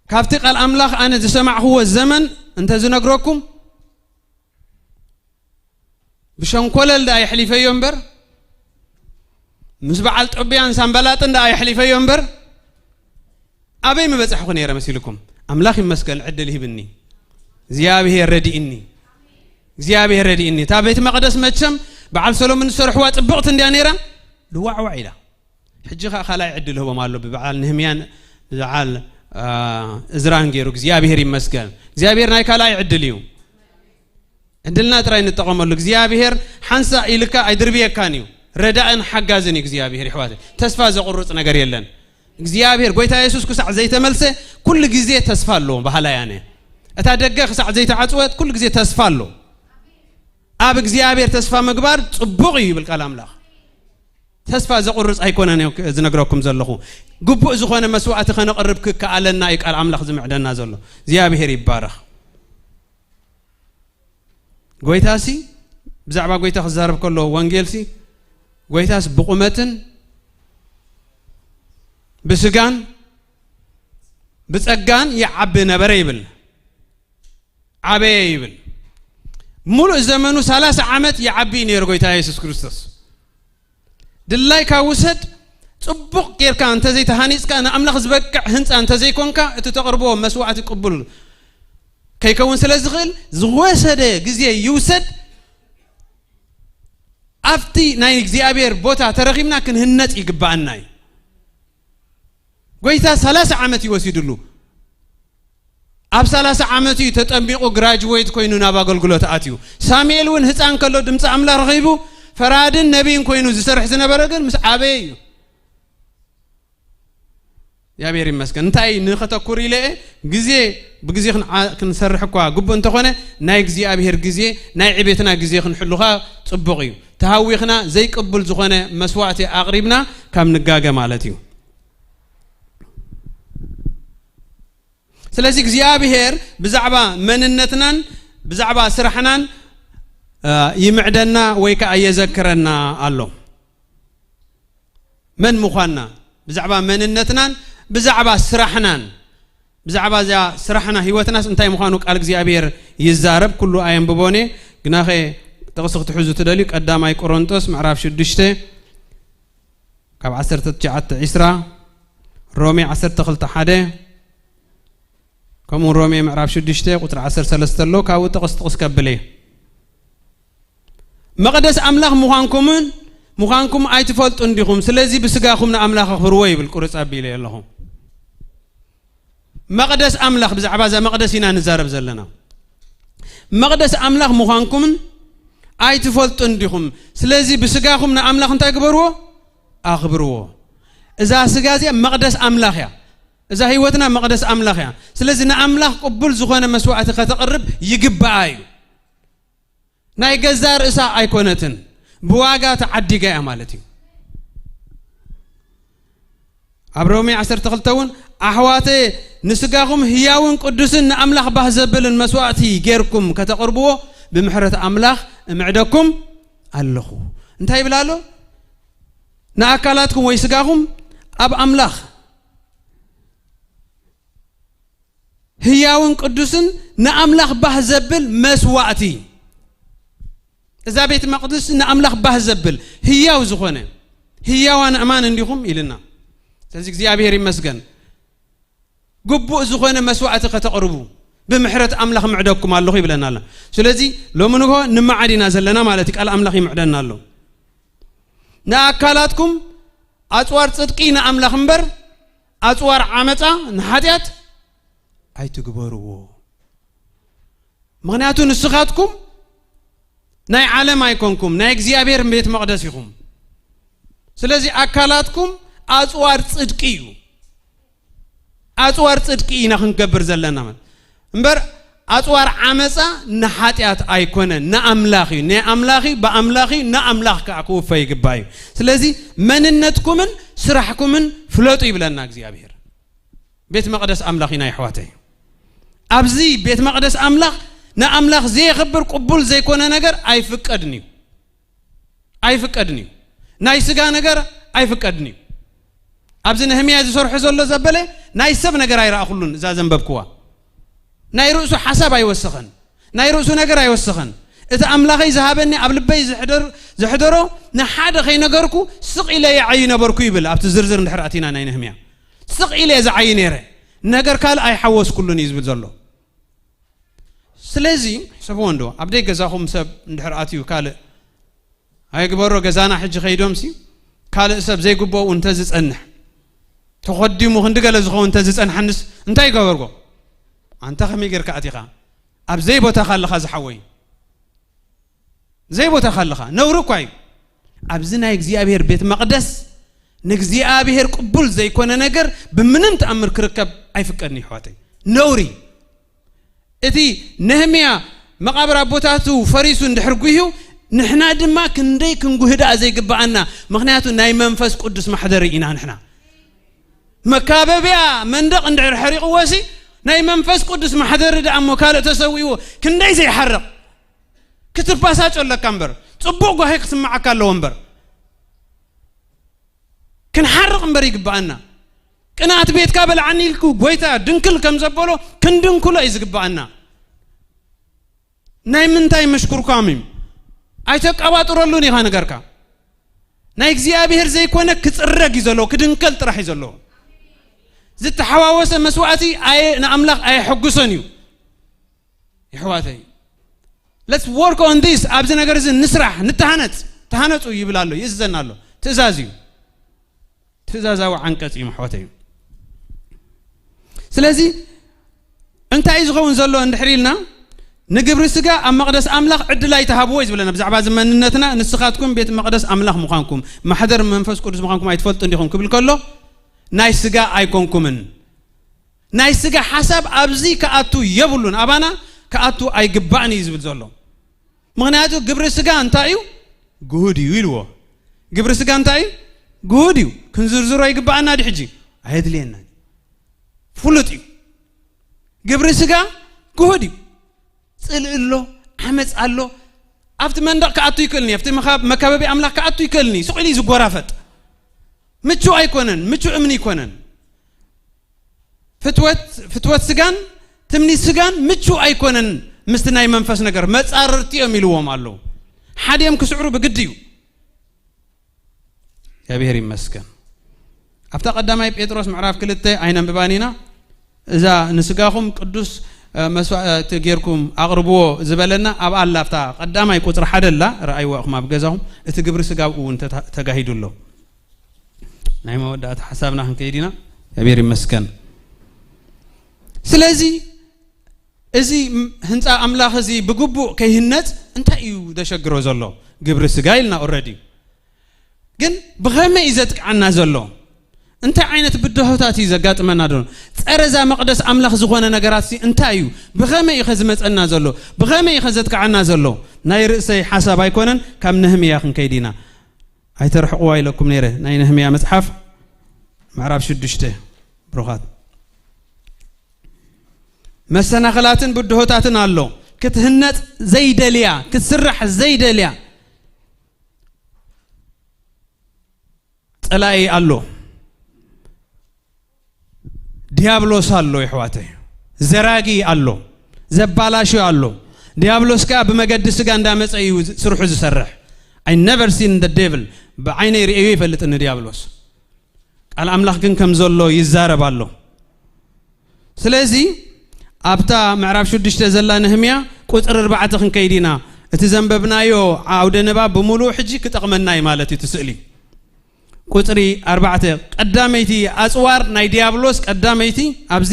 ካብቲ ቃል ኣምላኽ ኣነ ዝሰማዕኽዎ ዘመን እንተ ዝነግረኩም፣ ብሸንኮለል ደኣ የሕሊፈዮ እምበር፣ ምስ በዓል ጦብያን ሳምባላጥን ደኣ የሕሊፈዮ እምበር፣ ኣበይ ምበጻሕኹ ነይረ መሲልኩም? ኣምላኽ ይመስገን፣ ዕድል ሂብኒ። እግዚኣብሄር ረዲእኒ። እግዚኣብሄር ረዲእኒ። እታ ቤት መቕደስ መቸም በዓል ሰሎሞን ዝሰርሕዋ ጽብቕቲ እንድያ ነይራ፣ ልዋዕዋዕ ኢላ። ሕጂ ኸኣ ካልኣይ ዕድል ህቦም ኣሎ፣ ብበዓል ነህምያን ብበዓል፣ አ፣ እዝራን ገይሩ። እግዚኣብሄር ይመስገን። እግዚኣብሄር ናይ ካልኣይ ዕድል እዩ። ዕድልና ጥራይ ንጠቐመሉ። እግዚኣብሄር ሓንሳእ ኢልካ ኣይድርብየካን እዩ። ረዳእን ሓጋዝን እዩ እግዚኣብሄር፣ ይሕዋት። ተስፋ ዘቑርጽ ነገር የለን። እግዚኣብሄር፣ ጎይታ የሱስ ክሳዕ ዘይተመልሰ ኩሉ ግዜ ተስፋ ኣሎ፣ በሃላይ ኣነ። እታ ደገ ክሳዕ ዘይተዓጽወት ኩሉ ግዜ ተስፋ ኣሎ። ኣብ እግዚኣብሄር ተስፋ ምግባር ጽቡቕ እዩ ይብል ቃል ኣምላኽ። ተስፋ ዘቑርጽ ኣይኮነን እዩ ዝነግረኩም ዘለኹ። ግቡእ ዝኾነ መስዋዕቲ ከነቕርብ ክከኣለና እዩ ቃል ኣምላኽ ዝምዕደና ዘሎ። እግዚኣብሄር ይባረኽ። ጎይታሲ፣ ብዛዕባ ጎይታ ክዛረብ ከሎ ወንጌልሲ፣ ጎይታስ ብቑመትን ብስጋን ብጸጋን ይዓቢ ነበረ ይብል። ዓበየ ይብል። ሙሉእ ዘመኑ ሰላሳ ዓመት ይዓቢ እዩ ነይሩ ጎይታ የሱስ ክርስቶስ። ድላይካ ውሰድ፣ ጽቡቕ ጌርካ እንተዘይተሃኒጽካ፣ ንኣምላኽ ዝበቅዕ ህንጻ እንተዘይኮንካ፣ እቲ ተቕርቦ መስዋዕቲ ቅቡል ከይከውን ስለ ዝኽእል፣ ዝወሰደ ግዜ ይውሰድ፣ ኣብቲ ናይ እግዚኣብሔር ቦታ ተረኺብና ክንህነጽ ይግብኣና እዩ። ጎይታ ሰላሳ ዓመት እዩ ወሲድሉ። ኣብ ሰላሳ ዓመት እዩ ተጠሚቑ፣ ግራጅዌት ኮይኑ ናብ ኣገልግሎት ኣትዩ። ሳሙኤል እውን ህፃን ከሎ ድምፂ ኣምላኽ ረኺቡ፣ ፈራድን ነቢይን ኮይኑ ዝሰርሕ ዝነበረ ግን ምስ ዓበየ እዩ። እግዚኣብሔር ይመስገን። እንታይ ንኸተኩር ኢለ እየ፣ ግዜ ብግዜ ክንዓ-፣ ክንሰርሕ እኳ ግቡእ እንተኾነ፣ ናይ እግዚኣብሔር ግዜ፣ ናይ ዕቤትና ግዜ ክንሕሉ ኸኣ ጽቡቕ እዩ። ተሃዊኽና ዘይቅቡል ዝኾነ መስዋዕቲ ኣቕሪብና ካብ ንጋገ ማለት እዩ። ስለዚ እግዚኣብሔር ብዛዕባ መንነትናን ብዛዕባ ስራሕናን፣ እ፣ ይምዕደና ወይ ከኣ የዘክረና ኣሎ። መን ምዃንና፣ ብዛዕባ መንነትናን ብዛዕባ ስራሕናን፣ ብዛዕባ እዛ ስራሕና ህይወትናስ እንታይ ምዃኑ ቃል እግዚኣብሔር ይዛረብ። ኩሉ ኣየንብቦን እየ፣ ግናኸ ጥቕሲ ክትሕዙ ትደልዩ፣ ቀዳማይ ቆሮንጦስ ምዕራፍ ሽዱሽተ ካብ ዓሰርተ ትሽዓተ ዒስራ፣ ሮሜ ዓሰርተ ክልተ ሓደ፣ ከምኡ ሮሜ ምዕራፍ ሽዱሽተ ቁጽሪ ዓሰርተ ሰለስተ ኣሎ። ካብኡ ጥቕስ ጥቕስ ከብል እየ። መቕደስ ኣምላኽ ምዃንኩምን፣ ምዃንኩም ኣይትፈልጡን ዲኹም? ስለዚ ብስጋኹም ንኣምላኽ ኣኽብርዎ ይብል ቁርጽ ኣቢለ ኣለኹ። መቕደስ ኣምላኽ፣ ብዛዕባ እዛ መቕደስ ኢና ንዛረብ ዘለና። መቕደስ ኣምላኽ ምዃንኩምን ኣይትፈልጡን ዲኹም? ስለዚ ብስጋኹም ንኣምላኽ እንታይ ግበርዎ? ኣኽብርዎ። እዛ ስጋ እዚኣ መቕደስ ኣምላኽ እያ። እዛ ህይወትና መቕደስ ኣምላኽ እያ። ስለዚ ንኣምላኽ ቅቡል ዝኾነ መስዋዕቲ ከተቕርብ ይግብኣ እዩ። ናይ ገዛ ርእሳ ኣይኮነትን፣ ብዋጋ ተዓዲጋ እያ ማለት እዩ። ኣብ ሮሜ ዓሰርተ ክልተ እውን፣ ኣሕዋተ፣ ንስጋኹም ህያውን ቅዱስን ንኣምላኽ ባህ ዘብልን መስዋዕቲ ጌርኩም ከተቕርብዎ ብምሕረት ኣምላኽ እምዕደኩም ኣለኹ። እንታይ ይብል ኣሎ? ንኣካላትኩም ወይ ስጋኹም ኣብ ኣምላኽ ህያውን ቅዱስን ንኣምላኽ ባህ ዘብል መስዋዕቲ። እዛ ቤት መቕደስ ንኣምላኽ ባህ ዘብል ህያው ዝኾነ፣ ህያዋን ኣእማን እንዲኹም ኢልና። ስለዚ እግዚኣብሔር ይመስገን። ግቡእ ዝኾነ መስዋዕቲ ከተቕርቡ ብምሕረት ኣምላኽ ምዕደኩም ኣለኹ ይብለና ኣሎ። ስለዚ ሎሚ ንግሆ ንመዓድ ኢና ዘለና ማለት እዩ። ቃል ኣምላኽ ይምዕደና ኣሎ። ንኣካላትኩም ኣጽዋር ጽድቂ ንኣምላኽ እምበር፣ ኣጽዋር ዓመጻ ንሓጢኣት ኣይትግበርዎ። ምኽንያቱ ንስኻትኩም ናይ ዓለም ኣይኮንኩም፣ ናይ እግዚኣብሔር ቤት መቕደስ ኢኹም። ስለዚ ኣካላትኩም ኣጽዋር ጽድቂ እዩ። ኣጽዋር ጽድቂ ኢና ክንገብር ዘለና ማለት እምበር፣ ኣጽዋር ዓመጻ ንሓጢኣት ኣይኮነን፣ ንኣምላኽ እዩ። ናይ ኣምላኽ እዩ፣ ብኣምላኽ እዩ፣ ንኣምላኽ ከኣ ክውፈ ይግባእ እዩ። ስለዚ መንነትኩምን ስራሕኩምን ፍለጡ ይብለና እግዚኣብሔር። ቤት መቕደስ ኣምላኽ ኢና፣ የሕዋተይ። ኣብዚ ቤት መቕደስ ኣምላኽ፣ ንኣምላኽ ዘየኽብር ቅቡል ዘይኮነ ነገር ኣይፍቀድን እዩ። ኣይፍቀድን እዩ። ናይ ስጋ ነገር ኣይፍቀድን እዩ። ኣብዚ ነህምያ ዝሰርሖ ዘሎ ዘበለ ናይ ሰብ ነገር ኣይረኣኹሉን። እዛ ዘንበብክዋ ናይ ርእሱ ሓሳብ ኣይወሰኸን፣ ናይ ርእሱ ነገር ኣይወሰኸን። እቲ ኣምላኸይ ዝሃበኒ ኣብ ልበይ ዘሕደር-፣ ዘሕደሮ ንሓደ ከይነገርኩ ስቕ ኢለ ይዓዪ ነበርኩ ይብል። ኣብቲ ዝርዝር እንድሕር ኣቲና ናይ ነህምያ ስቕ ኢለ እየ ዝዓዪ ነይረ፣ ነገር ካልእ ኣይሓወስኩሉን እዩ ዝብል ዘሎ። ስለዚ ሕሰብዎ እንዶ ኣብ ደይ ገዛኹም ሰብ እንድሕር ኣትዩ ካልእ ኣይግበሮ፣ ገዛና ሕጂ ከይዶምሲ ካልእ ሰብ ዘይግብኦ እውን እንተዝጸንሕ፣ ተኾዲሙ ክንዲ ገለ ዝኸውን እንተዝጸንሓንስ እንታይ ይገበርጎ? ኣንታ ከመይ ጌርካ ኣቲኻ? ኣብ ዘይቦታኻ ኣለኻ ዝሓወይ፣ ዘይቦታኻ ኣለኻ። ነውሪ እኳ እዩ። ኣብዚ ናይ እግዚኣብሔር ቤት መቕደስ ንእግዚኣብሔር ቅቡል ዘይኮነ ነገር ብምንም ተኣምር ክርከብ ኣይፍቀድን እዩ፣ ኣሕዋተይ። ነውሪ። እቲ ነህምያ መቓብር ኣቦታቱ ፈሪሱ እንድሕር ጉህዩ፣ ንሕና ድማ ክንደይ ክንጉህዳእ ዘይግብኣና። ምኽንያቱ ናይ መንፈስ ቅዱስ ማሕደሪ ኢና ንሕና። መካበብያ መንደቕ እንድሕር ሕሪቕዎሲ፣ ናይ መንፈስ ቅዱስ ማሕደሪ ደኣ እሞ ካልእ ተሰዊእዎ ክንደይ ዘይሓርቕ። ክትባሳጮ ኣለካ እምበር፣ ጽቡቕ ጓሂ ክስምዓካ ኣለዎ እምበር፣ ክንሓርቕ እምበር ይግብኣና። ቅንኣት ቤትካ በልዓኒ ኢልኩ ጎይታ ድንክል ከም ዘበሎ ክንድንክሎ እዩ ዝግብኣና። ናይ ምንታይ ምሽኩርኳም እዩ? ኣይተቀባጥረሉን ኢኻ ነገርካ። ናይ እግዚኣብሔር ዘይኮነ ክጽረግ እዩ ዘለዎ፣ ክድንከል ጥራሕ እዩ ዘለዎ። ዝተሓዋወሰ መስዋእቲ ኣየ-፣ ንኣምላኽ ኣየሐጉሶን እዩ። ይሕዋተይ፣ let's work on this። ኣብዚ ነገር እዚ ንስራሕ፣ ንተሃነጽ፣ ተሃነጹ ይብል ኣሎ፣ ይእዝዘና ኣሎ። ትእዛዝ እዩ። ትእዛዛዊ ዓንቀጽ እዩ፣ ኣሕዋተይ። ስለዚ እንታይ እዩ ዝኸውን ዘሎ እንድሕር ኢልና፣ ንግብሪ ስጋ ኣብ መቕደስ ኣምላኽ ዕድል ኣይትሃብዎ እዩ ዝብለና። ብዛዕባ እዚ መንነትና፣ ንስኻትኩም ቤት መቕደስ ኣምላኽ ምዃንኩም፣ ማሕደር መንፈስ ቅዱስ ምዃንኩም ኣይትፈልጡ እንዲኹም ክብል ከሎ፣ ናይ ስጋ ኣይኮንኩምን። ናይ ስጋ ሓሳብ ኣብዚ ክኣቱ የብሉን፣ ኣባና ክኣቱ ኣይግባእን እዩ ዝብል ዘሎ። ምኽንያቱ ግብሪ ስጋ እንታይ እዩ? ግሁድ እዩ ኢልዎ። ግብሪ ስጋ እንታይ እዩ? ግሁድ እዩ። ክንዝርዝሮ ይግባኣና ድሕጂ? ኣየድልየናን። ፍሉጥ እዩ። ግብሪ ስጋ ግሁድ እዩ። ጽልኢ ኣሎ፣ ዓመጽ ኣሎ። ኣብቲ መንደቕ ክኣቱ ይክእልኒ፣ ኣብቲ መካ-፣ መካበቢ ኣምላኽ ክኣቱ ይክእልኒ። ስቕ ኢሉ እዩ ዝጎራፈጥ። ምቹእ ኣይኮነን፣ ምቹእ እምኒ ኣይኮነን። ፍትወት፣ ፍትወት ስጋን ትምኒት ስጋን ምቹእ ኣይኮነን። ምስቲ ናይ መንፈስ ነገር መጻርርቲ እዮም ኢልዎም ኣለዉ። ሓዲኦም ክስዕሩ ብግዲ እዩ። እግዚኣብሔር ይመስገን። ኣብታ ቀዳማይ ጴጥሮስ ምዕራፍ ክልተ ኣይነንብባን ኢና። እዛ ንስጋኹም ቅዱስ፣ እ፣ መስዋእቲ ጌርኩም ኣቕርብዎ ዝበለና ኣብ ኣላ፣ ኣብታ ቀዳማይ ቁጽሪ ሓደ ኣላ፣ ረኣይዋ ኢኹም ኣብ ገዛኹም። እቲ ግብሪ ስጋ ኣብኡ እውን ተታ-፣ ተጋሂዱ ኣሎ። ናይ መወዳእታ ሓሳብና ክንከይድ ኢና። እግዚኣብሔር ይመስገን። ስለዚ እዚ ም-፣ ህንጻ ኣምላኽ እዚ ብግቡእ ከይህነጽ እንታይ እዩ ዘሸግሮ ዘሎ? ግብሪ ስጋ ኢልና ኦረዲ። ግን ብኸመይ እዩ ዘጥቅዓና ዘሎ? እንታይ ዓይነት ብድሆታት እዩ ዘጋጥመና ዘሎ? ጸረ እዛ መቕደስ ኣምላኽ ዝኾነ ነገራት ሲ እንታይ እዩ? ብኸመይ እዩ ከ ዝመጸና ዘሎ? ብኸመይ እዩ ከ ዘጥቅዓና ዘሎ? ናይ ርእሰይ ሓሳብ ኣይኮነን፣ ካብ ነህምያ ክንከይድ ኢና። ኣይተርሕቕዋ ኢለኩም ነይረ። ናይ ነህምያ መጽሓፍ ምዕራፍ ሽዱሽተ። ብሩኻት፣ መሰናኽላትን ብድሆታትን ኣሎ። ክትህነጽ ዘይደልያ፣ ክትስራሕ ዘይደልያ ጸላኢ ኣሎ። ዲያብሎስ ኣሎ፣ የሕዋተይ። ዘራጊ ኣሎ። ዘባላሹ ኣሎ። ዲያብሎስ ከኣ ብመገዲ ስጋ እንዳመጸ እዩ ስርሑ ዝሰርሕ። I never seen the devil። ብዓይነይ ርእዮ ይፈልጥኒ ዲያብሎስ። ቃል ኣምላኽ ግን ከም ዘሎ ይዛረብ ኣሎ። ስለዚ ኣብታ ምዕራፍ ሽዱሽተ ዘላ ነህምያ ቁጽሪ ኣርባዕተ ክንከይድ ኢና። እቲ ዘንበብናዮ ኣውደ ንባብ ብምሉኡ ሕጂ ክጠቕመና እዩ ማለት እዩ እቲ ስእሊ። ቁጽሪ ኣርባዕተ፣ ቀዳመይቲ ኣጽዋር ናይ ዲያብሎስ ቀዳመይቲ ኣብዚ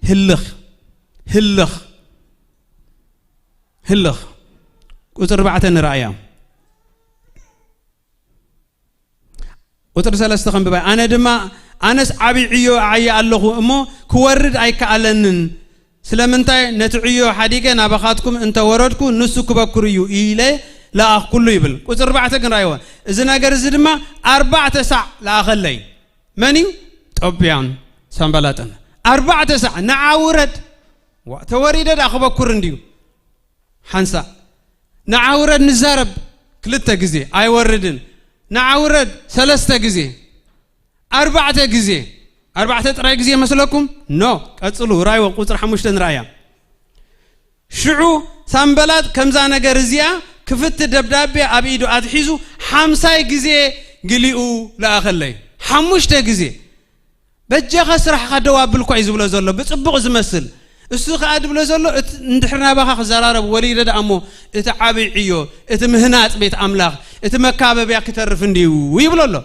ህልኽ፣ ህልኽ፣ ህልኽ። ቁጽሪ ኣርባዕተ ንረኣያ። ቁጽሪ ሰለስተ ከንብባ። ኣነ ድማ፣ ኣነስ ዓቢ ዕዮ ኣዕየ ኣለኹ እሞ ክወርድ ኣይከኣለንን። ስለምንታይ ነቲ ዕዮ ሓዲገ ናባኻትኩም እንተ ወረድኩ ንሱ ክበኩር እዩ ኢለ ለኣኽኩሉ ይብል። ቁጽሪ ኣርባዕተ ግን ራእይዎ። እዚ ነገር እዚ ድማ ኣርባዕተ ሳዕ ለኣኸለይ። መን እዩ? ጦብያን ሳምባላጥን። ኣርባዕተ ሳዕ ንዓ ውረድ። ዋ፣ ተወሪደ ደኣ ክበኩር እንድዩ። ሓንሳእ ንዓ ውረድ ንዛረብ ክልተ ግዜ ኣይወርድን። ንዓ ውረድ ሰለስተ ግዜ። ኣርባዕተ ግዜ። ኣርባዕተ ጥራይ ግዜ መስለኩም? ኖ። ቀጽሉ፣ ራእይዎ ቁጽሪ ሓሙሽተ ንርኣያ። ሽዑ ሳንበላጥ ከምዛ ነገር እዚኣ ክፍት ደብዳቤ ኣብ ኢዱ ኣትሒዙ ሓምሳይ ግዜ ግሊኡ ለኣኸለይ። ሓሙሽተ ግዜ። በጃኻ ስራሕኻ ደው ኣብል እኳ እዩ ዝብሎ ዘሎ፣ ብጽቡቕ ዝመስል። እሱ ከኣ ድብሎ ዘሎ፣ እቲ እንድሕር ናባኻ ክዘራረብ ወሊደ ደኣ እሞ፣ እቲ ዓብዪ ዕዮ፣ እቲ ምህናጽ ቤት ኣምላኽ፣ እቲ መካበብያ ክተርፍ እንድዩ ይብሎ ኣሎ።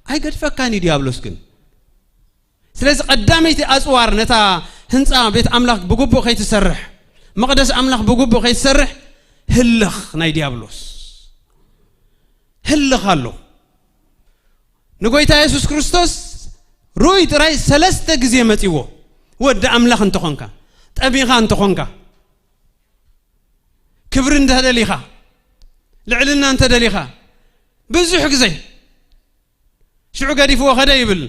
ኣይገድፈካን እዩ ዲያብሎስ ግን። ስለዚ ቀዳመይቲ ኣጽዋር ነታ ህንጻ ቤት ኣምላኽ ብግቡእ ከይትሰርሕ፣ መቕደስ ኣምላኽ ብግቡእ ከይትሰርሕ ህልኽ ናይ ዲያብሎስ ህልኽ ኣሎ። ንጎይታ የሱስ ክርስቶስ ርኡይ ጥራይ ሰለስተ ግዜ መጺዎ። ወዲ ኣምላኽ እንተኾንካ፣ ጠሚኻ እንተኾንካ፣ ክብሪ እንተደሊኻ፣ ልዕልና እንተደሊኻ፣ ብዙሕ ግዜ ሽዑ ገዲፍዎ ከደ ይብል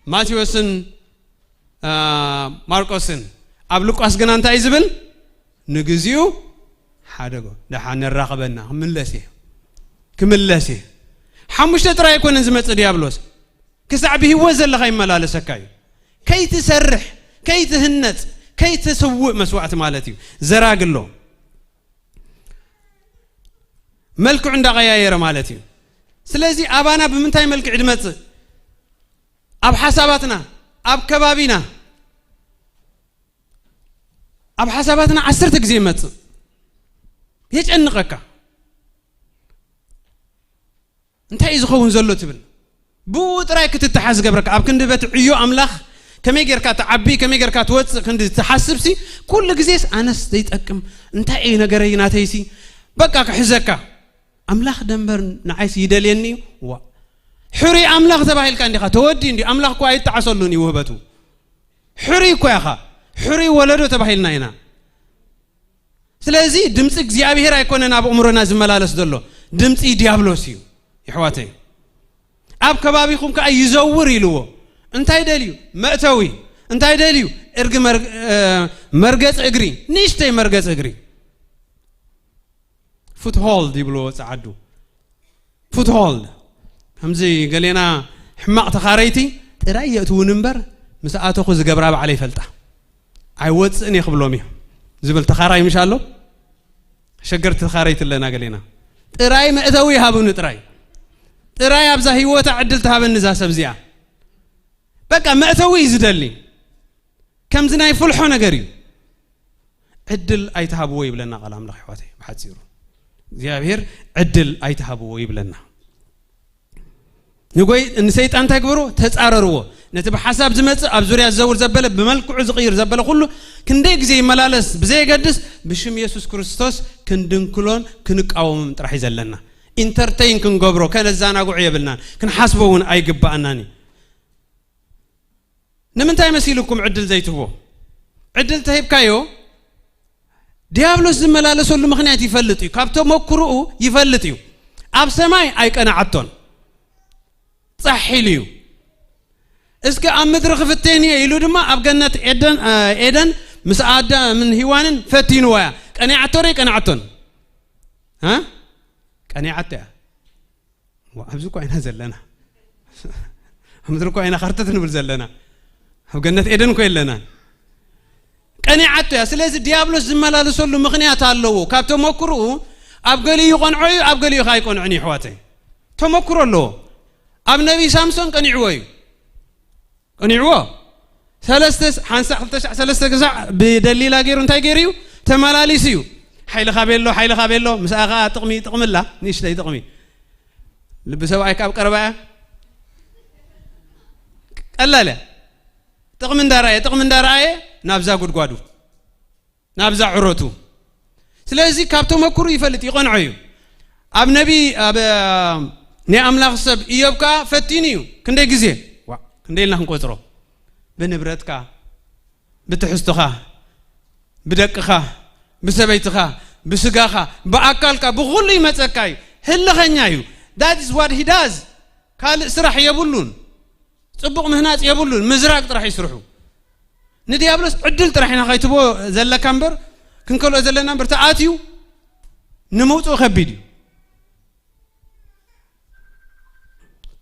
ማቴዎስን፣ አ፣ ማርቆስን። ኣብ ሉቃስ ግና እንታይ እዩ ዝብል? ንግዚኡ ሓደጎ። ደሓን ንራኸበና፣ ክምለስ እየ። ክምለስ እየ። ሓሙሽተ ጥራይ ኣይኮነን ዝመጽእ ዲያብሎስ። ክሳዕ ብህይወት ዘለኻ ይመላለሰካ እዩ። ከይትሰርሕ፣ ከይትህነጽ፣ ከይትስውእ መስዋዕቲ ማለት እዩ። ዘራግሎ። መልክዑ እንዳቐያየረ ማለት እዩ። ስለዚ ኣባና ብምንታይ መልክዕ ድመጽእ? ኣብ ሓሳባትና፣ ኣብ ከባቢና፣ ኣብ ሓሳባትና ዓሰርተ ግዜ ይመጽእ። የጨንቐካ። እንታይ እዩ ዝኸውን ዘሎ ትብል? ብኡ ጥራይ ክትተሓዝ ዝገብረካ። ኣብ ክንዲ በቲ ዕዮ ኣምላኽ ከመይ ጌርካ ትዓቢ፣ ከመይ ጌርካ ትወጽእ ክንዲ ትሓስብሲ፣ ኩሉ ግዜስ ኣነስ ዘይጠቅም፣ እንታይ እዩ ነገረይ ናተይሲ፣ በቃ ክሕዘካ። ኣምላኽ ደንበር ንዓይስ ይደልየኒ እዩ። ዋ። ሕሩይ ኣምላኽ ተባሂልካ እንዲኻ፣ ተወዲ እንዲ ኣምላኽ እኮ ኣይጠዓሰሉን እዩ ውህበቱ። ሕሩይ እኮ ኢኻ። ሕሩይ ወለዶ ተባሂልና ኢና። ስለዚ ድምፂ እግዚኣብሔር ኣይኮነን ኣብ ኣእምሮና ዝመላለስ ዘሎ፣ ድምፂ ዲያብሎስ እዩ። ይሕዋተይ፣ ኣብ ከባቢኹም ከዓ ይዘውር ኢልዎ። እንታይ ደልዩ? መእተዊ። እንታይ ደልዩ? እርጊ መር-፣ እ፣ መርገፂ እግሪ፣ ንእሽተይ መርገፂ እግሪ። ፉትሆልድ ይብልዎ ጸዓዱ። ፉትሆልድ። ከምዚ ገሌና ሕማቕ ተኻረይቲ ጥራይ የእትውን እምበር፣ ምስ ኣተኹ ዝገብራ ባዕለ ይፈልጣ። ኣይወጽእን እየ ክብሎም እዩ ዝብል ተኻራይ ምሽ ኣሎ። ሸገርቲ ተኻረይቲ ኣለና ገሌና። ጥራይ መእተዊ ይሃቡኒ ጥራይ። ጥራይ ኣብዛ ህይወታ ዕድል ትሃበኒ እዛ ሰብ እዚኣ። በቃ መእተዊ እዩ ዝደሊ። ከምዚ ናይ ፍልሖ ነገር እዩ። ዕድል ኣይትሃብዎ ይብለና ቃል ኣምላኽ፣ ኣሕዋተይ። ብሓጺሩ እግዚኣብሔር ዕድል ኣይትሃብዎ ይብለና። ንጎይ-፣ ንሰይጣን እንታይ ግበሮ? ተጻረርዎ። ነቲ ብሓሳብ ዝመጽእ፣ ኣብ ዙርያ ዝዘውር ዘበለ፣ ብመልክዑ ዝቕይር ዘበለ ኩሉ ክንደይ ግዜ ይመላለስ ብዘየገድስ፣ ብሽም የሱስ ክርስቶስ ክንድንክሎን ክንቃወሞን ጥራሕ እዩ ዘለና። ኢንተርቴይን ክንገብሮ፣ ከነዘናግዖ የብልናን። ክንሓስቦ እውን ኣይግባኣናን እዩ። ንምንታይ መሲልኩም ዕድል ዘይትህቦ? ዕድል ተሂብካዮ፣ ዲያብሎስ ዝመላለሰሉ ምኽንያት ይፈልጥ እዩ። ካብ ተመክሮኡ ይፈልጥ እዩ። ኣብ ሰማይ ኣይቀናዓቶን። ጻሕ ኢሉ እዩ። እስኪ ኣብ ምድሪ ክፍተን እየ ኢሉ ድማ ኣብ ገነት ኤደን፣ እ፣ ኤደን ምስ ኣዳምን ሂዋንን ፈቲንዋ እያ። ቀኒዓቶ ዶ ኣይቀናዓቶን? እ? ቀኒዓቶ እያ። ዋ፣ ኣብዚ እኮ ኢና ዘለና። ኣብ ምድሪ እኮ ኢና ኸርተት ንብል ዘለና። ኣብ ገነት ኤደን እኮ የለናን። ቀኒዓቶ እያ። ስለዚ ዲያብሎስ ዝመላለሰሉ ምኽንያት ኣለዎ። ካብ ተመክሮኡ ኣብ ገሊኡ ይቐንዖ እዩ፣ ኣብ ገሊኡ ከኣ ኣይቀንዖን እዩ፣ ኣሕዋተይ። ተመክሮ ኣለዎ። ኣብ ነቢይ ሳምሶን ቀኒዕዎ እዩ። ቀኒዕዎ። ሰለስተ፣ ሓንሳእ ክልተ ሻዕ ሰለስተ ግዛዕ ብደሊላ ገይሩ እንታይ ገይሩ እዩ? ተመላሊሱ እዩ። ሓይልኻ ቤሎ፣ ሓይልኻ ቤሎ፣ ምስኣ ኸዓ ጥቕሚ፣ ጥቕሚ ኣላ፣ ንእሽተይ ጥቕሚ። ልቢ ሰብኣይ ካብ ቀረባ እያ። ቀላል እያ። ጥቕሚ እንዳረኣየ፣ ጥቕሚ እንዳረኣየ ናብዛ ጉድጓዱ፣ ናብዛ ዕረቱ። ስለዚ ካብ ተመክሩ ይፈልጥ፣ ይቐንዖ እዩ። ኣብ ነቢ፣ ኣብ ናይ ኣምላኽ ሰብ ኢዮብ ከኣ ፈቲኑ እዩ። ክንደይ ግዜ? ዋ፣ ክንደይ ኢልና ክንቆጽሮ? ብንብረትካ፣ ብትሕዝቶኻ፣ ብደቅኻ፣ ብሰበይትኻ፣ ብስጋኻ፣ ብኣካልካ፣ ብኹሉ ይመጸካ እዩ። ህልኸኛ እዩ። That is what he does። ካልእ ስራሕ የብሉን። ጽቡቕ ምህናጽ የብሉን። ምዝራግ ጥራሕ እዩ ስርሑ። ንዲያብሎስ ዕድል ጥራሕ ኢና ከይትቦ ዘለካ እምበር፣ ክንከልኦ ዘለና እምበር፣ ተኣትዩ ንምውጽኡ ከቢድ እዩ።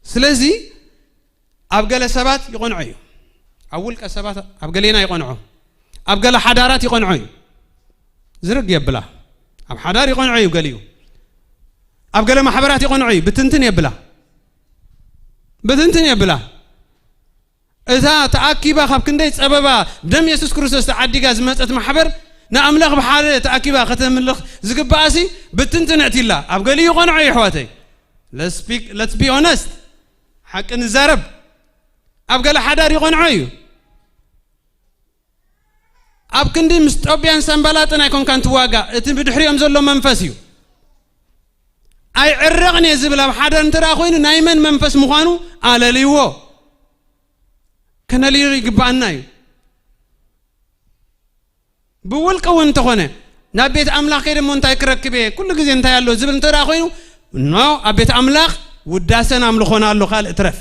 ስለዚ ኣብ ገለ ሰባት ይቐንዖ እዩ። ኣብ ውልቀ ሰባት፣ ኣብ ገሌና ይቐንዖ፣ ኣብ ገለ ሓዳራት ይቐንዖ እዩ። ዝርግ የብላ። ኣብ ሓዳር ይቐንዖ እዩ ገሊኡ፣ ኣብ ገለ ማሕበራት ይቐንዖ እዩ። ብትንትን የብላ፣ ብትንትን የብላ። እታ ተኣኪባ ካብ ክንደይ ጸበባ ደም የሱስ ክርስቶስ ተዓዲጋ ዝመጸት ማሕበር ንኣምላኽ ብሓደ ተኣኪባ ከተምልኽ ዝግባኣሲ ብትንትን ኣእትይላ። ኣብ ገሊኡ ይቐንዖ እዩ ኣሕዋተይ። Let's speak, let's be honest፣ ሓቂ ንዛረብ። ኣብ ገለ ሓዳር ይቐንዖ እዩ። ኣብ ክንዲ ምስ ጦብያን ሰንባላጥን ኣይኮንካን ትዋጋ፣ እቲ ብድሕሪኦም ዘሎ መንፈስ እዩ። ኣይዕረቕን እየ ዝብል ኣብ ሓዳር እንተ ደኣ ኮይኑ ናይ መን መንፈስ ምዃኑ ኣለልይዎ። ከነልዩ ይግባኣና እዩ። ብውልቂ እውን እንተኾነ ናብ ቤት ኣምላኽ ከይደ እሞ እንታይ ክረክብ እየ፣ ኩሉ ግዜ እንታይ ኣሎ ዝብል እንተ ደኣ ኮይኑ፣ ኖ፣ ኣብ ቤት ኣምላኽ ውዳሰን ኣምልኾን ኣሎ። ካልእ ትረፍ፣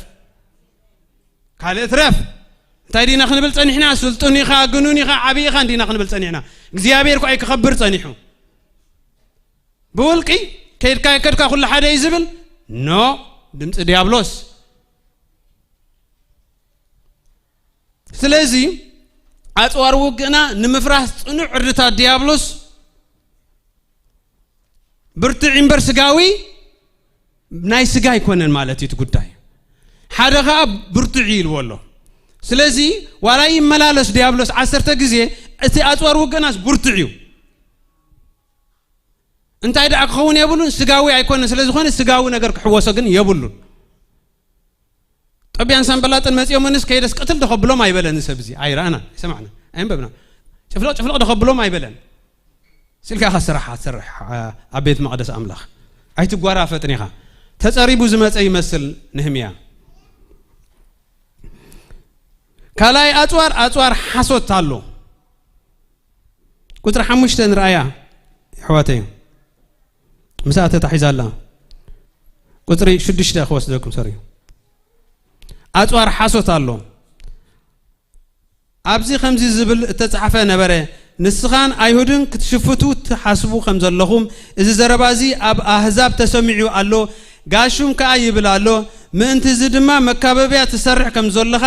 ካልእ ትረፍ። እንታይ ዲና ክንብል ጸኒሕና? ስልጡን ኢኻ፣ ግኑን ኢኻ፣ ዓብዪ ኢኻ እንዲና ክንብል ጸኒሕና? እግዚኣብሔር እኮ ኣይክኸብር ጸኒሑ። ብውልቂ ከይድካ ይከድካ ኩሉ ሓደ እዩ ዝብል፣ ኖ፣ ድምፂ ዲያብሎስ። ስለዚ ኣፅዋር ውግእና ንምፍራስ ፅኑዕ ዕርድታት ዲያብሎስ ብርቱዕ እምበር ስጋዊ፣ ናይ ስጋ ኣይኮነን ማለት እዩ እቲ ጉዳይ። ሓደ ኸዓ ብርቱዕ እዩ ኢልዎ ኣሎ። ስለዚ ዋላ ይመላለስ ዲያብሎስ ዓሰርተ ግዜ፣ እቲ ኣፅዋር ውግእናስ ብርቱዕ እዩ። እንታይ ደኣ ክኸውን የብሉን፣ ስጋዊ ኣይኮነን። ስለ ዝኾነ ስጋዊ ነገር ክሕወሶ ግን የብሉን። ጦብያን ሳንበላጥን መጺኦምንስ ከይደስ ቅትል ዶ ከብሎም ኣይበለን። ሰብ እዚ ኣይረኣና፣ ኣይሰማዕና፣ ኣይንበብና። ጭፍለቕ ጭፍለቕ ዶ ከብሎም ኣይበለን። ስልካ ኢኻ ስራሕ ትሰርሕ ኣብ ቤት መቕደስ ኣምላኽ። ኣይትጓራፈጥን ኢኻ። ተጸሪቡ ዝመጸ ይመስል ነህምያ። ካልኣይ ኣጽዋር፣ ኣጽዋር ሓሶት ኣሎ። ቁጽሪ ሓሙሽተ ንርኣያ፣ ኣሕዋተይ። ምስኣ ተታሒዛ ኣላ። ቁጽሪ ሽዱሽተ ክወስደኩም፣ ሶሪ። ኣጽዋር ሓሶት ኣሎ። ኣብዚ ከምዚ ዝብል እተጻሕፈ ነበረ፣ ንስኻን ኣይሁድን ክትሽፍቱ ትሓስቡ ከም ዘለኹም፣ እዚ ዘረባ እዚ ኣብ ኣህዛብ ተሰሚዑ ኣሎ፣ ጋሹም ከኣ ይብል ኣሎ፣ ምእንቲ እዚ ድማ መካበብያ ትሰርሕ ከም ዘለኻ፣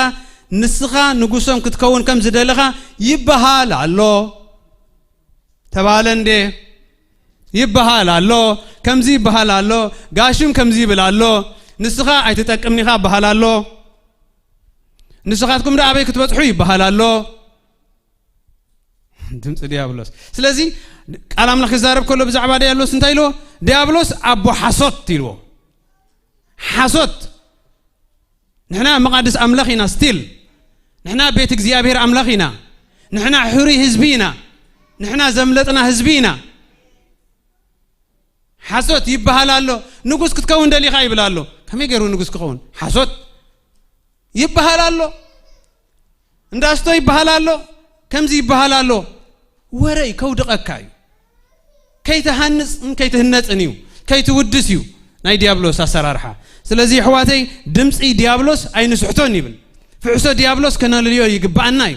ንስኻ ንጉሶም ክትከውን ከም ዝደለኻ ይበሃል ኣሎ። ተባለ እንዴ? ይበሃል ኣሎ፣ ከምዚ ይበሃል ኣሎ፣ ጋሽም ከምዚ ይብል ኣሎ፣ ንስኻ ኣይትጠቅምን ኢኻ ይበሃል ኣሎ። ንስኻትኩም ደኣ ኣበይ ክትበጽሑ ይበሃል ኣሎ። ድምፂ ዲያብሎስ። ስለዚ ቃል ኣምላኽ ይዛረብ ከሎ ብዛዕባ ዲያብሎስ እንታይ ኢልዎ? ዲያብሎስ ኣቦ ሓሶት ኢልዎ። ሓሶት። ንሕና መቓድስ ኣምላኽ ኢና፣ ስቲል ንሕና ቤት እግዚኣብሔር ኣምላኽ ኢና። ንሕና ሕሩይ ህዝቢ ኢና። ንሕና ዘምለጥና ህዝቢ ኢና። ሓሶት ይበሃል ኣሎ። ንጉስ ክትከውን ደሊኻ ይብል ኣሎ። ከመይ ገይሩ ንጉስ ክኸውን? ሓሶት ይበሃል ኣሎ። እንዳስቶ ይበሃል ኣሎ። ከምዚ ይበሃል ኣሎ። ወረ እዩ፣ ከውድቐካ እዩ። ከይትሃንጽን ከይትህነጽን እዩ፣ ከይትውድስ እዩ ናይ ዲያብሎስ ኣሰራርሓ። ስለዚ ኣሕዋተይ፣ ድምፂ ዲያብሎስ ኣይንስሕቶን ይብል። ፍሕሶ ዲያብሎስ ከነልዮ ይግባኣና እዩ።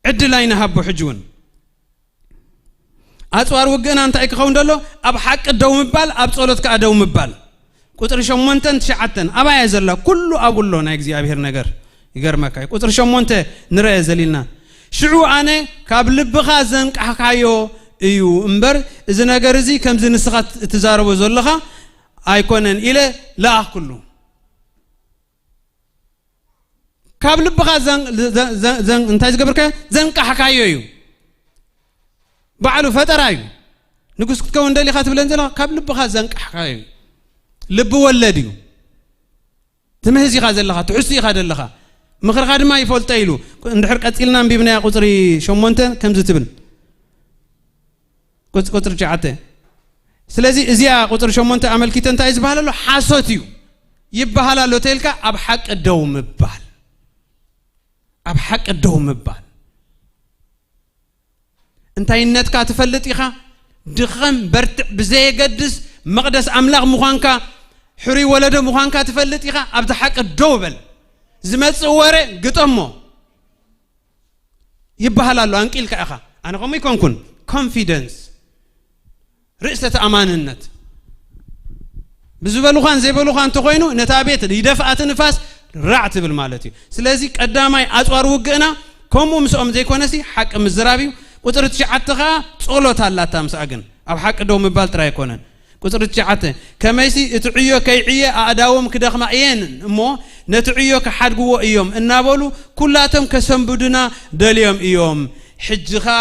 ዕድል ኣይንሃቦ። ሕጂ እውን ኣፅዋር ውግእና እንታይ ክኸውን ደሎ? ኣብ ሓቂ ደው ምባል፣ ኣብ ጸሎት ከኣ ደው ምባል። ቁጽሪ ሸሞንተን ትሽዓተን ኣባያ ዘላ ኩሉ ኣብኡ ኣሎ ናይ እግዚኣብሔር ነገር። ይገርመካ እዩ። ቁጽሪ ሸሞንተ ንረአ ዘሊልና። ሽዑ ኣነ ካብ ልብኻ ዘንቃሕካዮ እዩ እምበር፣ እዚ ነገር እዚ ከምዚ ንስኻ እትዛረቦ ዘለኻ ኣይኮነን ኢለ ለኣኽኩሉ። ካብ ልብኻ ዘን-፣ ዘን-፣ ዘን-፣ ዘን-፣ እንታይ ዝገበርካዮ? ዘንቃሕካዮ እዩ። ባዕሉ ፈጠራ እዩ። ንጉስ ክትከውን ደሊኻ ትብለን ዘለኻ ካብ ልብኻ ዘንቃሕካዮ እዩ። ልቢ ወለድ እዩ። ትምህዝ ኢኻ ዘለኻ፣ ትሕሱ ኢኻ ዘለኻ። ምኽርኻ ድማ ይፈልጦ ኢሉ። እንድሕር ቀጺልና ኣንቢብናያ ቁጽሪ ሸሞንተ ከምዚ ትብል። ቁጽ-፣ ቁጽሪ ትሽዓተ። ስለዚ እዚኣ ቁጽሪ ሸሞንተ ኣመልኪተ እንታይ እዩ ዝበሃል ኣሎ? ሓሶት እዩ ይበሃል ኣሎ ተልካ ኣብ ሓቂ ደው ምባል። ኣብ ሓቂ ደው ምባል። እንታይነትካ ትፈልጥ ኢኻ። ድኸም በርትዕ ብዘየገድስ መቕደስ ኣምላኽ ምዃንካ፣ ሕሩይ ወለዶ ምዃንካ ትፈልጥ ኢኻ። ኣብቲ ሓቂ ደው በል። ዝመጽእ ወረ ግጠሞ። ይበሃል ኣሎ፣ ኣንቂልካ ኢኻ። ኣነ ከምኡ ይኮንኩን። ኮንፊደንስ፣ ርእሰ ተኣማንነት። ብዝበሉኻን ዘይበሉኻን እንተኾይኑ፣ ነታ ቤት ይደፍኣ እቲ ንፋስ፣ ራዕ ትብል ማለት እዩ። ስለዚ ቀዳማይ ኣጽዋር ውግእና ከምኡ ምስኦም ዘይኮነሲ ሓቂ ምዝራብ እዩ። ቁጽሪ ትሽዓተ ኸዓ ጸሎት ኣላታ ምስኣ፣ ግን ኣብ ሓቂ ደው ምባል ጥራይ ኣይኮነን። ቁጽሪ ትሽዓተ፣ ከመይሲ እቲ ዕዮ ከይዕየ ኣእዳዎም ክደኽማ እየን እሞ ነቲ ዕዮ ክሓድግዎ እዮም እናበሉ ኩላቶም ከሰንብዱና ደልዮም እዮም። ሕጂ ኸኣ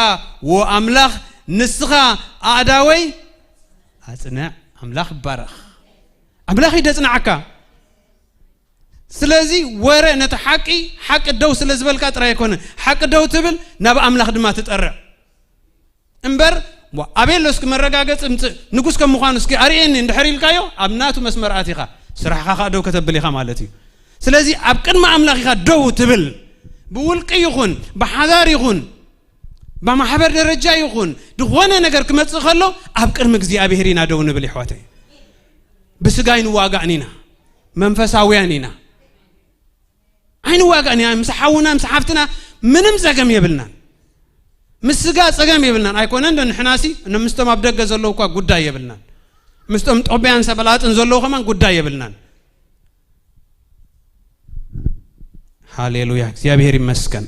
ወ ኣምላኽ ንስኻ ኣእዳወይ ኣጽንዕ። ኣምላኽ ይባረኽ። ኣምላኽ እዩ ደጽንዓካ። ስለዚ ወረ ነቲ ሓቂ፣ ሓቂ ደው ስለ ዝበልካ ጥራይ ኣይኮነን። ሓቂ ደው ትብል፣ ናብ ኣምላኽ ድማ ትጠርዕ። እምበር፣ ዋ፣ ኣበይ ኣሎ እስኪ መረጋገጺ ምጽእ፣ ንጉስ ከም ምዃኑ እስኪ ኣርእየኒ እንድሕር ኢልካዮ፣ ኣብ ናቱ መስመር ኣቲኻ፣ ስራሕኻ ኸኣ ደው ከተብል ኢኻ ማለት እዩ። ስለዚ ኣብ ቅድሚ ኣምላኽ ኢኻ ደው ትብል። ብውልቂ ይኹን፣ ብሓዳር ይኹን፣ ብማሕበር ደረጃ ይኹን፣ ዝኾነ ነገር ክመጽእ ከሎ፣ ኣብ ቅድሚ እግዚኣብሔር ኢና ደው ንብል፣ ይሕዋተይ። ብስጋ ኣይንዋጋእን ኢና፣ መንፈሳውያን ኢና። ኣይንዋጋእን ኢና። ምስ ሓውና፣ ምስ ሓፍትና ምንም ጸገም የብልናን። ምስ ስጋ ጸገም የብልናን። ኣይኮነን ዶ ንሕናሲ፣ ን-፣ ምስቶም ኣብ ደገ ዘለዉ እኳ ጉዳይ የብልናን። ምስቶም ጦብያን ሰበላጥን ዘለዉ ከማን ጉዳይ የብልናን። ሃሌሉያ፣ እግዚኣብሔር ይመስገን።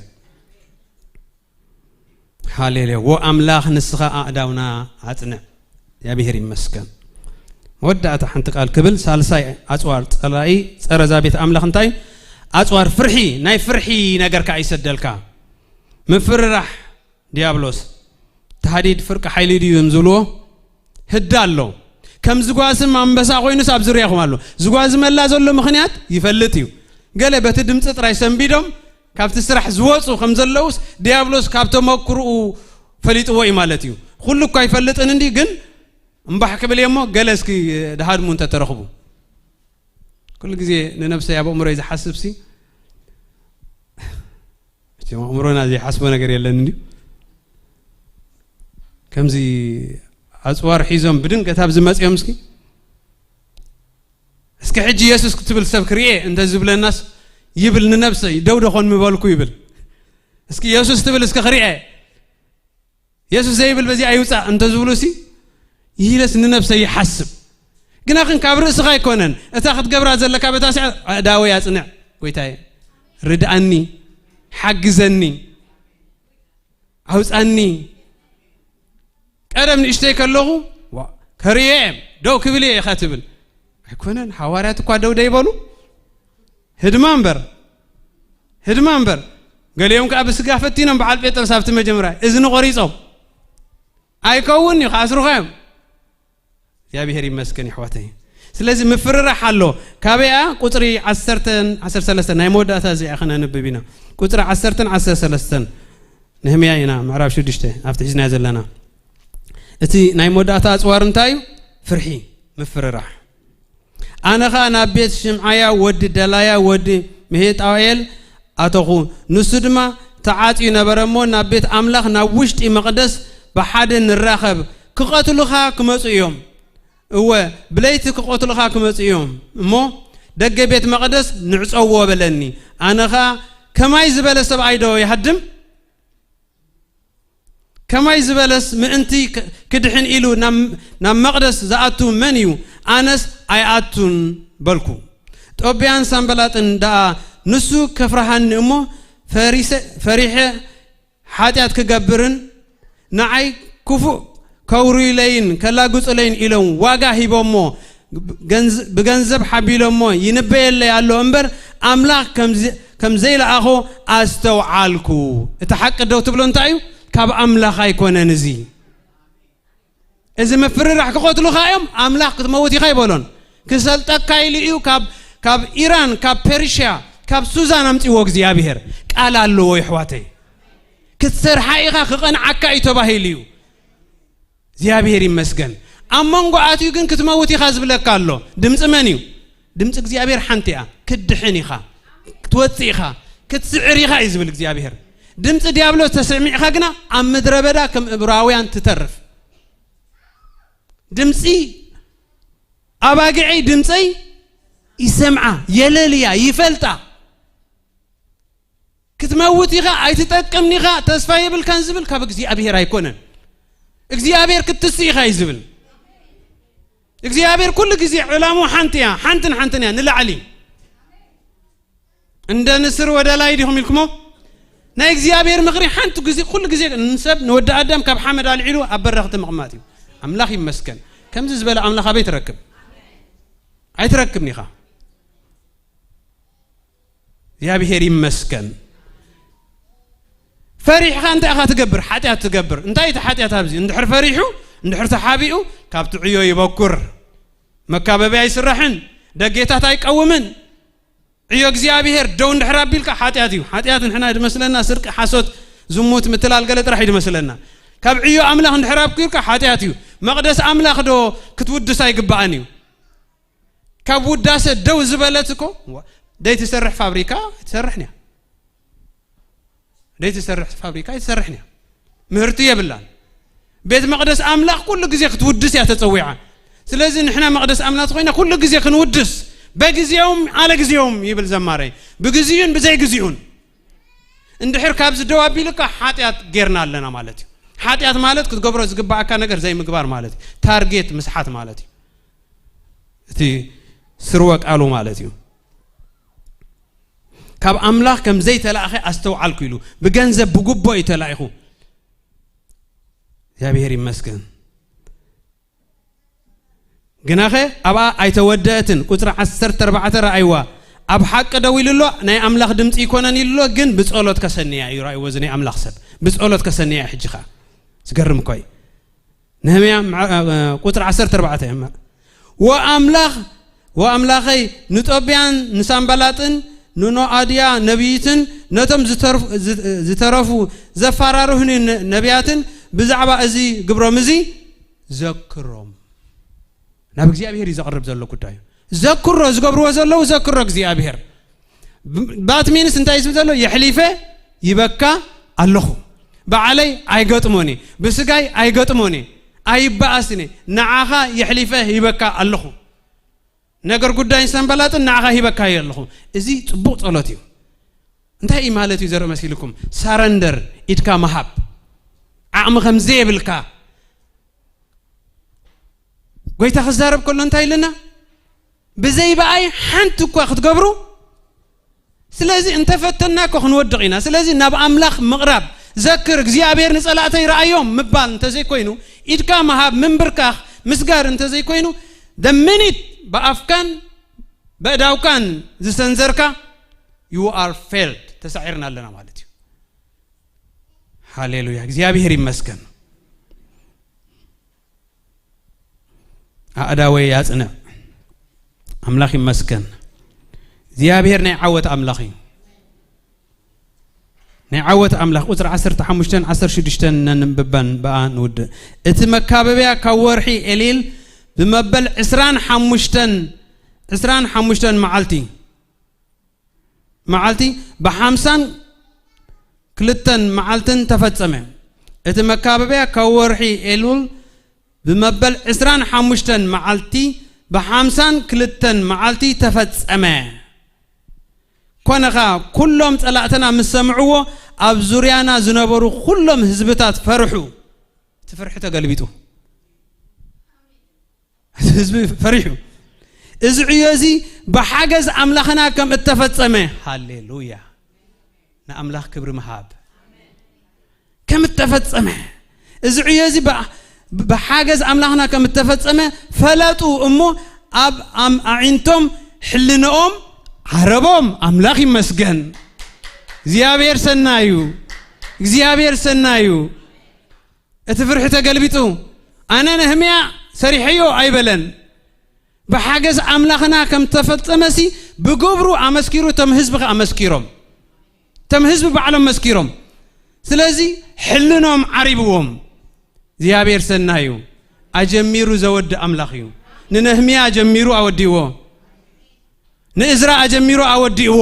ሃሌሉያ። ወ ኣምላኽ ንስኻ ኣእዳውና ኣጽንዕ። እግዚኣብሔር ይመስገን። መወዳእታ ሓንቲ ቃል ክብል፣ ሳልሳይ ኣጽዋር ጸላኢ፣ ጸረ እዛ ቤት ኣምላኽ እንታይ? ኣጽዋር ፍርሒ፣ ናይ ፍርሒ ነገር ከኣ ይሰደልካ። ምፍርራሕ ዲያብሎስ፣ ታህዲድ ፍርቂ ሓይሊ ድዩ ዝብልዎ? ህዳ ኣሎ። ከም ዝጓስም ኣንበሳ ኮይኑስ ኣብ ዙርያኹም ኣሎ። ዝጓዝመላ ዘሎ ምኽንያት ይፈልጥ እዩ። ገለ በቲ ድምፂ ጥራይ ሰንቢዶም ካብቲ ስራሕ ዝወፁ ከም ዘለውስ ዲያብሎስ ካብ ተመክርኡ ፈሊጥዎ እዩ ማለት እዩ። ኩሉ እኳ ኣይፈልጥን እንዲ፣ ግን እምባሕ ክብል እየ እሞ ገለ እስኪ ድሃድሙ እንተተረኽቡ። ኩሉ ግዜ ንነብሰይ ኣብ ኣእምሮይ ዝሓስብ ሲ፣ መቸም ኣእምሮና ዘይሓስቦ ነገር የለን እንዲ። ከምዚ ኣጽዋር ሒዞም ብድንገት ኣብዚ መጽዮም እስኪ፣ እስኪ ሕጂ የሱስ ክትብል ሰብ ክርኤ እንተ ዝብለናስ ይብል ንነብሰይ፣ ደው ዶ ኾን ምበልኩ ይብል። እስኪ የሱስ ትብል እስኪ ክርኤ፣ የሱስ ዘይብል በዚኣ ይውጻእ እንተ ዝብሉ ሲ፣ ይሂለስ ንነብሰይ ይሓስብ። ግና ግን ካብ ርእስኻ ኣይኮነን፣ እታ ክትገብራ ዘለካ በታ ስዕ፣ ኣእዳወይ ኣጽንዕ፣ ጎይታየ፣ ርድኣኒ፣ ሓግዘኒ፣ ኣውጻኒ። ቀደም ንእሽተይ ከለኹ፣ ዋ፣ ከርእየ እየ፣ ደው ክብል እየ ኢኻ ትብል። ኣይኮነን፣ ሃዋርያት እኳ ደው ደይበሉ። ህድማ እምበር፣ ህድማ እምበር። ገሊኦም ከኣ ብስጋ ፈቲኖም በዓል ጴጥሮስ ኣብቲ መጀመርያ እዝኒ ቆሪጾም። ኣይከውን እዩ፣ ክኣስሩኻ እዮም። እግዚኣብሔር ይመስገን፣ ይሕዋተይ። ስለዚ ምፍርራሕ ኣሎ። ካበይኣ? ቁጽሪ ዓሰርተን ዓሰርተ ሰለስተን፣ ናይ መወዳእታ እዚኣ ክነንብብ ኢና። ቁጽሪ ዓሰርተን ዓሰርተ ሰለስተን፣ ነህምያ ኢና፣ ምዕራፍ ሽዱሽተ፣ ኣብቲ ሒዝናዮ ዘለና። እቲ ናይ መወዳእታ ኣጽዋር እንታይ እዩ? ፍርሒ፣ ምፍርራሕ። ኣነ ኸኣ ናብ ቤት ሽምዓያ ወዲ ደላያ ወዲ ምሄጣኤል ኣተኹ። ንሱ ድማ ተዓጽዩ ነበረ እሞ፣ ናብ ቤት ኣምላኽ ናብ ውሽጢ መቕደስ ብሓደ ንራኸብ፣ ክቐትሉኻ ክመጹ እዮም። እወ፣ ብለይቲ ክቐትሉኻ ክመጹ እዮም እሞ፣ ደገ ቤት መቕደስ ንዕጸዎ በለኒ። ኣነ ኸኣ፣ ከማይ ዝበለ ሰብኣይ ዶ ይሃድም? ከማይ ዝበለስ ምእንቲ ክ-፣ ክድሕን ኢሉ ናብ፣ ናብ መቕደስ ዝኣቱ መን እዩ? ኣነስ ኣይኣቱን በልኩ። ጦብያን ሳንበላጥን ደኣ ንሱ ከፍርሃኒ እሞ ፈሪሰ-፣ ፈሪሐ ሓጢኣት ክገብርን ንዓይ ክፉእ ከውርዩለይን ከላግጹለይን ኢሎም ዋጋ ሂቦሞ፣ ገንዝ-፣ ብገንዘብ ሓቢሎሞ ይንበየለይ ኣሎ እምበር፣ ኣምላኽ ከም ዝ-፣ ከም ዘይለኣኾ ኣስተውዓልኩ። እቲ ሓቂ ደው ትብሎ እንታይ እዩ? ካብ ኣምላኽ ኣይኮነን እዚ። እዚ ምፍርራሕ ክቐትሉኻ እዮም፣ ኣምላኽ ክትመውት ኢኻ ይበሎን። ክሰልጠካ ኢሉ እዩ ካብ፣ ካብ ኢራን፣ ካብ ፐርሽያ፣ ካብ ሱዛን ኣምጺዎ እግዚኣብሔር። ቃል ኣለዎ ይሕዋተይ። ክትሰርሓ ኢኻ፣ ክቐንዓካ እዩ ተባሂሉ እዩ። እግዚኣብሔር ይመስገን። ኣብ መንጎ ኣትዩ ግን ክትመውት ኢኻ ዝብለካ ኣሎ። ድምፂ መን እዩ? ድምፂ እግዚኣብሔር ሓንቲ እያ። ክትድሕን ኢኻ፣ ክትወፅእ ኢኻ፣ ክትስዕር ኢኻ እዩ ዝብል እግዚኣብሔር። ድምፂ ዲያብሎስ ተሰሚዕኻ ግና ኣብ ምድረ በዳ ከም እብራውያን ትተርፍ። ድምፂ ኣባግዐይ ድምፀይ ይሰምዓ፣ የለልያ፣ ይፈልጣ። ክትመውት ኢኻ፣ ኣይትጠቅምን ኢኻ፣ ተስፋ የብልካን ዝብል ካብ እግዚኣብሔር ኣይኮነን። እግዚኣብሔር ክትስእ ኢኻ እዩ ዝብል። እግዚኣብሔር ኩሉ ግዜ ዕላሙ ሓንቲ እያ፣ ሓንትን ሓንትን እያ፣ ንላዕሊ። እንደ ንስር ወደ ላይ ዲኹም ኢልኩሞ? ናይ እግዚኣብሔር ምኽሪ ሓንቲ ግዜ፣ ኩሉ ግዜ ንሰብ፣ ንወዲ ኣዳም ካብ ሓመድ ኣልዒሉ ኣብ በረኽቲ ምቕማጥ እዩ። ኣምላኽ ይመስገን። ከምዚ ዝበለ ኣምላኽ ኣበይ ትረክብ? ኣይትረክብን ኢኻ። እግዚኣብሔር ይመስገን። ፈሪሕኻ እንታይ ኢኻ ትገብር? ሓጢኣት ትገብር። እንታይ እቲ ሓጢኣት ኣብዚ? እንድሕር ፈሪሑ፣ እንድሕር ተሓቢኡ፣ ካብቲ ዕዮ ይበኩር። መካበቢያ ኣይስራሕን፣ ደጌታት ኣይቀውምን። ዕዮ እግዚኣብሔር ደው እንድሕር ኣቢልካ ሓጢኣት እዩ። ሓጢኣት ንሕና ድመስለና፣ ስርቂ፣ ሓሶት፣ ዝሙት፣ ምትላል፣ ገለ ጥራሕ እዩ ድመስለና። ካብ ዕዮ ኣምላኽ እንድሕር ኣብኪርካ ሓጢኣት እዩ። መቕደስ ኣምላኽ ዶ ክትውድስ ኣይግባኣን እዩ? ካብ ውዳሰ ደው ዝበለት እኮ፣ ዋ፣ ደይትሰርሕ ፋብሪካ ኣይትሰርሕን እያ። ደይትሰርሕ ፋብሪካ ኣይትሰርሕን እያ። ምህርቲ የብላን። ቤት መቕደስ ኣምላኽ ኩሉ ግዜ ክትውድስ እያ ተጸዊዓ። ስለዚ ንሕና መቕደስ ኣምላኽ ኮይና ኩሉ ግዜ ክንውድስ፣ በጊዜውም ኣለ ጊዜውም ይብል ዘማረይ። ብግዚኡን ብዘይ ግዚኡን። እንድሕር ካብዚ ደው ኣቢልካ ሓጢኣት ጌርና ኣለና ማለት እዩ። ሓጢኣት ማለት ክትገብሮ ዝግባኣካ ነገር ዘይምግባር ማለት እዩ። ታርጌት ምስሓት ማለት እዩ። እቲ ስርወ ቃሉ ማለት እዩ። ካብ ኣምላኽ ከም ዘይተላእኸ ኣስተውዓልኩ ኢሉ። ብገንዘብ ብጉቦ እዩ ተላኢኹ። እግዚኣብሔር ይመስገን። ግናኸ ኣብኣ ኣይተወደአትን። ቁጽሪ ዓሰርተ ኣርባዕተ ረኣይዋ። ኣብ ሓቂ ደው ኢሉ ኣሎ፣ ናይ ኣምላኽ ድምፂ ይኮነን ኢሉ ኣሎ፣ ግን ብጸሎት ከሰንያ እዩ። ረኣይዎ፣ እዚ ናይ ኣምላኽ ሰብ ብጸሎት ከሰንያ እዩ። ሕጂ ኸኣ ዝገርም እኮ እዩ። ነህምያ ምዕ-፣ እ፣ ቁጽሪ ዓሰርተ ኣርባዕተ። ወኣምላኽ፣ ወኣምላኸይ፣ ንጦብያን ንሳምባላጥን ንኖኣድያ ነቢይትን ነቶም ዝተርፉ-፣ ዝ-፣ ዝተረፉ ዘፋራርሁኒ ነ-፣ ነቢያትን ብዛዕባ እዚ ግብሮም እዚ ዘክሮም። ናብ እግዚኣብሔር እዩ ዘቕርብ ዘሎ ጉዳዩ። ዘክሮ፣ ዝገብርዎ ዘለዉ ዘክሮ እግዚኣብሔር። ብ-፣ ባት ሚንስ እንታይ ዝብል ዘሎ? የሕሊፈ ይበካ ኣለኹ። በዓለይ ኣይገጥሞኒ፣ ብስጋይ ኣይገጥሞኒ፣ ኣይበኣስኒ፣ ንዓኻ የሕሊፈ ይበካ ኣለኹ። ነገር ጉዳይ ሰንበላጥን ንዓኻ ሂበካ ኣለኹ። እዚ ጽቡቕ ጸሎት እዩ። እንታይ እዩ ማለት እዩ ዘርኢ መሲልኩም? ሳረንደር፣ ኢድካ ምሃብ። ዓቕሚ ከም ዘየብልካ። ጎይታ ክዛረብ ከሎ እንታይ ኢልና? ብዘይ ብኣይ ሓንቲ እኳ ክትገብሩ። ስለዚ እንተፈተና እኮ ክንወድቕ ኢና። ስለዚ ናብ ኣምላኽ ምቕራብ፣ ዘክር፣ እግዚኣብሔር ንጸላእተይ ረኣዮም ምባል እንተዘይኮይኑ፣ ኢድካ ምሃብ፣ ምንብርካኽ፣ ምስጋር እንተዘይኮይኑ፣ the minute ብኣፍካን በእዳውካን ዝሰንዘርካ፣ you are failed፣ ተሳዒርና ኣለና ማለት እዩ። ሃሌሉያ፣ እግዚኣብሔር ይመስገን። ኣእዳወይ ያጽንዕ። ኣምላኽ ይመስገን። እግዚኣብሔር ናይ ዓወት ኣምላኽ እዩ። ናይ ዓወት ኣምላኽ። ቁጽሪ ዓሰርተ ሓሙሽተን ዓሰርተ ሽዱሽተን ነንብበን ብኣ ንውድእ። እቲ መካበብያ ካብ ወርሒ ኤሊል ብመበል ዕስራን ሓሙሽተን፣ ዕስራን ሓሙሽተን መዓልቲ፣ መዓልቲ ብሓምሳን ክልተን መዓልትን ተፈጸመ። እቲ መካበብያ ካብ ወርሒ ኤሉል ብመበል ዕስራን ሓሙሽተን መዓልቲ ብሓምሳን ክልተን መዓልቲ ተፈጸመ። ኮነ ኸኣ፣ ኩሎም ጸላእትና ምስ ሰምዕዎ፣ ኣብ ዙርያና ዝነበሩ ኩሎም ህዝብታት ፈርሑ። እቲ ፍርሒ ተገልቢጡ። እቲ ህዝቢ ፈሪሑ። እዚ ዕዮ እዚ ብሓገዝ ኣምላኽና ከም እተፈጸመ፣ ሃሌሉያ፣ ንኣምላኽ ክብሪ ምሃብ። ከም እተፈጸመ፣ እዚ ዕዮ እዚ ብ-፣ ብሓገዝ ኣምላኽና ከም እተፈጸመ ፈለጡ እሞ፣ ኣብ ኣም-፣ ኣዒንቶም ሕልንኦም ዓረቦም። ኣምላኽ ይመስገን። እግዚኣብሔር ሰናዩ፣ እግዚኣብሔር ሰናዩ። እቲ ፍርሒ ተገልቢጡ፣ ኣነ ነህምያ ሰሪሐዮ ኣይበለን። ብሓገዝ ኣምላኽና ከም ተፈጸመሲ ብግብሩ ኣመስኪሩ፣ እቶም ህዝቢ ከኣ ኣመስኪሮም። እቶም ህዝቢ ባዕሎም መስኪሮም። ስለዚ ሕልኖም ዓሪብዎም። እግዚኣብሔር ሰናይ እዩ። ኣጀሚሩ ዘወድእ ኣምላኽ እዩ። ንነህምያ ኣጀሚሩ ኣወዲእዎ። ንእዝራ ኣጀሚሩ ኣወዲእዎ።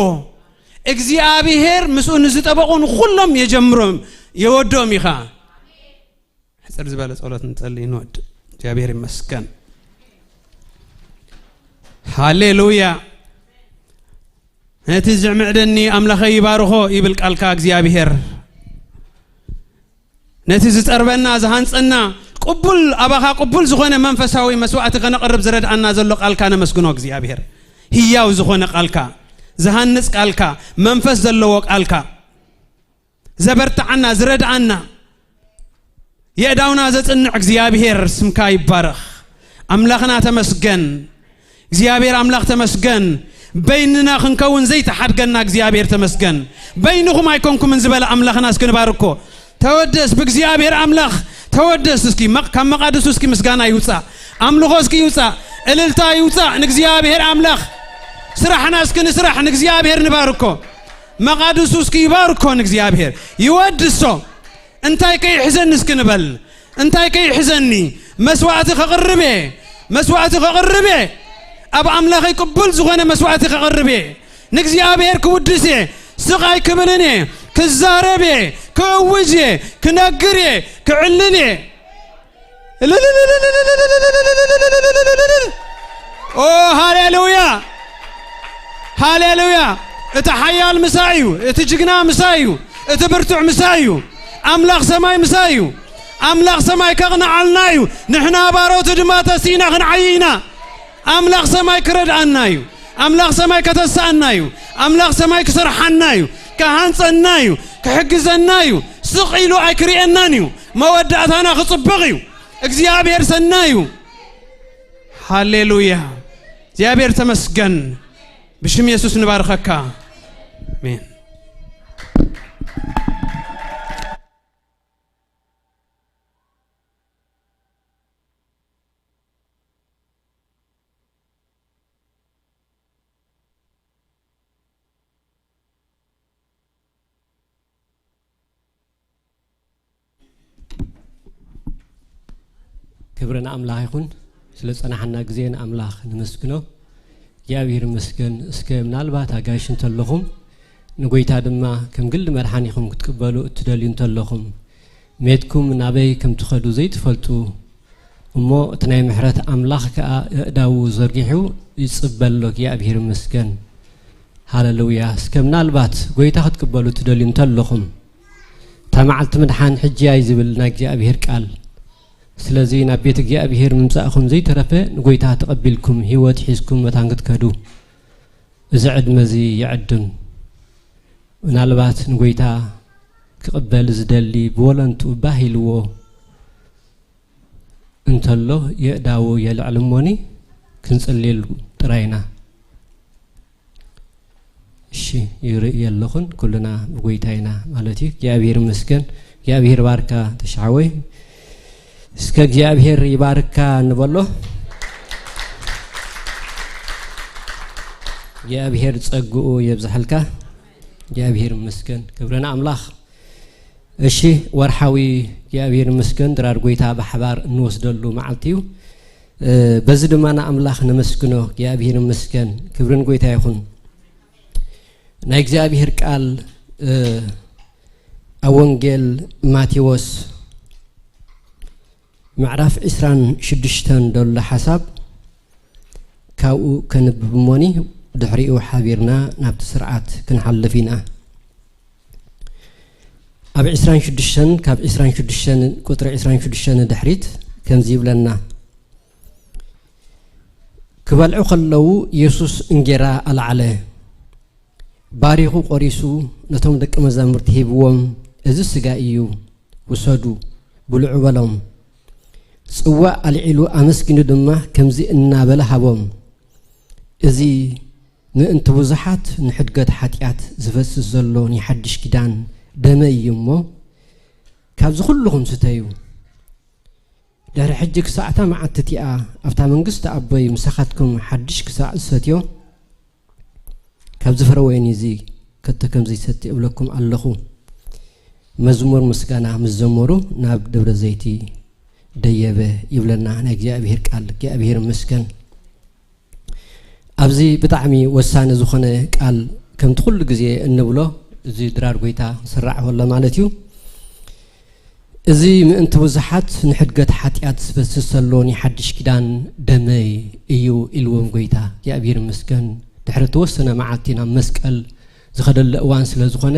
እግዚኣብሔር ምስኡ ንዝጠበቑ ንኹሎም የጀምሮም፣ የወድኦም እዩ ኸዓ። ሕጽር ዝበለ ጸሎት ንጸሊ፣ ንወድእ። እግዚኣብሔር ይመስገን። ሃሌሉያ። ነቲ ዝዕምዕደኒ ኣምላኸይ ይባርኾ ይብል ቃልካ እግዚኣብሔር። ነቲ ዝጸርበና፣ ዝሃንጸና፣ ቅቡል፣ ኣባኻ ቅቡል ዝኾነ መንፈሳዊ መስዋዕቲ ከነቕርብ ዝረድኣና ዘሎ ቃልካ ነመስግኖ እግዚኣብሔር። ህያው ዝኾነ ቃልካ፣ ዝሃንጽ ቃልካ፣ መንፈስ ዘለዎ ቃልካ፣ ዘበርትዓና፣ ዝረድኣና፣ የእዳውና ዘጽንዕ እግዚኣብሔር ስምካ ይባረኽ። ኣምላኽና ተመስገን። እግዚኣብሔር ኣምላኽ ተመስገን። በይንና ክንከውን ዘይተሓድገና እግዚኣብሔር ተመስገን። በይንኹም ኣይኮንኩምን ዝበለ ኣምላኽና እስኪ ንባርኮ። ተወደስ ብእግዚኣብሔር ኣምላኽ፣ ተወደስ። እስኪ መቕ-፣ ካብ መቓድሱ እስኪ ምስጋና ይውጻእ፣ ኣምልኾ እስኪ ይውጻእ፣ እልልታ ይውጻእ ንእግዚኣብሔር ኣምላኽ። ስራሕና እስኪ ንስራሕ፣ ንእግዚኣብሔር ንባርኮ። መቓድሱ እስኪ ይባርኮ ንእግዚኣብሔር፣ ይወድሶ። እንታይ ከይሕዘኒ እስኪ ንበል። እንታይ ከይሕዘኒ? መስዋዕቲ ከቕርብ እየ፣ መስዋዕቲ ከቕርብ እየ። ኣብ ኣምላኸይ ቅቡል ዝኾነ መስዋዕቲ ከቕርብ እየ። ንእግዚኣብሔር ክውድስ እየ። ስቕ ኣይክብልን እየ። ክዛረብ እየ፣ ክእውጅ እየ፣ ክነግር እየ፣ ክዕልል እየ። ኦ ሃሌሉያ፣ ሃሌሉያ። እቲ ሓያል ምሳይ እዩ፣ እቲ ጅግና ምሳይ እዩ፣ እቲ ብርቱዕ ምሳይ እዩ። ኣምላኽ ሰማይ ምሳይ እዩ። ኣምላኽ ሰማይ ከቕንዓልና እዩ። ንሕና ባሮቱ ድማ ተሲእና ክንዓይ ኢና። ኣምላኽ ሰማይ ክረድኣና እዩ። ኣምላኽ ሰማይ ከተስኣና እዩ። ኣምላኽ ሰማይ ክሰርሓና እዩ። ክሃንጸና እዩ። ክሕግዘና እዩ። ስቕ ኢሉ ኣይክርእየናን እዩ። መወዳእታና ክጽብቕ እዩ። እግዚኣብሔር ሰናይ እዩ። ሃሌሉያ። እግዚኣብሔር ተመስገን። ብሽም የሱስ ንባርኸካ። ኣሜን። ክብሪ ንኣምላኽ ይኹን። ስለ ዝጸናሓና ግዜ ንኣምላኽ ነመስግኖ። እግዚኣብሔር ይመስገን። እስከ ምናልባት ኣጋይሽ እንተለኹም፣ ንጎይታ ድማ ከም ግሊ መድሓኒኹም ክትቅበሉ እትደልዩ እንተለኹም፣ ሜትኩም ናበይ ከም ትኸዱ ዘይትፈልጡ እሞ፣ እቲ ናይ ምሕረት ኣምላኽ ከኣ ኣእዳዉ ዘርጊሑ ይጽበ ኣሎ። እግዚኣብሔር ይመስገን። ሃሌሉያ። እስከ ምናልባት ጎይታ ክትቅበሉ እትደልዩ እንተለኹም፣ እታ መዓልቲ ምድሓን ሕጂ እያ እዩ ዝብል ናይ እግዚኣብሔር ቃል። ስለዚ ናብ ቤት እግዚኣብሔር ምምጻእኹም ዘይተረፈ ንጎይታ ተቐቢልኩም ህይወት ሒዝኩም መታን ክትከዱ እዚ ዕድመ እዚ ይዕድም። ምናልባት ንጎይታ ክቕበል ዝደሊ ብወለንትኡ ባህ ኢልዎ እንተሎ የእዳዉ የልዕል እሞኒ ክንጽልየሉ ጥራይ ኢና። እሺ፣ ይርኢ ኣለኹን ኩልና ብጎይታ ኢና ማለት እዩ። እግዚኣብሔር ይመስገን። እግዚኣብሔር ባርካ ተሻወይ። እስከ እግዚኣብሔር ይባርካ እንበሎ። እግዚኣብሔር ጸግኡ የብዝሐልካ። እግዚኣብሔር ይመስገን። ክብሪ ንኣምላኽ። እሺ፣ ወርሓዊ እግዚኣብሔር ይመስገን ድራር ጎይታ ብሓባር እንወስደሉ መዓልቲ እዩ። እ፣ በዚ ድማ ንኣምላኽ ነመስግኖ። እግዚኣብሔር ይመስገን። ክብርን ጎይታ ይኹን። ናይ እግዚኣብሔር ቃል፣ እ፣ ኣብ ወንጌል ማቴዎስ ምዕራፍ ዕስራን ሽዱሽተን ዘሎ ሓሳብ ካብኡ ከንብብ እሞኒ፣ ድሕሪኡ ሓቢርና ናብቲ ስርዓት ክንሓልፍ ኢና። ኣብ ዕስራን ሽዱሽተን፣ ካብ ዕስራን ሽዱሽተን፣ ቁጽሪ ዕስራን ሽዱሽተን ንድሕሪት ከምዚ ይብለና፣ ክበልዑ ከለዉ የሱስ እንጌራ ኣልዓለ፣ ባሪኹ ቆሪሱ ነቶም ደቂ መዛሙርቲ ሂብዎም፣ "እዚ ስጋይ እዩ፣ ውሰዱ፣ ብልዑ" በሎም። ጽዋእ ኣልዒሉ ኣመስጊኑ ድማ ከምዚ እናበለ ሃቦም፣ "እዚ ምእንቲ ብዙሓት ንሕድገት ሓጢኣት ዝፈስስ ዘሎ ናይ ሓድሽ ኪዳን ደመይ እዩ እሞ፣ ካብዚ ኩልኹም ስተዩ። ድሕሪ ሕጂ ክሳዕ እታ መዓልቲ እቲኣ ኣብታ መንግስቲ ኣቦይ ምሳኻትኩም ሓድሽ ክሳዕ ዝሰትዮ፣ ካብዚ ፍረ ወይኒ እዚ ከቶ ከም ዘይሰቲ እብለኩም ኣለኹ።" መዝሙር ምስጋና ምስ ዘመሩ ናብ ደብረ ዘይቲ ደየበ ይብለና ናይ እግዚኣብሔር ቃል። እግዚኣብሔር ይመስገን። ኣብዚ ብጣዕሚ ወሳኒ ዝኾነ ቃል፣ ከምቲ ኩሉ ግዜ እንብሎ፣ እዚ ድራር ጎይታ ዝስራዕ ከሎ ማለት እዩ። "እዚ ምእንቲ ብዙሓት ንሕድገት ሓጢኣት ዝፈስስ ዘሎ ናይ ሓድሽ ኪዳን ደመይ እዩ" ኢልዎም ጎይታ። እግዚኣብሔር ይመስገን። ድሕሪ ተወሰነ መዓልቲ ናብ መስቀል ዝኸደሉ እዋን ስለ ዝኾነ፣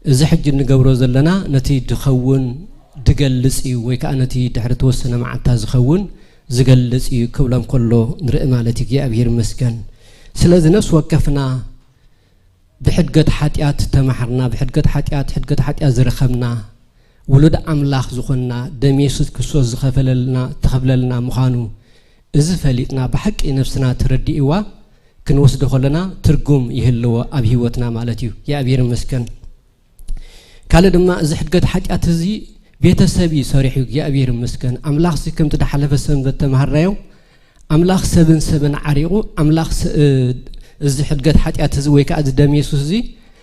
እዚ ሕጂ እንገብሮ ዘለና ነቲ ድኸውን ድገልጽ እዩ፣ ወይ ከኣ ነቲ ድሕሪ ተወሰነ መዓልታት ዝኸውን ዝገልጽ እዩ ክብሎም ከሎ ንርኢ ማለት እዩ። እግዚኣብሔር ይመስገን። ስለዚ ነፍሲ ወከፍና ብሕድገት ሓጢኣት ተማሕርና፣ ብሕድገት ሓጢኣት፣ ሕድገት ሓጢኣት ዝረኸብና፣ ውሉድ ኣምላኽ ዝኾንና፣ ደም የሱስ ክርስቶስ ዝኸፈለልና፣ ተኸፍለልና ምዃኑ እዚ ፈሊጥና፣ ብሓቂ ነፍስና ተረዲእዋ ክንወስዶ ከለና ትርጉም ይህልዎ ኣብ ህይወትና ማለት እዩ። እግዚኣብሔር ይመስገን። ካልእ ድማ እዚ ሕድገት ሓጢኣት እዚ ቤተሰብ እዩ ሰሪሑ። እግዚኣብሔር ይመስገን። ኣምላኽ ሲ ከምቲ ድሓለፈ ሰንበት ተማሃርናዮ፣ ኣምላኽ ሰብን ሰብን ዓሪቑ፣ ኣምላኽ ስ-፣ እ፣ እዚ ሕድገት ሓጢኣት እዚ ወይ ከዓ እዚ ደም የሱስ እዚ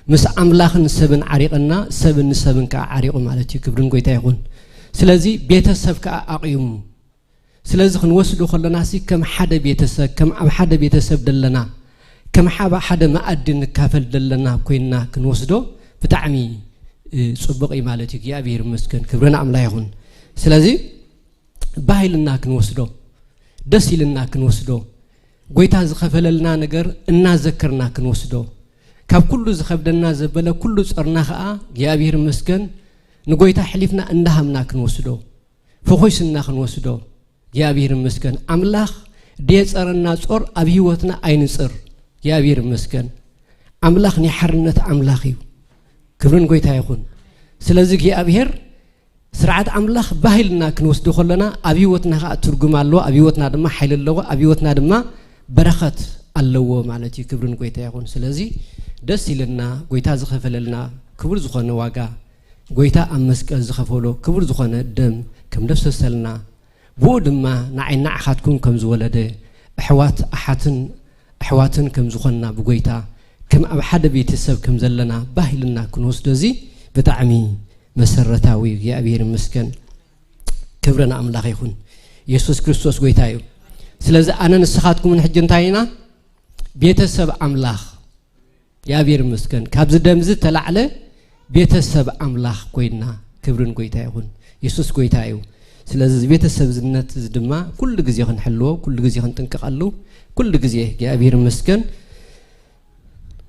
ምስ ኣምላኽን ሰብን ዓሪቕና፣ ሰብን ንሰብን ከዓ ዓሪቑ ማለት እዩ። ክብርን ጎይታ ይኹን። ስለዚ ቤተሰብ ከዓ ኣቕዩሙ። ስለዚ ክንወስዶ ከለና ሲ ከም ሓደ ቤተሰብ፣ ከም ኣብ ሓደ ቤተሰብ ደለና፣ ከም ሓባ ሓደ መኣዲ ንካፈል ደለና ኮይንና ክንወስዶ ብጣዕሚ፣ እ፣ ጽቡቕ እዩ ማለት እዩ። እግዚኣብሔር ይመስገን። ክብሪ ንኣምላኽ ይኹን። ስለዚ ባህ ኢልና ክንወስዶ፣ ደስ ኢልና ክንወስዶ፣ ጎይታ ዝኸፈለልና ነገር እናዘከርና ክንወስዶ፣ ካብ ኩሉ ዝኸብደና ዘበለ ኩሉ ጾርና ኸኣ እግዚኣብሔር ይመስገን ንጎይታ ኣሕሊፍና እንዳሃብና ክንወስዶ፣ ፈኾስና ክንወስዶ፣ እግዚኣብሔር ይመስገን። ኣምላኽ ደየጸረና ጾር ኣብ ህይወትና ኣይንጽር። እግዚኣብሔር ይመስገን። ኣምላኽ ናይ ሓርነት ኣምላኽ እዩ። ክብርን ጎይታ ይኹን። ስለዚ እግዚኣብሔር ስርዓት ኣምላኽ ባህ ኢልና ክንወስዶ ከለና ኣብ ህይወትና ኸኣ ትርጉም ኣለዎ፣ ኣብ ህይወትና ድማ ሓይሊ ኣለዎ፣ ኣብ ህይወትና ድማ በረኸት ኣለዎ ማለት እዩ። ክብርን ጎይታ ይኹን። ስለዚ ደስ ኢልና ጎይታ ዝኸፈለልና ክቡር ዝኾነ ዋጋ፣ ጎይታ ኣብ መስቀል ዝኸፈሎ ክቡር ዝኾነ ደም ከም ደፍሰሰልና፣ ብኡ ድማ ንዓይ ንዓኻትኩም ከም ዝወለደ፣ ኣሕዋት ኣሓትን ኣሕዋትን ከም ዝኾንና ብጎይታ፣ ከም ኣብ ሓደ ቤተሰብ ከም ዘለና ባህ ኢልና ክንወስዶ እዚ ብጣዕሚ መሰረታዊ እዩ። እግዚኣብሔር ይመስገን። ክብሪ ንኣምላኽ ይኹን። የሱስ ክርስቶስ ጎይታ እዩ። ስለዚ ኣነ ንስኻትኩምን ሕጂ እንታይ ኢና? ቤተሰብ ኣምላኽ። እግዚኣብሔር ይመስገን። ካብዚ ደም እዚ ተላዕለ ቤተሰብ ኣምላኽ ኮይንና። ክብርን ጎይታ ይኹን። የሱስ ጎይታ እዩ። ስለዚ እዚ ቤተሰብነት እዚ ድማ ኩሉ ግዜ ክንሕልዎ፣ ኩሉ ግዜ ክንጥንቀቐሉ፣ ኩሉ ግዜ እግዚኣብሔር ይመስገን።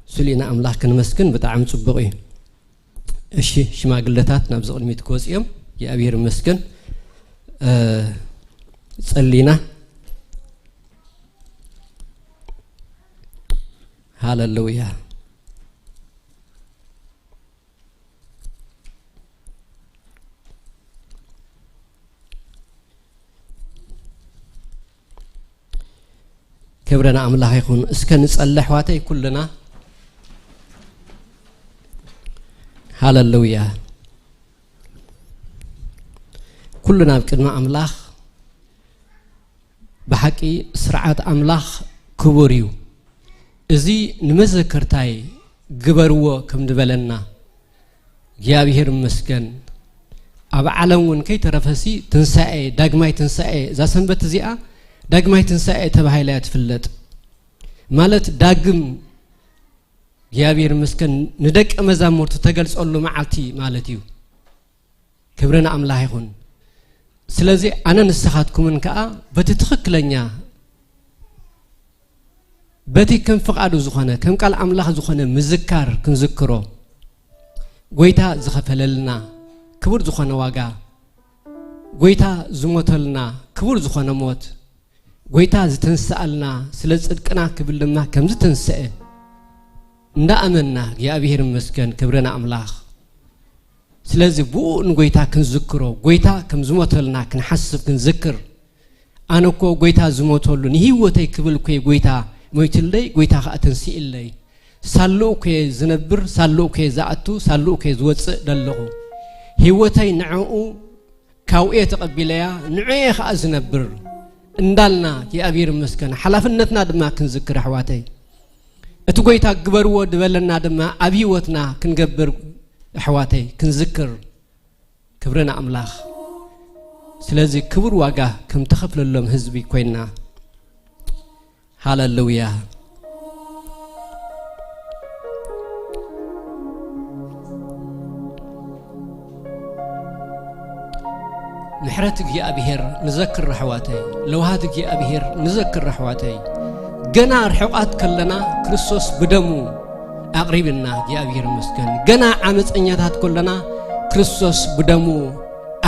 ስሉና ኣምላኽ ክንመስግን ብጣዕሚ ጽቡቕ እዩ። እሺ፣ ሽማግለታት ናብዚ ቅድሚት ክወጽኡ እዮም። እግዚኣብሔር ይመስገን። እ፣ ጸሊና። ሃሌሉያ። ክብሪ ንኣምላኽ ይኹን። እስከ ንጸሊ ኣሕዋተይ ኩልና። ሃሌሉያ። ኩልና ኣብ ቅድሚ ኣምላኽ ብሓቂ ስርዓት ኣምላኽ ክቡር እዩ። እዚ ንመዘከርታይ ግበርዎ ከም ዝበለና እግዚኣብሔር ይመስገን። ኣብ ዓለም እውን ከይተረፈሲ ትንሳኤ፣ ዳግማይ ትንሳኤ፣ እዛ ሰንበት እዚኣ ዳግማይ ትንሳኤ ተባሂላ እያ ትፍለጥ። ማለት ዳግም እግዚኣብሔር ይመስገን ንደቀ መዛሙርቱ ተገልጸሉ መዓልቲ ማለት እዩ። ክብሪ ንኣምላኽ ይኹን። ስለዚ ኣነ ንስኻትኩምን ከኣ በቲ ትኽክለኛ፣ በቲ ከም ፍቓዱ ዝኾነ፣ ከም ቃል ኣምላኽ ዝኾነ ምዝካር ክንዝክሮ፣ ጎይታ ዝኸፈለልና ክቡር ዝኾነ ዋጋ፣ ጎይታ ዝሞተልና ክቡር ዝኾነ ሞት፣ ጎይታ ዝተንስኣልና ስለ ጽድቅና ክብል ድማ ከም ዝተንስአ እንዳኣመንና፣ እግዚኣብሔር ይመስገን፣ ክብሪ ንኣምላኽ። ስለዚ ብኡ ንጎይታ ክንዝክሮ፣ ጎይታ ከም ዝሞተልና ክንሓስብ ክንዝክር። ኣነ እኮ ጎይታ ዝሞተሉ ንህይወተይ ክብል እኮ ጎይታ ሞይትለይ፣ ጎይታ ኸኣ ተንሲእለይ። ሳልኡ እኮ ዝነብር፣ ሳልኡ እኮ ዝኣቱ፣ ሳልኡ እኮ ዝወጽእ ደለኹ። ህይወተይ ንዕኡ ካብኡ እየ ተቐቢለያ፣ ንዑ እየ ኸዓ ዝነብር እንዳልና፣ እግዚኣብሔር ይመስገን፣ ሓላፍነትና ድማ ክንዝክር፣ ኣሕዋተይ። እቲ ጎይታ ግበርዎ ዝበለና ድማ ኣብ ህይወትና ክንገብር፣ ኣሕዋተይ፣ ክንዝክር። ክብሪ ንኣምላኽ። ስለዚ ክቡር ዋጋ ከም ተኸፍለሎም ህዝቢ ኮይንና። ሃሌሉያ። ምሕረት እግዚኣብሔር ንዘክር ኣሕዋተይ፣ ለውሃት እግዚኣብሔር ንዘክር ኣሕዋተይ። ገና ርሑቓት ከለና ክርስቶስ ብደሙ ኣቕሪብና፣ እግዚኣብሔር ይመስገን። ገና ዓመፀኛታት ከለና ክርስቶስ ብደሙ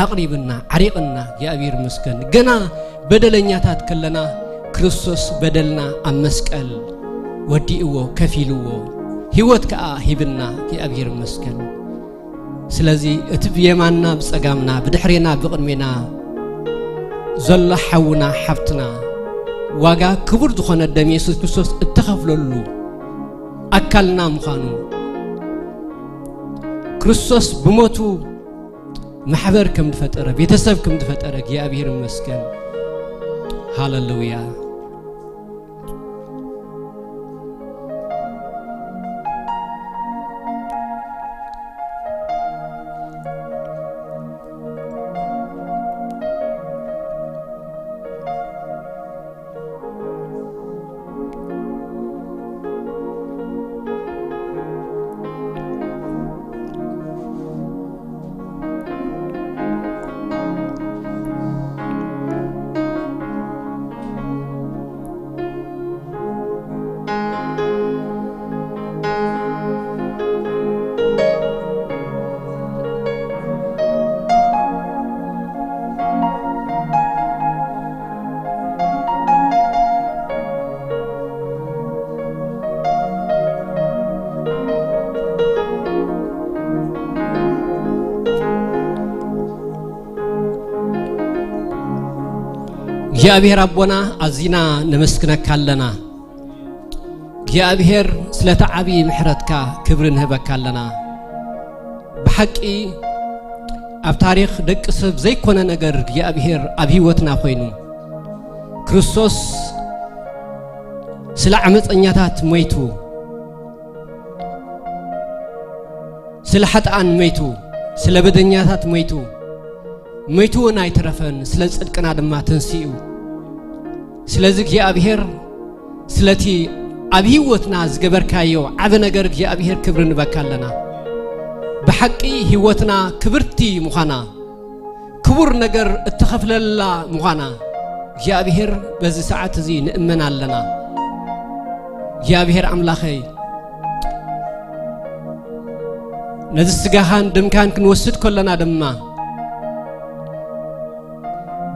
ኣቕሪብና፣ ዓሪቕና፣ እግዚኣብሔር ይመስገን። ገና በደለኛታት ከለና ክርስቶስ በደልና ኣብ መስቀል ወዲእዎ፣ ከፊልዎ። ህይወት ከኣ ሂብና እግዚኣብሔር ይመስገን። ስለዚ እቲ ብየማንና ብጸጋምና ብድሕሬና ብቕድሜና ዘሎ ሓውና ሓብትና ዋጋ ክቡር ዝኾነ ደም የሱስ ክርስቶስ እተኸፍለሉ ኣካልና ምዃኑ ክርስቶስ ብሞቱ ማሕበር ከም ዝፈጠረ ቤተሰብ ከም ዝፈጠረ እግዚኣብሔር ይመስገን። ሃሌሉያ። እግዚኣብሔር ኣቦና ኣዚና ነመስግነካ ኣለና። እግዚኣብሔር ስለቲ ዓብዪ ምሕረትካ ክብሪ ንህበካ ኣለና። ብሓቂ ኣብ ታሪኽ ደቂ ሰብ ዘይኮነ ነገር እግዚኣብሔር ኣብ ህይወትና ኮይኑ ክርስቶስ ስለ ዓመፀኛታት ሞይቱ፣ ስለ ሓጥኣን ሞይቱ፣ ስለ በደኛታት ሞይቱ፣ ሞይቱ እውን ኣይተረፈን፣ ስለ ጽድቅና ድማ ተንሲኡ። ስለዚ እግዚኣብሔር ስለቲ ኣብ ህይወትና ዝገበርካዮ ዓቢ ነገር እግዚኣብሔር ክብሪ ንበካ ኣለና። ብሓቂ ህይወትና ክብርቲ ምዃና ክቡር ነገር እተኸፍለላ ምዃና እግዚኣብሔር በዚ ሰዓት እዚ ንእመን ኣለና። እግዚኣብሔር ኣምላኸይ ነዚ ስጋኻን ደምካን ክንወስድ ከለና ድማ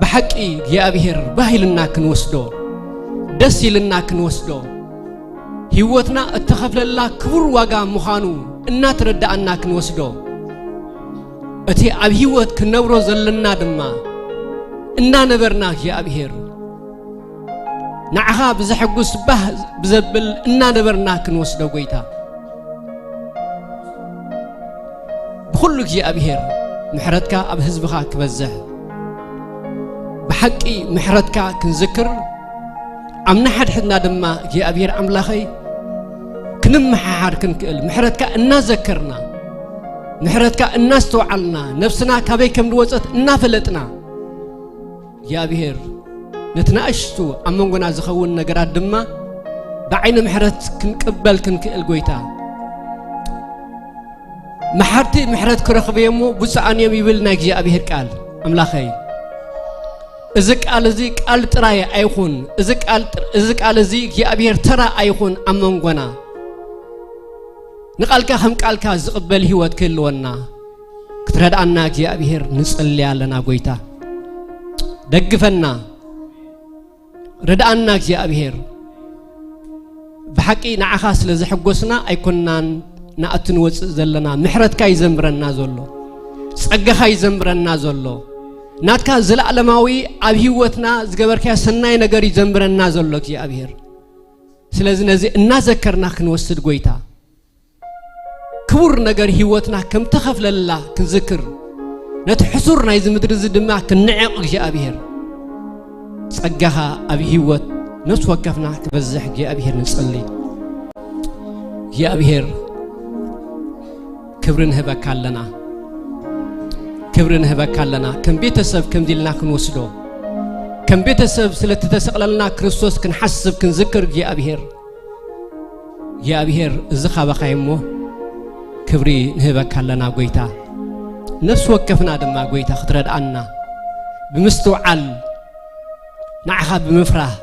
ብሓቂ እግዚኣብሔር ባህ ኢልና ክንወስዶ ደስ ኢልና ክንወስዶ ህይወትና እተኸፍለላ ክቡር ዋጋ ምዃኑ እናተረዳእና ክንወስዶ እቲ ኣብ ህይወት ክንነብሮ ዘለና ድማ እናነበርና እግዚኣብሔር ንዓኻ ብዘሐጉስ ባህ ብዘብል እናነበርና ክንወስዶ ጎይታ ብኹሉ እግዚኣብሔር ምሕረትካ ኣብ ህዝብኻ ክበዝሕ ብሓቂ ምሕረትካ ክንዝክር ኣብ ንሓድሕድና ድማ እግዚኣብሔር ኣምላኸይ ክንመሓሓር ክንክእል ምሕረትካ እናዘከርና ምሕረትካ እናስተውዓልና ነብስና ካበይ ከም ዝወፀት እናፈለጥና እግዚኣብሔር ነቲ ንኣሽቱ ኣብ መንጎና ዝኸውን ነገራት ድማ ብዓይኒ ምሕረት ክንቅበል ክንክእል ጎይታ መሓርቲ ምሕረት ክረኽቡ እሞ ብፁዓን እዮም ይብል ናይ እግዚኣብሔር ቃል ኣምላኸይ እዚ ቃል እዚ ቃል ጥራይ ኣይኹን እዚ ቃል እዚ እግዚኣብሔር ተራ ኣይኹን ኣብ መንጎና ንቓልካ ከም ቃልካ ዝቕበል ህይወት ክህልወና ክትረድኣና እግዚኣብሔር ንጽሊ ኣለና ጎይታ ደግፈና ረድኣና እግዚኣብሔር ብሓቂ ንዓኻ ስለ ዘሐጎስና ኣይኮንናን ንኣቲ ንወፅእ ዘለና ምሕረትካ ይዘምረና ዘሎ ጸጋኻ ይዘምረና ዘሎ ናትካ ዘለኣለማዊ ኣብ ህይወትና ዝገበርካዮ ሰናይ ነገር ይዘምረና ዘሎ እግዚኣብሔር ስለዚ ነዚ እናዘከርና ክንወስድ ጎይታ ክቡር ነገር ህይወትና ከም ተኸፍለላ ክንዝክር ነቲ ሕሱር ናይዚ ምድሪ እዚ ድማ ክንዕቕ እግዚኣብሔር ጸጋኻ ኣብ ህይወት ነፍሲ ወከፍና ክበዝሕ እግዚኣብሔር ንጸሊ እግዚኣብሔር ክብሪ ንህበካ ኣለና ክብሪ ንህበካ ኣለና ከም ቤተሰብ ከምዚ ኢልና ክንወስዶ ከም ቤተሰብ ስለተተሰቕለልና ክርስቶስ ክንሓስብ ክንዝክር እግዚኣብሔር እግዚኣብሔር እዚ ካባኻ እሞ ክብሪ ንህበካ ኣለና ጎይታ ነፍሲ ወከፍና ድማ ጎይታ ክትረድኣና ብምስትውዓል ንዓኻ ብምፍራህ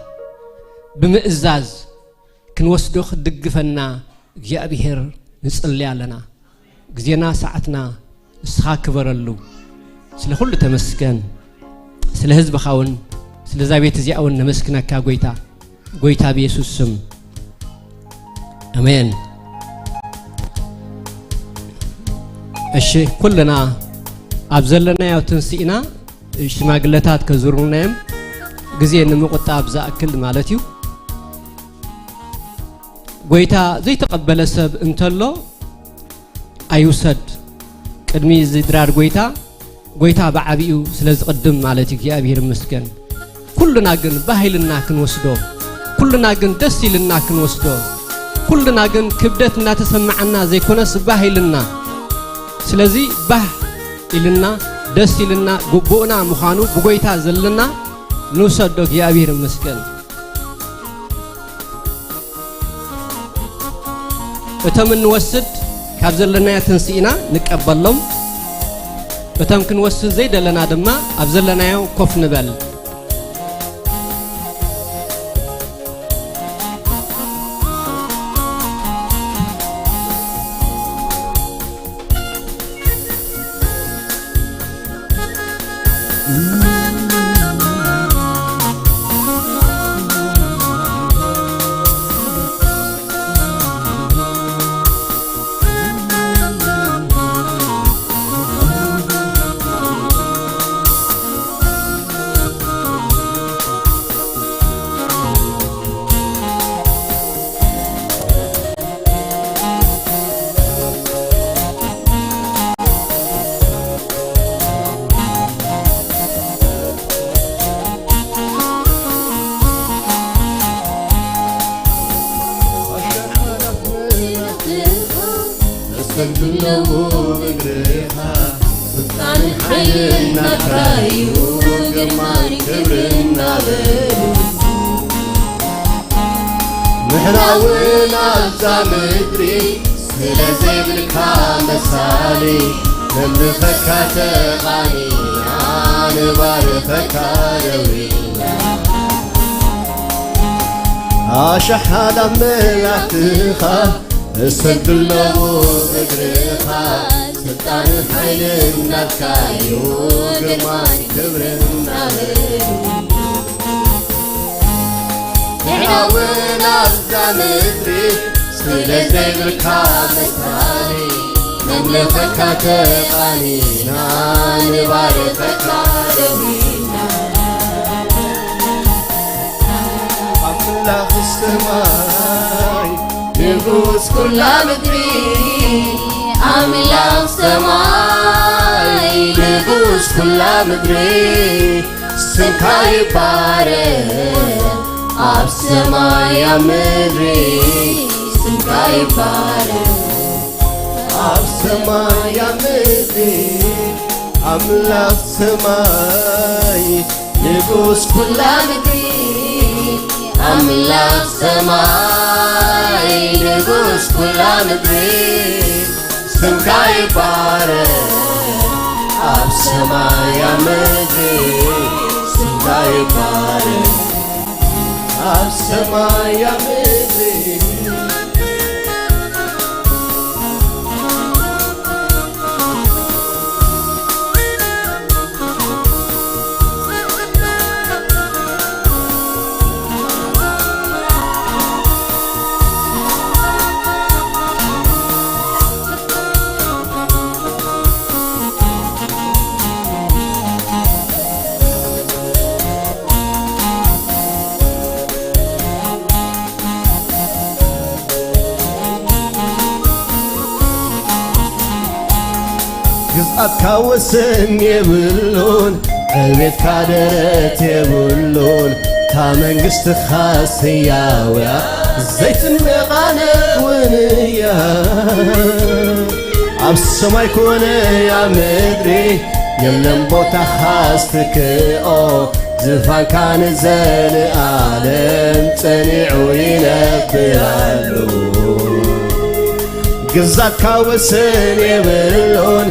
ብምእዛዝ ክንወስዶ ክትድግፈና እግዚኣብሔር ንጽሊ ኣለና ግዜና ሰዓትና ንስኻ ክበረሉ ስለ ኩሉ ተመስገን ስለ ህዝብኻ እውን ስለዛ ቤት እዚኣ እውን ነመስግነካ ጎይታ ጎይታ ብየሱስ ስም ኣሜን እሺ፣ ኩልና ኣብ ዘለናዮ ትንስኢና ሽማግለታት ከዝሩና እዮም፣ ግዜ ንምቑጣብ ዝኣክል ማለት እዩ። ጎይታ ዘይተቐበለ ሰብ እንተሎ ኣይውሰድ። ቅድሚ እዚ ድራር ጎይታ፣ ጎይታ ብዓቢኡ ስለ ዝቕድም ማለት እዩ። እግዚኣብሔር ይመስገን። ኩልና ግን ባህ ኢልና ክንወስዶ፣ ኩልና ግን ደስ ኢልና ክንወስዶ፣ ኩልና ግን ክብደት እናተሰማዓና ዘይኮነስ ባህ ኢልና። ስለዚ ባህ ኢልና ደስ ኢልና ግቡእና ምዃኑ ብጎይታ ዘለና ንውሰዶ። እግዚኣብሔር ይመስገን። እቶም እንወስድ ካብ ዘለናዮ ትንስኢና ንቀበሎም። እቶም ክንወስድ ዘይደለና ድማ ኣብ ዘለናዮ ኮፍ ንበል። ኣስተንትነዎ እግርኻ፣ ስልጣንን ሓይልን ናትካ እዩ፣ ግርማን ክብርን ናበሉ። ንሕና እውን ኣብዛ ምድሪ ስለ ዘይብልካ መሳሊ፣ ነምልኸካ ተቓኒና፣ ንባርኸካ ደዊና። ኣሽሓት ኣብ መላእክትኻ እሰግድ ኣለኹ እግርኻ፣ ስልጣንን ሓይልን ናትካ እዩ፣ ግርማን ክብርን ናበሉ። ንሕና እውን ኣብዛ ምድሪ ስለ ዘይብልካ መሳሊ፣ ነምልኸካ ተቓኒና፣ ንባርኸካ ደዊና። ኣምላኽ ሰማይ ንጉስ ኩላ ምድሪ፣ ኣምላኽ ሰማይ ንጉስ ኩላ ምድሪ፣ ስምካ ይባረኽ ኣብ ሰማይ ኣብ ምድሪ፣ ስምካ ይባረኽ ኣብ ሰማይ ኣብ ምድሪ። ኣምላኽ ሰማይ ንጉስ ኩላ ምድሪ፣ ኣምላኽ ሰማይ ንጉስ ኩላ ምድሪ፣ ስምካ ይባረኽ ኣብ ሰማይ ኣብ ምድሪ፣ ስምካ ይባረኽ ኣብ ሰማይ ኣብ ምድሪ። ግዝኣትካ ወሰን የብሉን፣ ዕቤትካ ደረት የብሉን። እታ መንግስትኻ ስያውያ ዘይትነቓነቕ እውን እያ። ኣብ ሰማይ ኮነ ኣብ ምድሪ የለን ቦታኻ ዝትክኦ፣ ዝፋንካ ንዘለኣለም ጸኒዑ ይነብር ኣሎ። ግዛትካ ወሰን የብሉን፣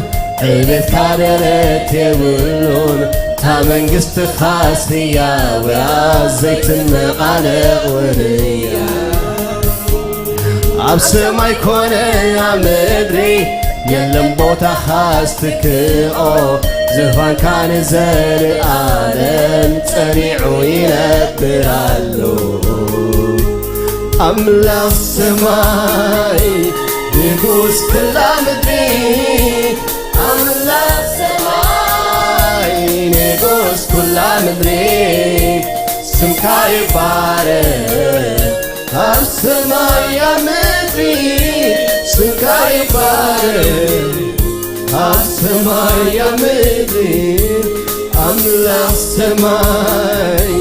ዕቤትካ ደረት የብሉን። እታ መንግስትኻ ስያውያ ዘይትነቓነቕ እውን እያ። ኣብ ሰማይ ኮነ ኣብ ምድሪ የለን ቦታኻ ዝትክኦ፣ ዝፋንካ ንዘለኣለም ጸኒዑ ይነብር ኣሎ። ኣምላኽ ሰማይ ንጉስ ኩላ ምድሪ፣ ኩላ ምድሪ ስምካ ይባረክ፣ ኣብ ሰማይ ኣብ ምድሪ ስምካ ይባረክ፣ ኣብ ሰማይ ኣብ ምድሪ ኣምላኽ ሰማይ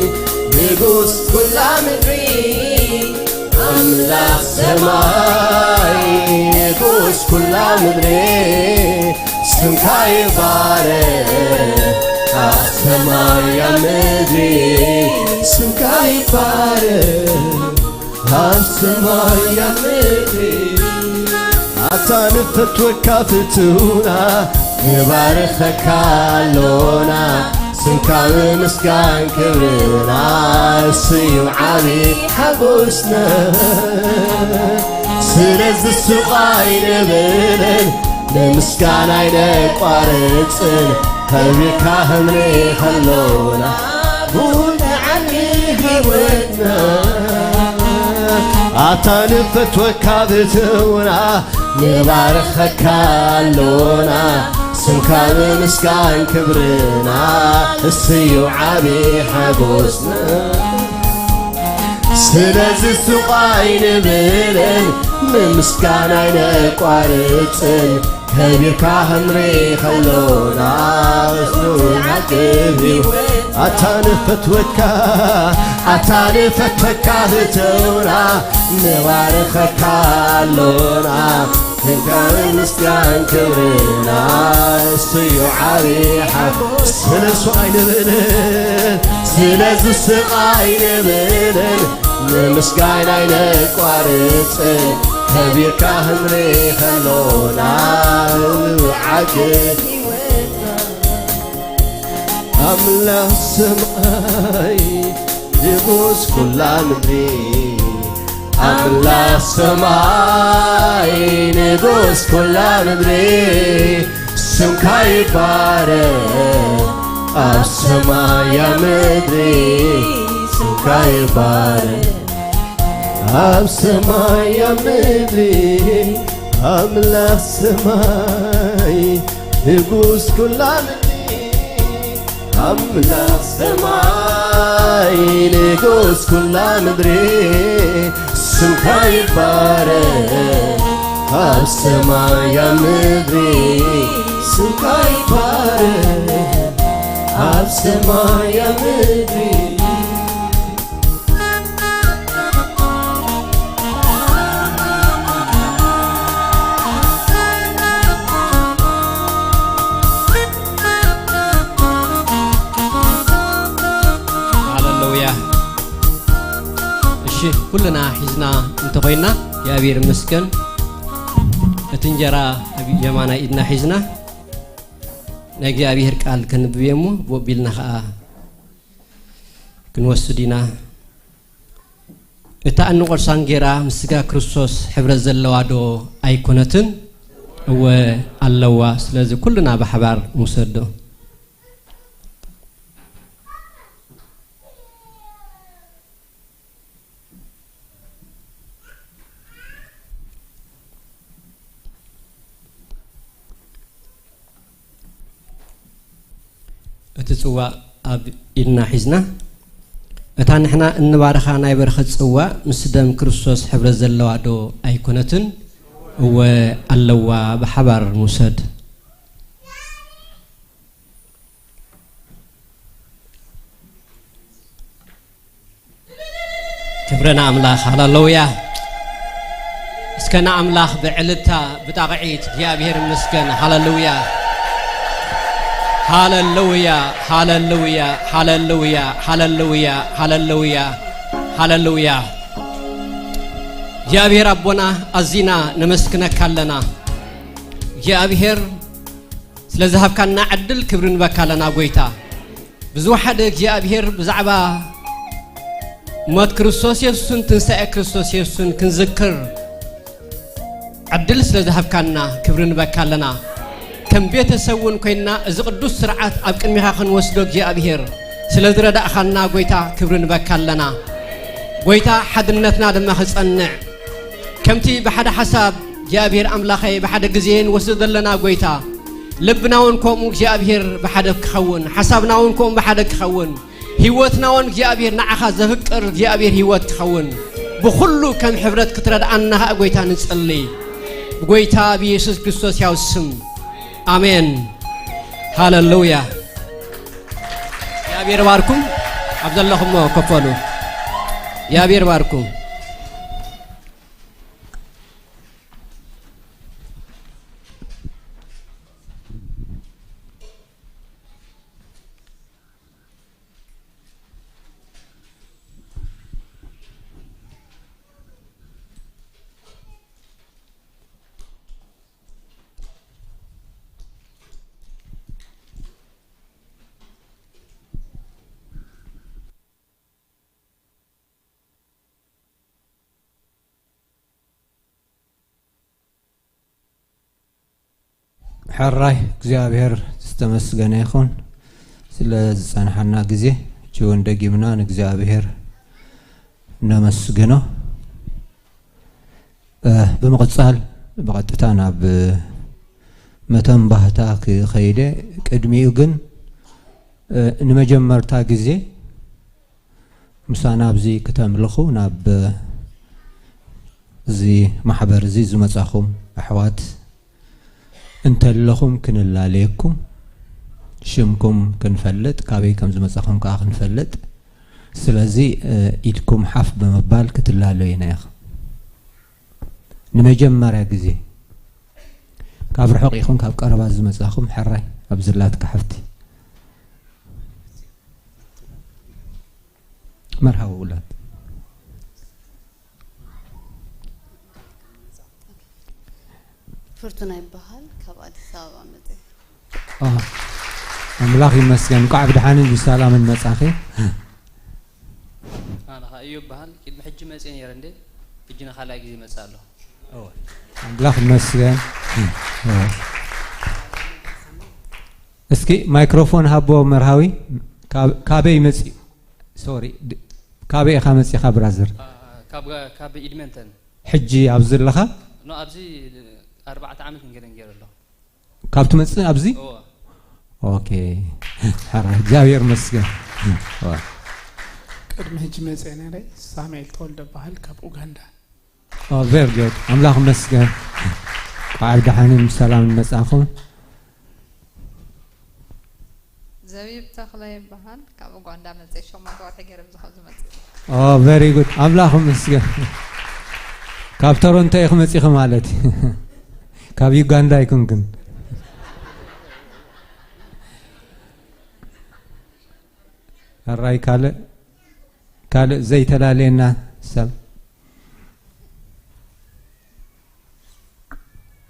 ንጉስ ኩላ ምድሪ ኣምላኽ ሰማይ ንጉስ ኩላ ምድሪ ስምካ ይባረክ፣ ኣብ ሰማይ ኣብ ምድሪ ስምካ ይባረክ፣ ኣብ ሰማይ ኣብ ምድሪ። ኣታ ንፈትወካ ፍትውና ንባርኸካ ኣሎና፣ ስምካ ብምስጋን ክብርና፣ እሱ እዩ ዓቢ ሓጎስና። ስለዚ ስቕ ኣይንብልን፣ ንምስጋና ኣይነቋርጽን፣ ከቢርካ ክንርኢ ከሎና፣ ቡን ዓቢ ህይወትና። ኣታ ንፈትወካ ብትውና፣ ንባርኸካ ኣሎና፣ ስምካ ብምስጋን ክብርና፣ እሱ እዩ ዓቢ ሓጎስና። ስለዚ ስቕ ኣይንብልን፣ ንምስጋና ኣይነቋርጽን፣ ከቢርካ ክንርኢ ከሎና፣ እሱ ዓቢ ህይወት። ኣታ ንፈትወካ፣ ኣታ ንፈትወካ ብትውና፣ ንባርኸካ ኣሎና፣ ስምካ ብምስጋን ክብርና፣ እሱ እዩ ዓቢ ሓጎስ። ስለዚ ስቕ ኣይንብልን፣ ስለዚ ስቕ ኣይንብልን፣ ንምስጋና ኣይነቋርጽን፣ ከቢርካ ክንርኢ ከሎና፣ ዓቢ ኣምላኽ ሰማይ ንጉስ ኩላ ምድሪ፣ ኣምላኽ ሰማይ ንጉስ ኩላ ምድሪ፣ ስምካ ይባረክ ኣብ ሰማይ ኣብ ምድሪ፣ ስምካ ይባረክ ኣብ ሰማይ ኣብ ምድሪ፣ ኣምላኽ ሰማይ ንጉስ ኩላ ምድሪ፣ ኣምላኽ ሰማይ ንጉስ ኩላ ምድሪ፣ ስምካ ይባረክ ኣብ ሰማይ ኣብ ምድሪ፣ ስምካ ይባረክ ኣብ ሰማይ ኣብ ምድሪ። ሃለሉያ። እሺ፣ ኩልና ሒዝና እንተኾይና፣ እግዚኣብሔር ይመስገን። እቲ እንጀራ ኣብ የማናይ ኢድና ሒዝና፣ ናይ እግዚኣብሔር ቃል ከንብብ እየ እሞ፣ ብኡ ኣቢልና ኸዓ ክንወስድ ኢና። እታ እንቖርሳ እንጌራ ምስ ስጋ ክርስቶስ ሕብረት ዘለዋ ዶ ኣይኮነትን? እወ ኣለዋ። ስለዚ ኩልና ብሓባር ንውሰዶ። እቲ ጽዋእ ኣብ ኢድና ሒዝና፣ እታ ንሕና እንባርኻ ናይ በረኸት ጽዋእ ምስ ደም ክርስቶስ ሕብረት ዘለዋ ዶ ኣይኮነትን? እወ ኣለዋ፣ ብሓባር ንውሰድ። ክብሪ ንኣምላኽ፣ ሃለሉያ። እስከ ንኣምላኽ ብዕልልታ ብጣቕዒት እግዚኣብሔር ይመስገን። ሃለሉያ፣ ሃለሉያ፣ ሃለሉያ፣ ሃለሉያ፣ ሃለሉያ፣ ሃለሉያ፣ ሃለሉያ። እግዚኣብሔር ኣቦና ኣዚና ነመስግነካ ኣለና። እግዚኣብሔር ስለ ዝሃብካና ዕድል ክብሪ ንበካ ኣለና ጎይታ። ብዝወሓደ እግዚኣብሔር ብዛዕባ ሞት ክርስቶስ የሱስን ትንሳኤ ክርስቶስ የሱስን ክንዝክር ዕድል ስለ ዝሃብካና ክብሪ ንበካ ኣለና። ከም ቤተሰብ እውን ኮይንና እዚ ቅዱስ ስርዓት ኣብ ቅድሚኻ ክንወስዶ እግዚኣብሔር ስለ ዝረዳእኻና ጎይታ ክብሪ ንበካ ኣለና። ጎይታ ሓድነትና ድማ ክጸንዕ ከምቲ ብሓደ ሓሳብ እግዚኣብሔር ኣምላኸይ ብሓደ ግዜ ንወስዶ ዘለና ጎይታ ልብና እውን ከምኡ እግዚኣብሔር ብሓደ ክኸውን፣ ሓሳብና እውን ከምኡ ብሓደ ክኸውን፣ ህይወትና እውን እግዚኣብሔር ንዓኻ ዘፍቅር እግዚኣብሔር ህይወት ክኸውን፣ ብኹሉ ከም ሕብረት ክትረድኣና ኸኣ ጐይታ ንጽሊ። ብጐይታ ብየሱስ ክርስቶስ ያው ስም። ኣሜን። ሃሌሉያ። እግዚኣብሔር ባርኩም። ኣብ ዘለኹሞ ከፈሉ። እግዚኣብሔር ባርኩም። ሕራይ እግዚኣብሔር ዝተመስገነ ይኹን ስለ ዝጸንሓና ግዜ። ሕጂ እውን ደጊምና ንእግዚኣብሔር ነመስግኖ። እ፣ ብምቕጻል ብቐጥታ ናብ መተንባህታ ክኸይደ፣ ቅድሚኡ ግን፣ እ፣ ንመጀመርታ ግዜ ምሳና ኣብዚ ክተምልኹ ናብ እዚ ማሕበር እዚ ዝመጻኹም ኣሕዋት እንተለኹም ክንላለየኩም፣ ሽምኩም ክንፈልጥ፣ ካበይ ከም ዝመጻኹም ከኣ ክንፈልጥ። ስለዚ፣ እ፣ ኢድኩም ሓፍ ብምባል ክትላለዩና ኢኹም። ንመጀመርያ ግዜ ካብ ርሑቕ ኢኹም ካብ ቀረባ ዝመጻኹም፣ ሕራይ ኣብዚ ላትካ ሓፍቲ። መርሃዊ ውላድ። ፍርቱና ይበሃል፣ ካብ ኣዲስ ኣበባ መጽእ። ኦ፣ ኣምላኽ ይመስገን፣ እንቋዕ ብደሓንን ብሰላምን መጻኺ። ኣነ ኸኣ እዩ ይበሃል፣ ቅድሚ ሕጂ መጽእ ነይረ እንዴ፣ ሕጂ ንኻልኣይ ግዜ መጽእ ኣለኹ። ኦ፣ ኣምላኽ ይመስገን። ኦ። እስኪ ማይክሮፎን ሃቦ መርሃዊ፣ ካብ-፣ ካበይ መጽእ? ሶሪ፣ ድ-፣ ካበይ ኢኻ መጺኻ ብራዘር? አ፣ ካብ፣ ካብ ኢድመንተን። ሕጂ ኣብዚ ኣለኻ? ኖ፣ ኣብዚ ኣርባዕተ ዓመት እንገለን ገይረ ኣለኹ። ካብ ትመጽእ ኣብዚ? እወ። ኦኬ። ሕራይ፣ እግዚኣብሔር ይመስገን። እወ። ቅድሚ ሕጂ መጽእ ነይረ፣ ሳሙኤል ተወልደ በሃል ካብ ኡጋንዳ። ኦ፣ ቨሪ ጉድ። ኣምላኽ ይመስገን። በዓል ደሓንን ሰላምን መጻኹም። ዘቢብ ተኽለ ይበሃል። ካብ ኡጋንዳ መጽእ፣ ሸሞንተ ወርሒ ገይረ ኣብዚ ካብ ዝመጽእ። ኦ፣ ቨሪ ጉድ። ኣምላኽ ይመስገን። ካብ ቶሮንቶ ኢኺ መጺኺ ማለት እዩ። ካብ ዩጋንዳ ኣይኮንክን። ሕራይ ካልእ፣ ካልእ ዘይተላለየና ሰብ?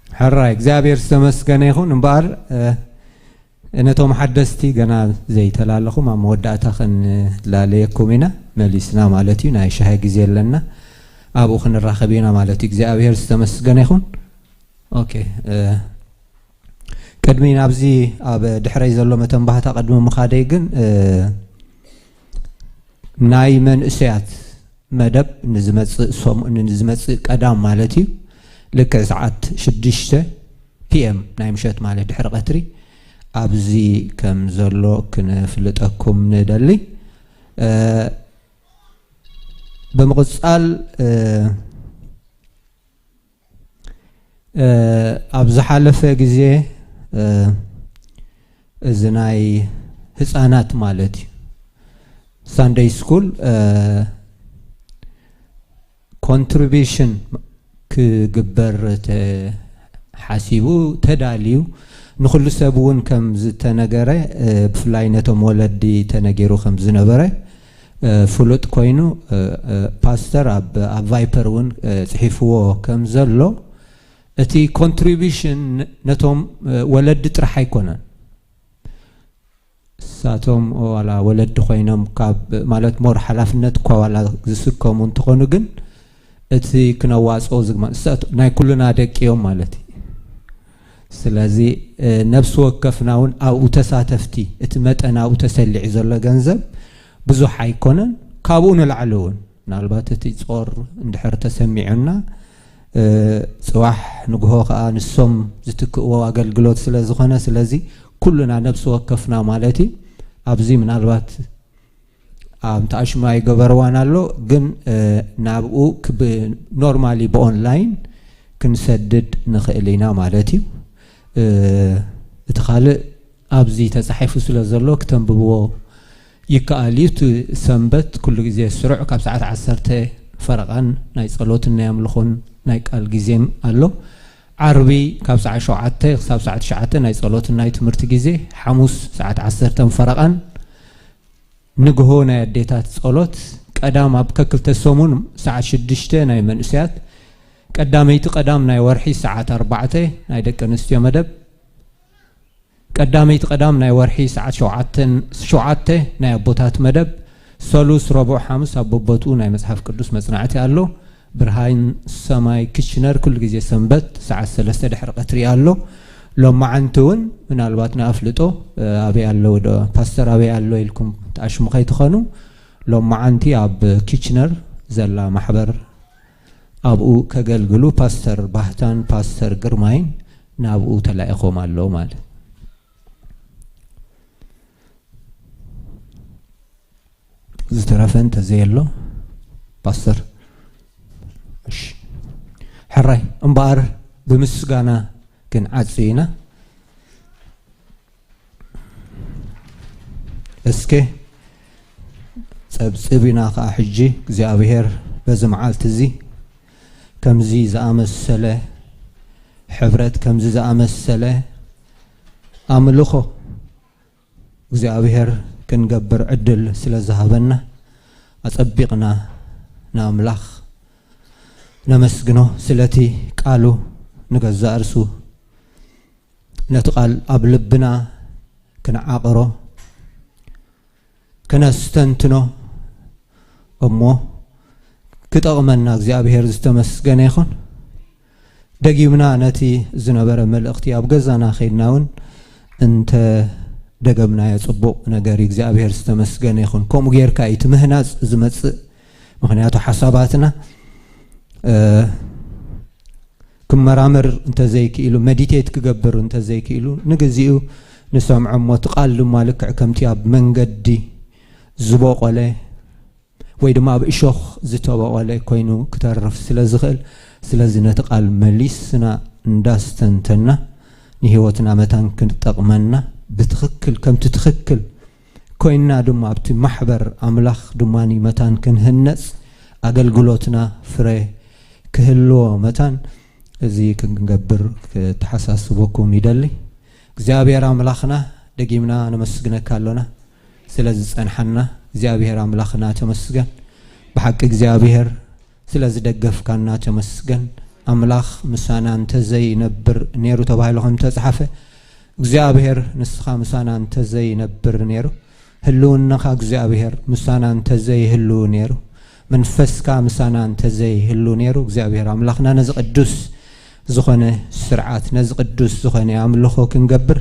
ሕራይ፣ እግዚኣብሔር ዝተመስገነ ይኹን። እምበኣር፣ እ፣ ነቶም ሓደስቲ ገና ዘይተላለኹም ኣብ መወዳእታ ክንላለየኩም ኢና፣ መሊስና ማለት እዩ። ናይ ሻሂ ግዜ ኣለና፣ ኣብኡ ክንራኸብ ኢና ማለት እዩ። እግዚኣብሔር ዝተመስገነ ይኹን። ኦኬ፣ እ፣ ቅድሚ ናብዚ ኣብ ድሕረይ ዘሎ መተንባህታ ቅድሚ ምኻደይ ግን፣ እ፣ ናይ መንእሰያት መደብ ንዝመጽእ ሰሙን፣ ንዝመጽእ ቀዳም ማለት እዩ፣ ልክዕ ሰዓት ሽዱሽተ ፒ ኤም ናይ ምሸት ማለት ድሕሪ ቀትሪ ኣብዚ ከም ዘሎ ክነፍልጠኩም ንደሊ። እ፣ ብምቕጻል፣ እ፣ እ፣ ኣብ ዝሓለፈ ግዜ፣ እ፣ እዚ ናይ ህጻናት ማለት እዩ፣ ሳንደይ ስኩል፣ እ፣ ኮንትሪቢሽን ክግበር ተሓሲቡ ተዳልዩ ንኹሉ ሰብ እውን ከም ዝተነገረ፣ እ፣ ብፍላይ ነቶም ወለዲ ተነጊሩ ከም ዝነበረ፣ እ፣ ፍሉጥ ኮይኑ፣ እ፣ እ፣ ፓስተር ኣብ፣ ኣብ ቫይፐር እውን፣ እ፣ ጽሒፍዎ ከም ዘሎ፣ እቲ ኮንትሪቢሽን ነቶም፣ እ፣ ወለዲ ጥራሕ ኣይኮነን። እሳቶም ዋላ ወለዲ ኮይኖም ካብ፣ ማለት ሞር ሓላፍነት እኳ ዋላ ዝስከሙ እንተኾኑ፣ ግን እቲ ክነዋጽኦ ዝግማ-፣ እሳት-፣ ናይ ኩልና ደቂ እዮም ማለት እዩ። ስለዚ፣ እ፣ ነፍሲ ወከፍና እውን ኣብኡ ተሳተፍቲ፣ እቲ መጠን ኣብኡ ተሰሊዑ ዘሎ ገንዘብ ብዙሕ ኣይኮነን። ካብኡ ንላዕሊ እውን ምናልባት እቲ ጾር እንድሕር ተሰሚዑና፣ ጽባሕ ንግሆ ከዓ ንሶም ዝትክእዎ ኣገልግሎት ስለ ዝኾነ፣ ስለዚ ኩልና ነብሲ ወከፍና ማለት እዩ። ኣብዚ ምናልባት ኣብ ተኣሽማ ይገበርዋን ኣሎ፣ ግን ናብኡ ኖርማሊ ብኦንላይን ክንሰድድ ንኽእል ኢና ማለት እዩ። እቲ ካልእ ኣብዚ ተጻሒፉ ስለ ዘሎ ክተንብብዎ ይከኣል እዩ። እቲ ሰንበት ኩሉ ግዜ ስሩዕ ካብ ሰዓት ዓሰርተ ፈረቓን ናይ ጸሎትን ናይ ኣምልኾን ናይ ቃል ግዜን ኣሎ። ዓርቢ ካብ ሰዓት ሸውዓተ ክሳብ ሰዓት ትሽዓተ ናይ ጸሎትን ናይ ትምህርቲ ግዜ፣ ሓሙስ ሰዓት ዓሰርተ ፈረቓን ንግሆ ናይ ኣዴታት ጸሎት፣ ቀዳም ኣብ ከክልተ ሰሙን ሰዓት ሽዱሽተ ናይ መንእሰያት፣ ቀዳመይቲ ቀዳም ናይ ወርሒ ሰዓት ኣርባዕተ ናይ ደቂ ኣንስትዮ መደብ፣ ቀዳመይቲ ቀዳም ናይ ወርሒ ሰዓት ሸውዓተ ናይ ኣቦታት መደብ፣ ሰሉስ፣ ረቡዕ፣ ሓሙስ ኣብ በቦትኡ ናይ መጽሓፍ ቅዱስ መጽናዕቲ ኣሎ። ብርሃን ሰማይ ክችነር ኩሉ ግዜ ሰንበት ሰዓት ሰለስተ ድሕሪ ቀትሪ ኣሎ። ሎማዓንቲ እውን ምናልባት ንኣፍልጦ ኣበይ ኣለዉ ዶ ፓስተር ኣበይ ኣሎ ኢልኩም ተኣሽሙ ከይትኾኑ፣ ሎማዓንቲ ኣብ ኪችነር ዘላ ማሕበር ኣብኡ ከገልግሉ ፓስተር ባህታን ፓስተር ግርማይን ናብኡ ተላኢኾም ኣለዉ ማለት። ዝተረፈ እንተዘየሎ ፓስተር። እሺ፣ ሕራይ እምበኣር ብምስጋና ክንዓጽ ኢና። እስከ ጸብጽብ ኢና ኸዓ ሕጂ እግዚኣብሔር በዚ መዓልቲ እዚ ከምዚ ዝኣመሰለ ሕብረት፣ ከምዚ ዝኣመሰለ ኣምልኾ እግዚኣብሔር ክንገብር ዕድል ስለ ዝሃበና ኣጸቢቕና ንኣምላኽ ነመስግኖ። ስለቲ ቃሉ ንገዛእ ርእሱ ነቲ ቃል ኣብ ልብና ክንዓቕሮ፣ ክነስተንትኖ፣ እሞ ክጠቕመና እግዚኣብሔር ዝተመስገነ ይኹን። ደጊምና ነቲ ዝነበረ መልእኽቲ ኣብ ገዛና ኸይድና እውን እንተ ደገምናዮ ጽቡቕ ነገር እዩ። እግዚኣብሔር ዝተመስገነ ይኹን። ከምኡ ጌርካ እዩ እቲ ምህናጽ ዝመጽእ። ምኽንያቱ ሓሳባትና፣ እ፣ ክመራመር እንተዘይክኢሉ፣ መዲቴት ክገብር እንተዘይክኢሉ፣ ንግዚኡ ንሰምዖ እሞ እቲ ቃል ድማ ልክዕ ከምቲ ኣብ መንገዲ ዝበቆለ ወይ ድማ ኣብ እሾኽ ዝተበቆለ ኮይኑ ክተርፍ ስለ ዝኽእል፣ ስለዚ ነቲ ቃል መሊስና እንዳስተንተና ንህይወትና መታን ክንጠቕመና ብትኽክል ከምቲ ትኽክል ኮይንና ድማ ኣብቲ ማሕበር ኣምላኽ ድማ መታን ክንህነጽ ኣገልግሎትና ፍረ ክህልዎ መታን እዚ ክንገብር ክተሓሳስበኩም ይደሊ። እግዚኣብሔር ኣምላኽና ደጊምና ነመስግነካ ኣሎና ስለ ዝጸንሓና። እግዚኣብሔር ኣምላኽና ተመስገን። ብሓቂ እግዚኣብሔር ስለ ዝደገፍካና ተመስገን። ኣምላኽ ምሳና እንተዘይነብር ነይሩ ተባሂሉ ከም ተጻሓፈ፣ እግዚኣብሔር ንስኻ ምሳና እንተዘይነብር ነይሩ፣ ህልውናኻ እግዚኣብሔር ምሳና እንተዘይህሉ ነይሩ፣ መንፈስካ ምሳና እንተዘይህሉ ነይሩ፣ እግዚኣብሔር ኣምላኽና ነዚ ቅዱስ ዝኾነ ስርዓት፣ ነዚ ቅዱስ ዝኾነ ኣምልኾ ክንገብር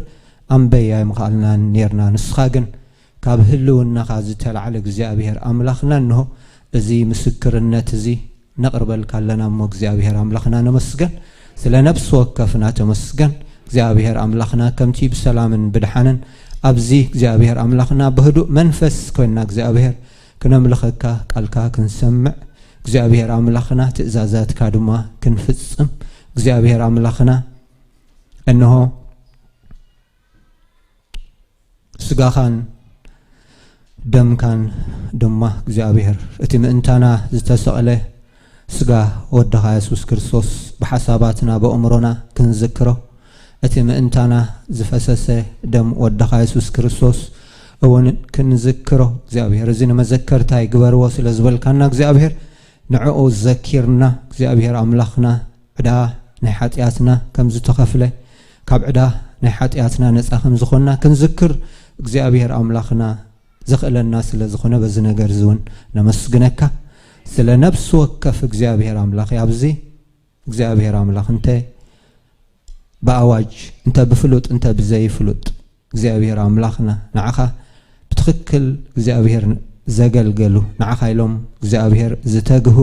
ኣምበይ ኣይምኸኣልናን ነይርና። ንስኻ ግን ካብ ህልውናኻ ዝተላዕለ እግዚኣብሔር ኣምላኽና እንሆ እዚ ምስክርነት እዚ ነቕርበልካ ኣለና እሞ እግዚኣብሔር ኣምላኽና ነመስገን። ስለ ነፍሲ ወከፍና ተመስገን። እግዚኣብሔር ኣምላኽና ከምቲ ብሰላምን ብድሓንን ኣብዚ እግዚኣብሔር ኣምላኽና ብህዱእ መንፈስ ኮይንና እግዚኣብሔር ክነምልኸካ ቃልካ ክንሰምዕ እግዚኣብሔር ኣምላኽና ትእዛዛትካ ድማ ክንፍጽም እግዚኣብሔር ኣምላኽና እንሆ ስጋኻን ደምካን ድማ እግዚኣብሔር እቲ ምእንታና ዝተሰቕለ ስጋ ወድኻ የሱስ ክርስቶስ ብሓሳባትና ብእምሮና ክንዝክሮ፣ እቲ ምእንታና ዝፈሰሰ ደም ወድኻ የሱስ ክርስቶስ እውን ክንዝክሮ እግዚኣብሔር። እዚ ንመዘከርታይ ግበርዎ ስለ ዝበልካና እግዚኣብሔር ንዕኡ ዘኪርና እግዚኣብሔር ኣምላኽና ዕዳ ናይ ሓጢኣትና ከም ዝተኸፍለ ካብ ዕዳ ናይ ሓጢኣትና ነፃ ከም ዝኾንና ክንዝክር እግዚኣብሔር ኣምላኽና ዘኽእለና ስለ ዝኾነ በዚ ነገር እዚ እውን ነመስግነካ። ስለ ነፍሲ ወከፍ እግዚኣብሔር ኣምላኽ ኣብዚ እግዚኣብሔር ኣምላኽ እንተ ብኣዋጅ እንተ ብፍሉጥ እንተ ብዘይፍሉጥ እግዚኣብሔር ኣምላኽና ንዓኻ ብትኽክል እግዚኣብሔር ዘገልገሉ ንዓኻ ኢሎም እግዚኣብሔር ዝተግሁ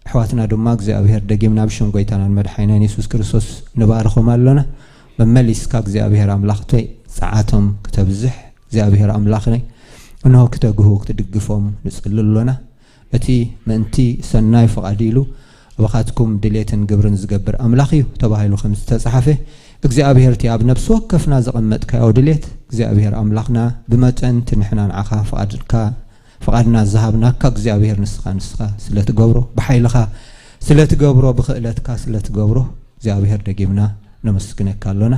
ኣሕዋትና ድማ እግዚኣብሔር ደጊምና ብሽም ጎይታናን መድሓኒናን የሱስ ክርስቶስ ንባርኾም ኣሎና። መመሊስካ እግዚኣብሔር ኣምላኽተይ ጸዓቶም ክተብዝሕ እግዚኣብሔር ኣምላኽነይ እንሆ ክተግሁ ክትድግፎም ንጽሊ ኣሎና። እቲ ምእንቲ ሰናይ ፍቓድ ኢሉ ኣባኻትኩም ድሌትን ግብርን ዝገብር ኣምላኽ እዩ ተባሂሉ ከም ዝተጻሓፈ እግዚኣብሔር እቲ ኣብ ነፍሲ ወከፍና ዘቐመጥካዮ ድሌት እግዚኣብሔር ኣምላኽና ብመጠን እቲ ንሕና ንዓኻ ፍቓድካ ፍቓድና ዝሃብናካ እግዚኣብሔር ንስኻ ንስኻ ስለ ትገብሮ ብሓይልኻ ስለ ትገብሮ ብኽእለትካ ስለ ትገብሮ እግዚኣብሔር ደጊምና ነመስግነካ ኣሎና።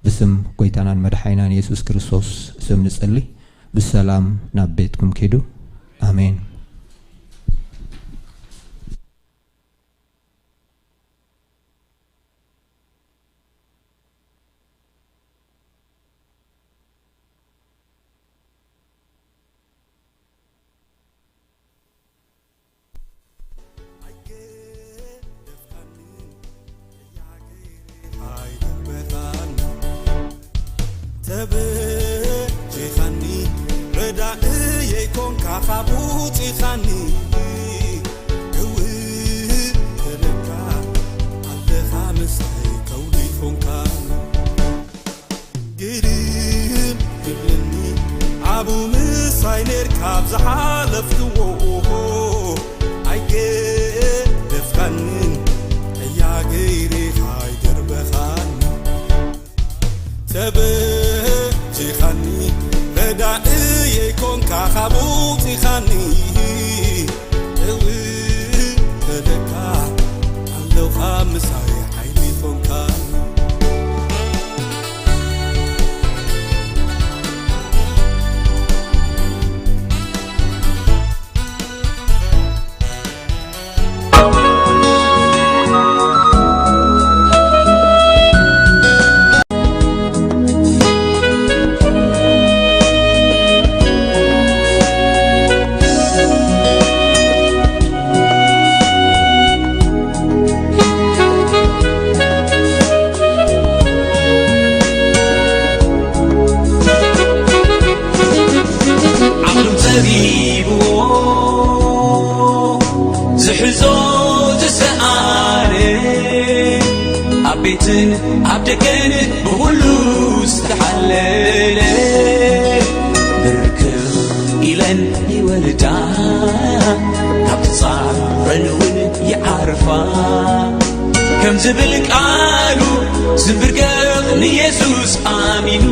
ብስም ጎይታናን መድሓኒናን የሱስ ክርስቶስ ስም ንጸሊ። ብሰላም ናብ ቤትኩም ኪዱ። ኣሜን። ተበጂኻኒ ረዳእየይ ኮንካ ካብ ውፂኻኒ እው ተለካ ኣለኻ ምሳይ ከውሊ ኮንካ ግርም ይብለኒ ኣቡ ምሳይ ኔርካ ኣብ ዝሓለፍክዎ ኣይገደፍካንን እያ ገይሬኻ ኣይደርበኻን ተበጂኻኒ ረዳእየይ ኮንካ ካብ ውፂኻኒ እው ተለካ ኣለውኻ ምሳይ ሓይሊ ኮንካ ዓቕሎም ጸቢብዎ ዝሕዞ ዝሰኣነ ኣብ ቤትን ኣብ ደገን ብኹሉ ዝተሓለለ ብርክኽ ኢለን ይወርዳ ካብ ትጻረን እውን ይዓርፋ ከም ዝብል ቃሉ ዝብርገኽ ንየሱስ ኣሚኑ